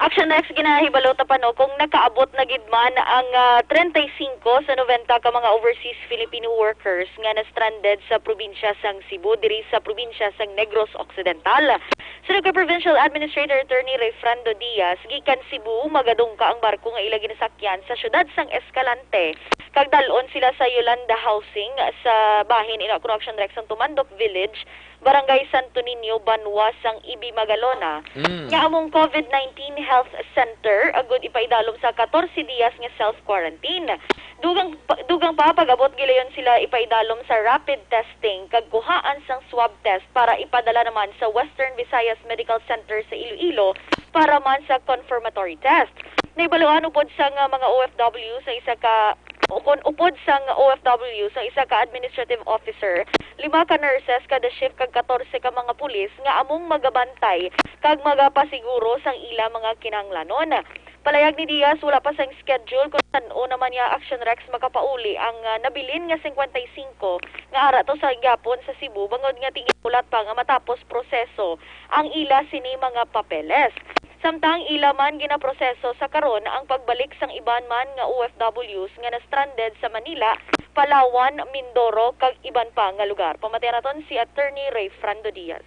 Action Next, ginahibalo ta pa, no, kung nakaabot na gid man ang, ah, treinta y cinco sa nobenta ka mga overseas Filipino workers nga na-stranded sa probinsya sang Cebu, diri sa probinsya sang Negros Occidental. Suno kay Provincial Administrator Attorney Rayfrando Diaz, gikan Cebu magadungka ang barko nga ila ginasakyan sa siyudad sang Escalante, kag dal-on sila sa Yolanda Housing sa bahin ina kuno Action Rex sang Tumandok Village, Barangay Santo Niño, banwa sang Ibi Magalona, Mm. nga among COVID nineteen Health Center, agud ipaidalom sa katorse diyas nga self-quarantine. Dugang pa, dugang pa, pag-abot gilayon sila ipaidalom sa rapid testing kag kuhaan sang swab test para ipadala naman sa Western Visayas Medical Center sa Iloilo para man sa confirmatory test. Nahibaluan upod sang, ah, mga O F W sa isa ka, o kon upod sang O F W sa isa ka administrative officer, lima ka nurses kada shift kag katorse ka mga pulis nga among magabantay kag magapasiguro sang ila mga kinahanglanon. Palayag ni Diaz, wala pa sang schedule kung san-o naman niya Action Rex makapauli ang, ah, nabilin nga singkwenta y singko nga ara to sa gyapon sa Cebu, bangod nga tigin-ulat pa nga matapos proseso ang ila sini mga papeles. Samtang ila man ginaproseso sa karon ang pagbalik sang iban man nga O F Ws nga na-stranded sa Manila, Palawan, Mindoro, kag iban pa nga lugar. Pamatian naton si Attorney Rayfrando Diaz.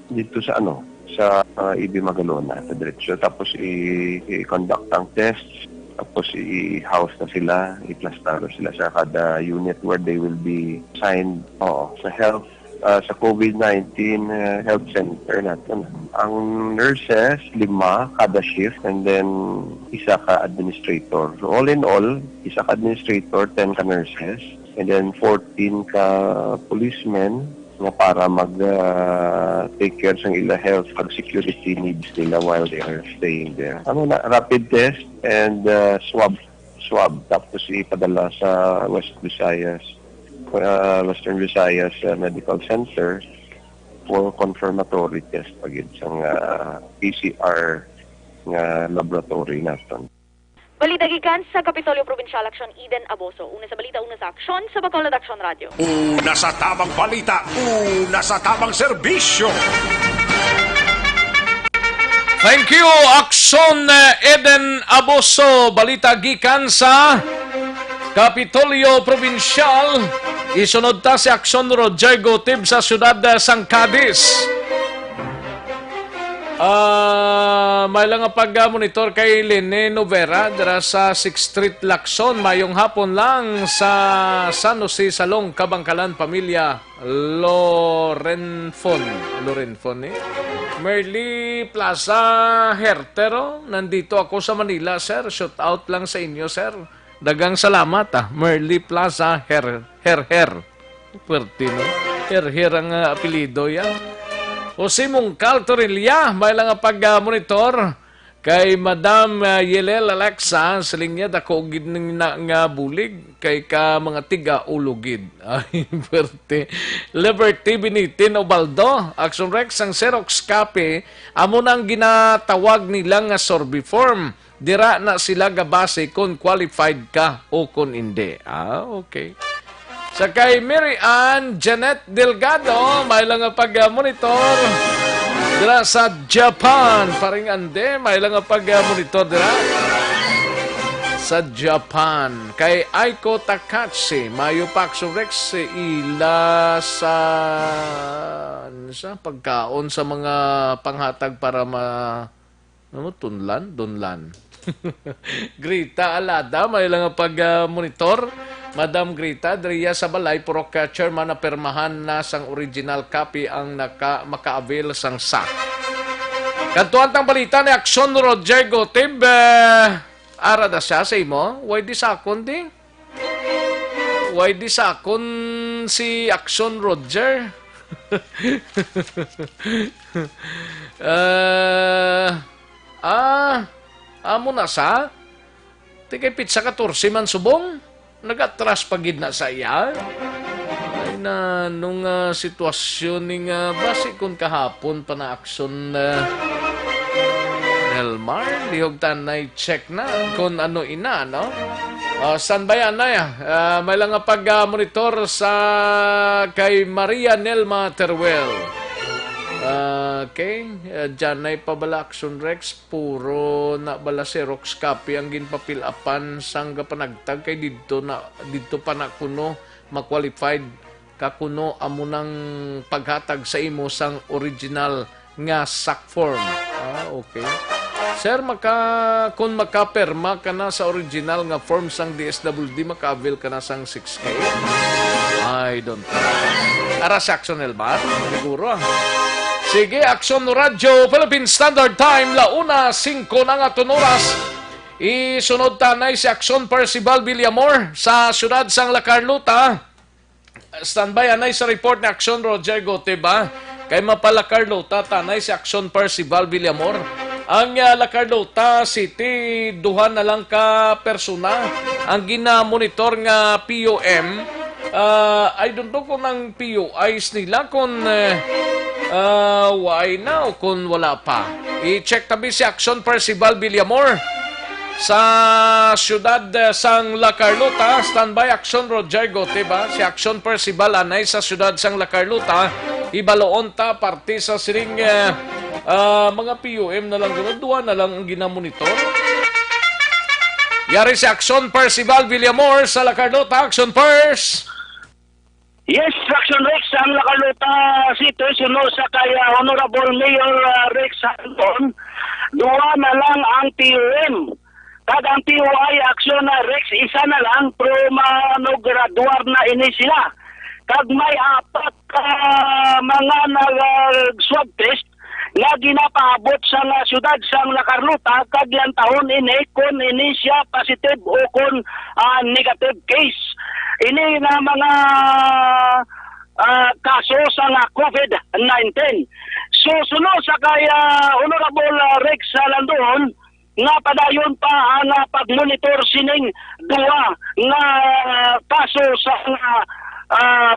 Dito sa ano, sa, ah, Ibi Magalona, sa diretso. Tapos i-, i-conduct ang tests, tapos i-house na sila, i-cluster sila sa kada unit where they will be assigned, oo, sa health, ah, sa COVID nineteen, ah, health center natin. Ang nurses, lima kada shift, and then isa ka administrator. So, all in all, isa ka administrator, ten ka nurses, and then fourteen ka policemen nga para mag, ah, take care sa ila health pag security needs nila while they are staying there. Ano na, rapid test and, ah, swab, swab, tapos ipadala sa West Visayas, ah, Western Visayas, ah, Medical Center for confirmatory test pagid sang, ah, P C R nga laboratory naston. Balita gikan sa Kapitolyo Probinsyal, Aksyon Eden Aboso. Una sa balita, una sa aksyon, sa Bacolod Aksyon Radyo. Una sa tamang balita, una sa tamang serbisyo. Thank you, Aksyon, eh, Eden Aboso. Balita gikan sa Kapitolyo Probinsyal. Isunod ta si Aksyon Roger Gotib sa siyudad, eh, sang Cadiz. Ah, may lang nga pag-monitor kay Lene Novera dira sa Sixth Street, Lacson. Mayong hapon lang sa San Jose, Salong, Kabangkalan, pamilya Lorenfon. Lorenfon, eh? Merly Plaza Hertero, nandito ako sa Manila, sir. Shout out lang sa inyo, sir. Dagang salamat, ah. Merly Plaza Her-, Her-, Her. Pwerte, no? Her-, Her ang, ah, apelyido, ya. O si Mungkal Torilla, may lang nga pag-monitor kay Madam, ah, Yelel Alexa, siling niya, dako gid ning na nga bulig kay ka mga tiga-ulo gid. Ay, pwerte. Liberty Binitin Ubaldo, Action Rex, ang Xerox copy, amo na ang ginatawag nila nga survey form. Dira na sila gabase kon qualified ka o kon hindi. Ah, okay. Sa kay Mary Ann Janet Delgado, may lang nga pag-monitor dira sa Japan. Paring Ande, may lang nga pag-monitor dira sa Japan. Kay Aiko Takachi, mayo pa, Action Rex, ila sa, ano sa pagkaon sa mga panghatag para ma-, ano mo, tunlan? Dunlan. Grita Alada, may lang nga pag-monitor. Madam Grita, diriya sa balay, purok, ah, chairman, napirmahan na sang original copy ang naka-, maka-avail sang sack. Kadtuan tang balita ni Action Roger Gotib, eh, ara da siya sa imo? Way di sakon di? Way di sakon si Action Roger? Ah, ah, amo na sa? Ti kay pitsa katorse man subong? Nagatras pa gid na sa iya? Ay na, nung, ah, sitwasyon ni nga, basi kun kahapon pa na aksyon, ah, Nelmar, lihog tanay check na kung ano ina, no? Ah, standby, anay, ah. Ah, may lang nga pag, ah, monitor sa kay Maria Nelma Teruel. Ah, okay, ah, dyan ay pabala, Action Rex, puro na bala Xerox copy ang ginpapil-apan sang gapanagtag kay didto na, didto pa na kuno ma-qualified ka kuno amo nang paghatag sa imo sang original nga sack form. Ah, okay. Sir, maka-, kung makapirma ka na sa original nga form sang D S W D, maka-avail ka na sang six K? I don't know. Ara si Action Elmar, siguro, ah. Sige, Action Radyo Philippine Standard Time, la una singko na nga tunuras. Isunod tanay si Action Percival Villamor sa siyudad sang La Carlota. Standby, anay sa report ni Action Roger Gote ba? Kay mapalakarlota tanay si Action Percival Villamor. Ang, ah, La Carlota City, duha na lang ka persona ang ginamonitor nga P U M. Ah, I don't know kung ang P U Is nila kung, eh, ah, waay na o kung wala pa. I-check tabi si Action Percival Villamor. Sa siyudad, eh, sang La Carlota, standby Action Roger Gote ba? Si Action Percival anay sa siyudad sang La Carlota, ibaloon ta parte sa sining, eh, ah, mga P U M na lang guro, duha na lang ang ginamonitor. Yari si Action Percival Villamor sa La Carlota. Action Pers! Yes, Action Rex, ang La Carlota City, suno sa kay, ah, Honorable Mayor, ah, Rex Anton, duha na lang ang P U M. Kag ang P U I Action, ah, Rex, isa na lang, pero manugradwar na ini sila. Kag may apat ka mga nag-swab test nga ginapaabot sa nga siyudad sang La Carlota, kag lantahon ini kon ini siya positive o kon, ah, negative case. Ini nga mga, ah, kaso sa nga COVID nineteen. So, suno sa kay, ah, Honorable, ah, Rex Landuhon, nga padayon pa ang, ah, pagmonitor sining duha nga kaso sa nga, ah,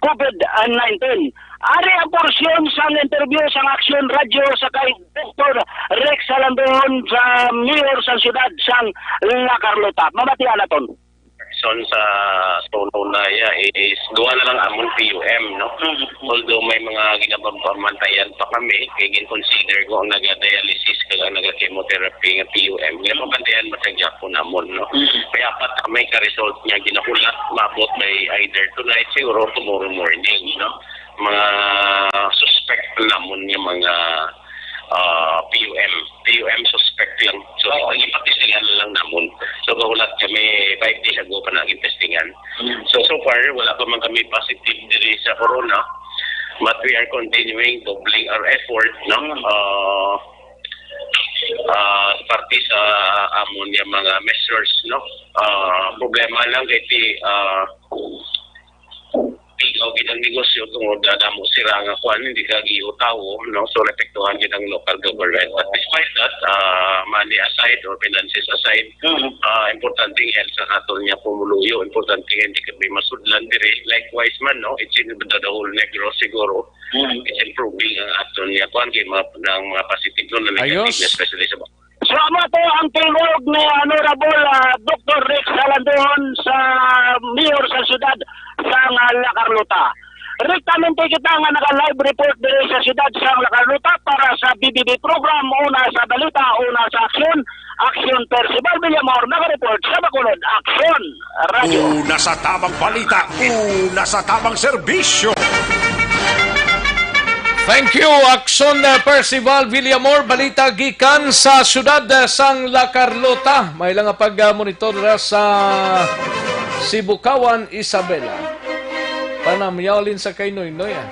COVID nineteen. Ari ang porsyon sang interview sang Aksyon Radyo sa kay Doktor Rex Salandohon sa mayor sa siyudad sang La Carlota. Mamatian naton. Aksyon sa tunay is duha na lang amon P U M, no? Mm. Although may mga ginapamantayan pa kami, kay gin-consider ko ang naga-dialysis kag ang naga-chemotherapy nga P U M. Ginapamantayan man sa gyapon namon, no? Mm. May apat kami ka result niya ginahulat, maabot by either tonight siguro or tomorrow morning, no? Mga suspect namon nga mga, ah, P U M. P U M suspect lang. So, Oo. Ang ipatestingan lang namon. So, gahulat kami five days ago pa na gintestingan. Mm. So, so far, wala pa man kami positive diri sa corona. But we are continuing, doubling our effort, no? Mm. Ah, ah, parte sa amon nga mga measures, no? Ah, problema lang kay ti, ah, tigaw gid ang negosyo tungod na damo sira nga kwan, hindi ka giutawo, no? So, naapektuhan gid ang local government. But despite that, ah, money aside or finances aside, Mhm. ah, importante ang health sa aton nga pumuluyo, importante nga hindi kami masudlan diri. Likewise man, no? It's in the whole Negros siguro. Mhm. It's improving ang aton nga kwan, kay mga, ng mga positive, no, na negative, Ayos. Especially sa So, amo to ang tingog ni Honorable, ah, Doktor Rex Salandohon sa mayor sa siyudad sang, ah, La Carlota. Direktamente kita nga naka-live report diri sa siyudad sang La Carlota para sa B B B program, una sa balita, una sa aksyon. Aksyon, Percival Villamor, naka-report sa Bacolod. Aksyon, Radyo. Una sa tamang balita, una sa tamang serbisyo. Thank you, Aksyon, uh, Percival Villamor. Balita gikan sa siyudad, uh, sang La Carlota. May lang nga pag-monitor ra sa Sibukawan, Isabela. Panamyaw lin sa kay Noynoy, ah.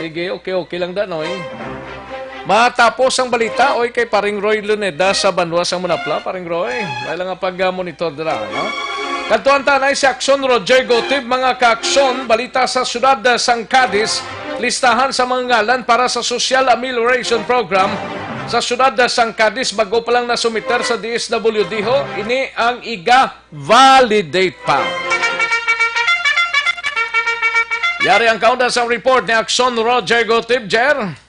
Sige, okay, okay lang da, Noy. Matapos ang balita, oy, kay Paring Roy Luneda sa Banwa sang Manapla. Paring Roy, may lang nga pag-monitor dira, no? Kadtuan ta na si Aksyon Roger Gotib, mga ka-aksyon, balita sa siyudad, uh, sang Cadiz, listahan sa mga ngalan para sa Social Amelioration Program sa siyudad, uh, sang Cadiz, bago pa lang nasumiter sa D S W D ho, ini ang iga-validate pa. Yari ang kaunda sang report ni Aksyon Roger Gotib, Jer.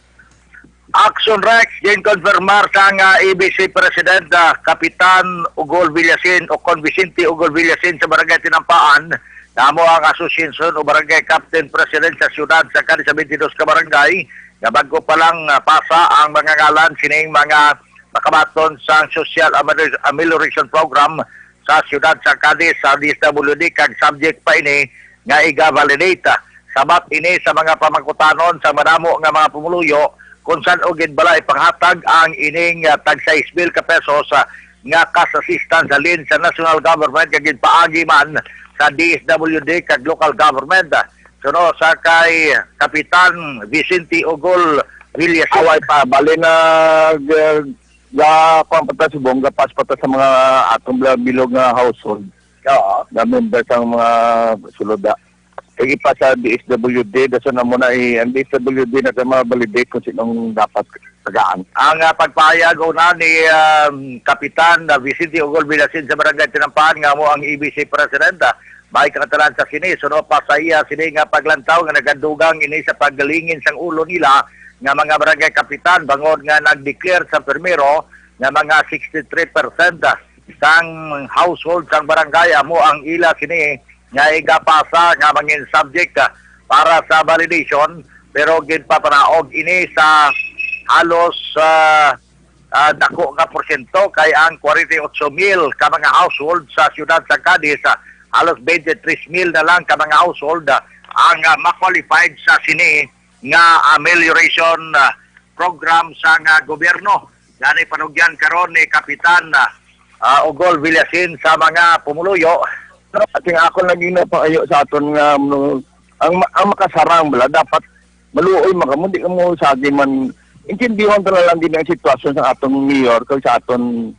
Action Rex, ginkonfirmar sang, ah, A B C President, ah, Kapitan Ugol Villasin o Kon Vicente Ugol Villasin sa Barangay Tinampaan, nga amo ang Association o Barangay Captain President sa siyudad sa Cadiz sa twenty-two ka barangay, nga bago pa lang, ah, pasa ang mga ngalan sining mga makabaton sang Social Amelior-, Amelioration Program sa siyudad sa Cadiz sa D S W D, kag subject pa ini nga iga-validate. Sabot ini sa mga pamangkutanon sa madamo nga mga pumuluyo kung san-o gid bala ipanghatag ang ining, ah, tag sais mil ka pesos, ah, nga cash assistance halin sa national government nga ginpaagi man sa D S W D kag local government. Suno sa kay Kapitan Vicente Ugol Villasin. Away pa, bali na, g-, ga-, kuwan pa ta, subong gapas pa ta sa mga atong bla-, bilog nga household. Oo. Na member sa mga suluda. Kay ipa sa D S W D, dason na muna i-, ang D S W D na sa mga validate kung sinong dapat tagaan. Ang, ah, pagpahayag una ni, um, Kapitan, ah, Vicente Ugol Villasin sa Barangay Tinampaan nga amo ang A B C President, ah, may katalan sa sini, suno pa sa iya sini nga paglantaw nga nagadugang ini sa paglingin sang ulo nila nga mga barangay kapitan bangod nga nag-declare sa primero nga mga sixty-three percent sang household sang barangay amo ang ila sini nga igapasa nga mangin subject, ah, para sa validation, pero ginpapanaog ini sa halos, ah, ah, dako nga porsyento kay ang forty-eight mil ka mga household sa siyudad sa Cadiz, ah, halos twenty-three mil na lang ka mga household, ah, ang, ah, ma-qualified sa sini nga amelioration, ah, program sa nga gobyerno. Gani panugyan karon ni Kapitan, ah, ah, Ugol Villasin sa mga pumuluyo. Ating ako lagi na pangayo sa aton nga, ano, ang ma-, ang makasarang bala dapat maluoy man kamo, di kamo sa akin man, intindihon ta na lang din ang sitwasyon sa aton mayor kag sa aton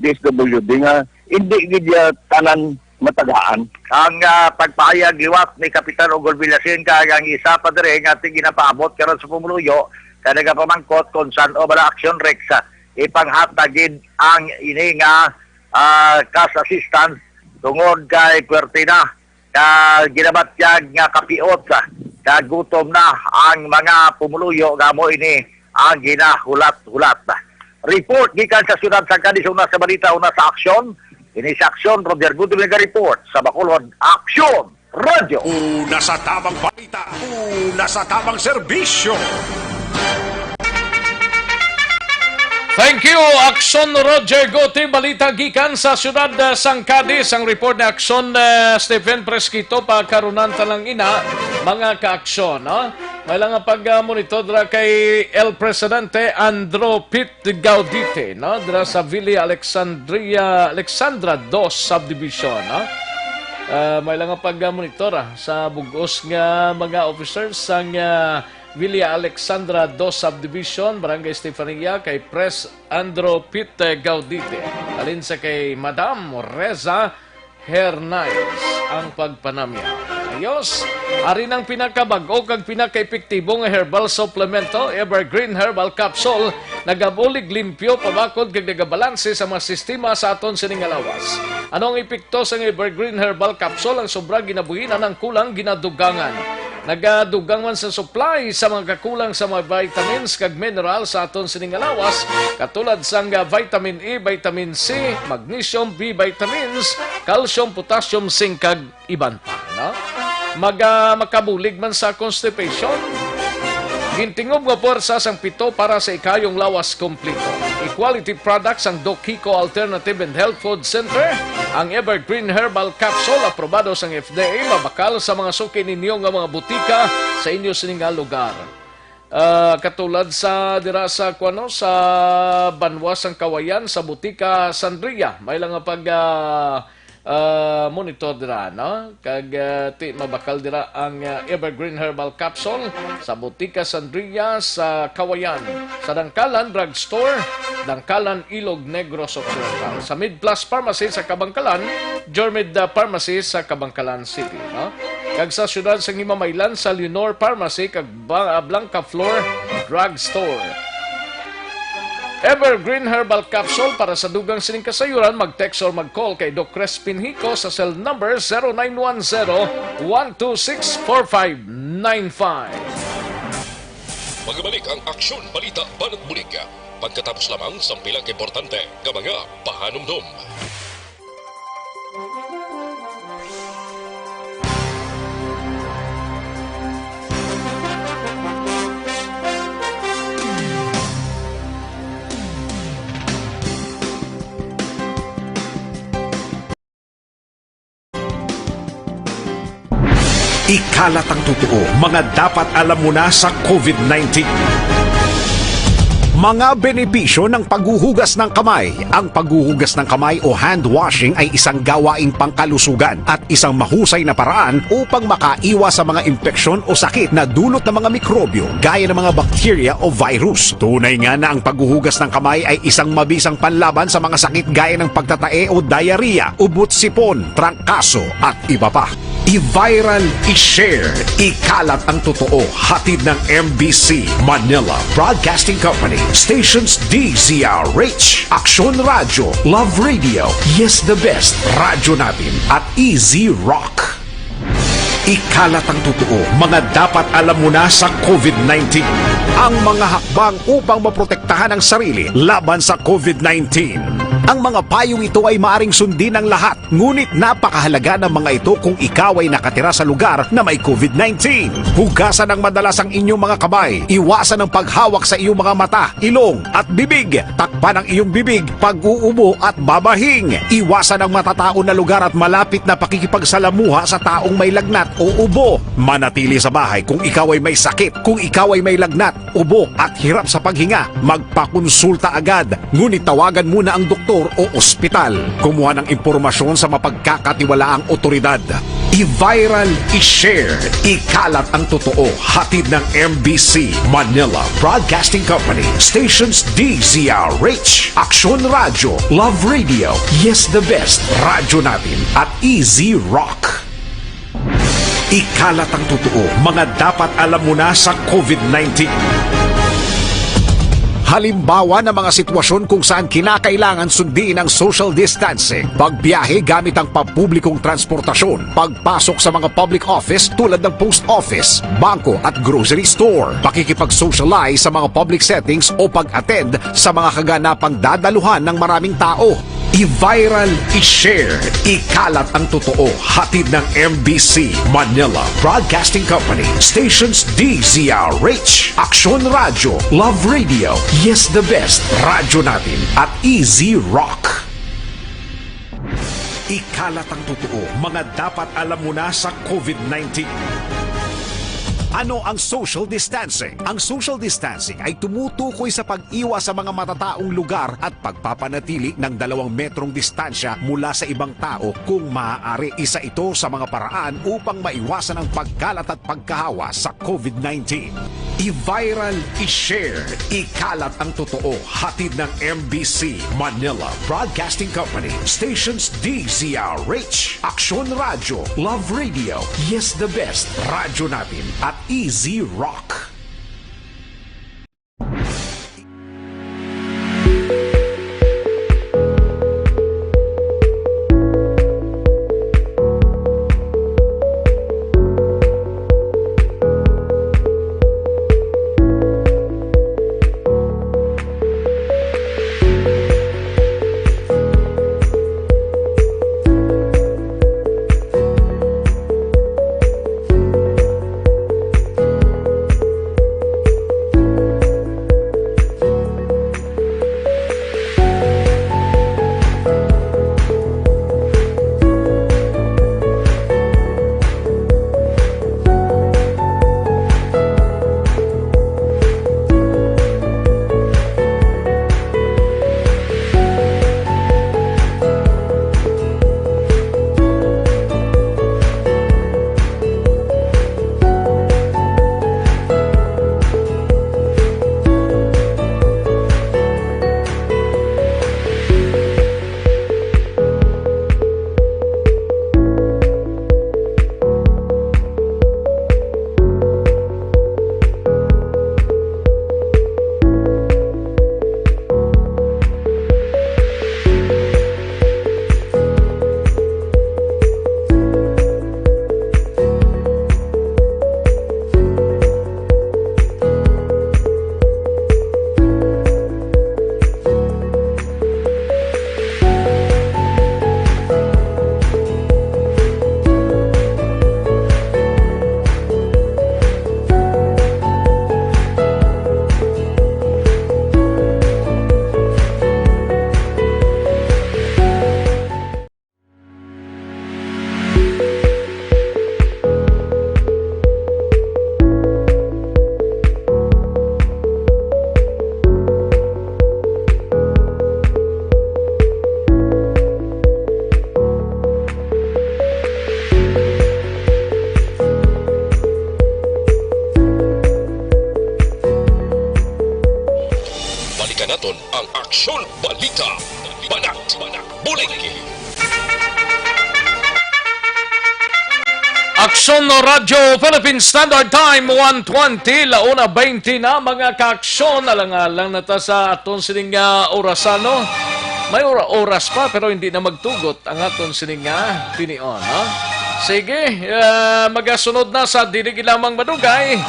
D S W D nga hindi gid ya tanan matagaan. Ang, ah, pagpahayag liwat ni Kapitan Ugol Villasin kag ang isa pa diri nga ti-, ginapaabot karon sa pumuluyo kay nagapamangkot kung san-o bala Action Rex, ah, ipanghatag gid ang ini nga, ah, cash assistance tungod kay puwerte na Ka ginabatyag nga kapiot, ah, ka gutom na ang mga pumuluyo nga amo ini ang ginahulat-hulat. Report gikan sa siyudad sang Cadiz, una sa balita, una sa aksyon. Ini sa aksyon, Roger Gudo nga report sa Bacolod Aksyon Radyo. Una sa tamang balita, una sa tamang serbisyo. Thank you, Aksyon Roger Guti. Balita gikan sa siyudad, uh, sang Cadiz. Ang report ni Aksyon, uh, Stephen Presquito. Pagkarunan ta lang ina, mga kaaksyon, no? May lang nga pag, uh, monitor dira kay El Presidente Andro Pit Gaudite, no? Dira sa Villa Alexandria, Alexandra Dos Subdivision, no? Uh, may lang nga pag, uh, monitor, ah, sa bugos nga mga officers sang, uh, Villa Alexandra Dos Subdivision, Barangay Estefania, kay Pres Andro Pete Gaudite. Halin sa kay Madam Reza Hernandez ang pagpanamya. Ayos, ari nang pinakabag-o kag pinakaepektibo nga herbal suplemento, Evergreen Herbal Capsule, nagabulig limpyo, pabakod kag nagabalanse sa mga sistema sa aton sining nga lawas. Ano ang epekto sang Evergreen Herbal Capsule? Ang sobra ginabuhinan, ang kulang ginadugangan. Nagadugang man sa supply sa mga kakulang sa mga vitamins kag mineral sa aton sining nga lawas, katulad sang, ah, vitamin E, vitamin C, magnesium, B vitamins, calcium, potassium, zinc, kag iban pa, no? Mag, ah, makabulig man sa constipation. Gintingob nga puwersa sang pito para sa ikayong lawas kompleto. Equality products ang Doc Kiko Alternative and Health Food Center, ang Evergreen Herbal Capsule, aprobado sang F D A, mabakal sa mga suki ninyo nga mga butika sa inyo sini nga lugar. Ah, katulad sa dira sa, kuno, sa banwa sang Kawayan, sa Butika Sandria, may lang nga pag, ah, ah, monitor dira, no? Kag, ah, ti mabakal dira ang, ah, Evergreen Herbal Capsule sa Butika Sandria sa Kawayan, sa Dangkalan Drug Store, Dangkalan Ilog Negros Occidental, sa Mid Plus Pharmacy sa Kabangkalan, Jormed, ah, Pharmacy sa Kabangkalan City, no? Kag sa siyudad sa Himamaylan, sa Leonor Pharmacy kag Ba-, Blanca Flor Drug Store. Evergreen Herbal Capsule para sa dugang sining kasayuran, mag-text or mag-call kay Doc Crispin Hico sa cell number zero nine one zero, one two six, four five nine five. Magbalik ang Aksyon Balita Banat Bulig pagkatapos lamang sang pila ka importante nga mga pahanumdom. Ikalat ang totoo, mga dapat alam mo na sa COVID nineteen. Mga benepisyo ng paghuhugas ng kamay. Ang paghuhugas ng kamay o hand washing ay isang gawaing pangkalusugan at isang mahusay na paraan upang makaiwas sa mga impeksyon o sakit na dulot ng mga mikrobyo gaya ng mga bakterya o virus. Tunay nga na ang paghuhugas ng kamay ay isang mabisang panlaban sa mga sakit gaya ng pagtatae o diarrhea, ubot sipon, trangkaso, at iba pa. I-viral, i-share, ikalat ang totoo. Hatid ng M B C Manila Broadcasting Company, stations D Z R H, Aksyon Radyo, Love Radio, Yes the Best, Radyo Natin, at Easy Rock. Ikalat ang totoo, mga dapat alam mo na sa COVID nineteen. Ang mga hakbang upang maprotektahan ang sarili laban sa COVID nineteen. Ang mga payong ito ay maaring sundin ng lahat, ngunit napakahalaga ng mga ito kung ikaw ay nakatira sa lugar na may COVID nineteen. Hugasan ng madalas ang inyong mga kamay. Iwasan ang paghawak sa iyong mga mata, ilong, at bibig. Takpan ang iyong bibig pag-uubo at babahing. Iwasan ang matataon na lugar at malapit na pakikipagsalamuha sa taong may lagnat o ubo. Manatili sa bahay kung ikaw ay may sakit. Kung ikaw ay may lagnat, ubo, at hirap sa paghinga, magpakonsulta agad. Ngunit tawagan muna ang doktor o ospital. Kumuha ng impormasyon sa mapagkakatiwalaang otoridad. I-viral, i-share, ikalat ang totoo. Hatid ng M B C Manila Broadcasting Company, stations D Z R H, Aksyon Radyo, Love Radio, Yes the Best, Radyo Natin, at Easy Rock. Ikalat ang totoo, mga dapat alam mo na sa COVID nineteen. Halimbawa ng mga sitwasyon kung saan kinakailangan sundin ang social distancing: pagbiyahe gamit ang pampublikong transportasyon, pagpasok sa mga public office tulad ng post office, bangko at grocery store, pakikipag-socialize sa mga public settings o pag-attend sa mga kaganapang dadaluhan ng maraming tao. I-viral, i-share, ikalat ang totoo. Hatid ng M B C Manila Broadcasting Company, stations D Z R H, Aksyon Radyo, Love Radio, Yes the Best, Radyo Natin, at Easy Rock. Ikalat ang totoo, mga dapat alam mo na sa COVID nineteen. Ano ang social distancing? Ang social distancing ay tumutukoy sa pag-iwas sa mga matataong lugar at pagpapanatili ng dalawang metrong distansya mula sa ibang tao kung maaari. Isa ito sa mga paraan upang maiwasan ang pagkalat at pagkahawa sa COVID nineteen. I-viral, i-share, ikalat ang totoo. Hatid ng M B C Manila Broadcasting Company, stations D Z R H, Aksyon Radyo, Love Radio, Yes the Best, Radyo Natin, at Easy Rock. Balikan naton ang Aksyon Balita. Banat, Bulig. Aksyon Radyo Philippine Standard Time, one twenty, la una veinte na, mga kaaksyon. Alang-alang na ta sa aton sining, ah, orasan, no? May ora-, oras pa, pero hindi na magtugot ang aton sining, ah, tinion, no? Sige, ah, magasunod na sa Dili Gid Lamang Madugay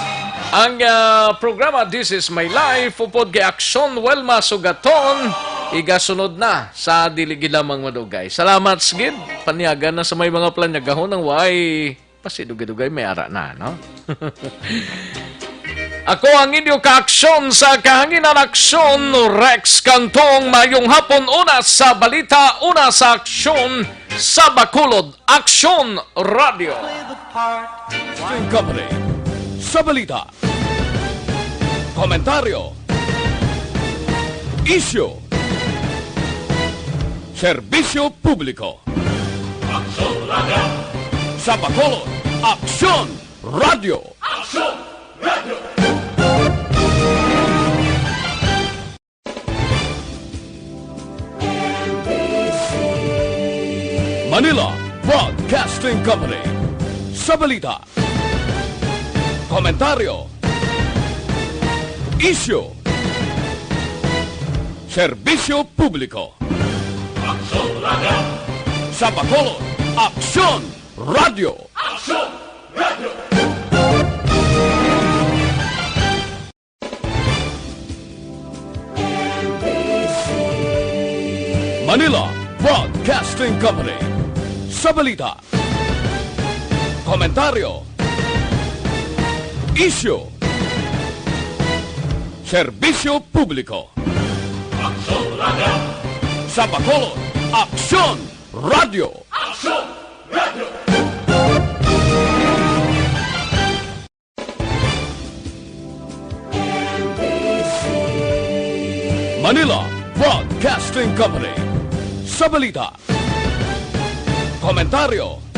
ang, ah, programa This Is My Life, upod kay Aksyon Wilma Sugaton. Igasunod na sa Dili Gid Lamang Madugay. Salamat, Sigid. Panyagan na sa may mga planyagahon ang way pasidugay-dugay, may ara na, no? Ako ang inyo kaaksyon sa kahanginan, Aksyon, Rex Cantong. Mayong hapon, una sa balita, una sa aksyon, sa Bacolod, Aksyon Radio. Company. Sa balita, komentaryo, isyu, serbisyo publiko. Aksyon Radio. Sa Bacolod, Aksyon Radio. Aksyon Radio. Manila Broadcasting Company. Sa balita, komentaryo, isyu, Serbisyo publiko. Aksyon Radio. Sa Bacolod, Aksyon Radio. Aksyon Radio. Manila Broadcasting Company. Sa balita, komentaryo, isyu, serbisyo publiko. Aksyon Radio. Sa Bacolod, Aksyon Radio. Aksyon Radio. Manila Broadcasting Company. Sa balita, komentaryo,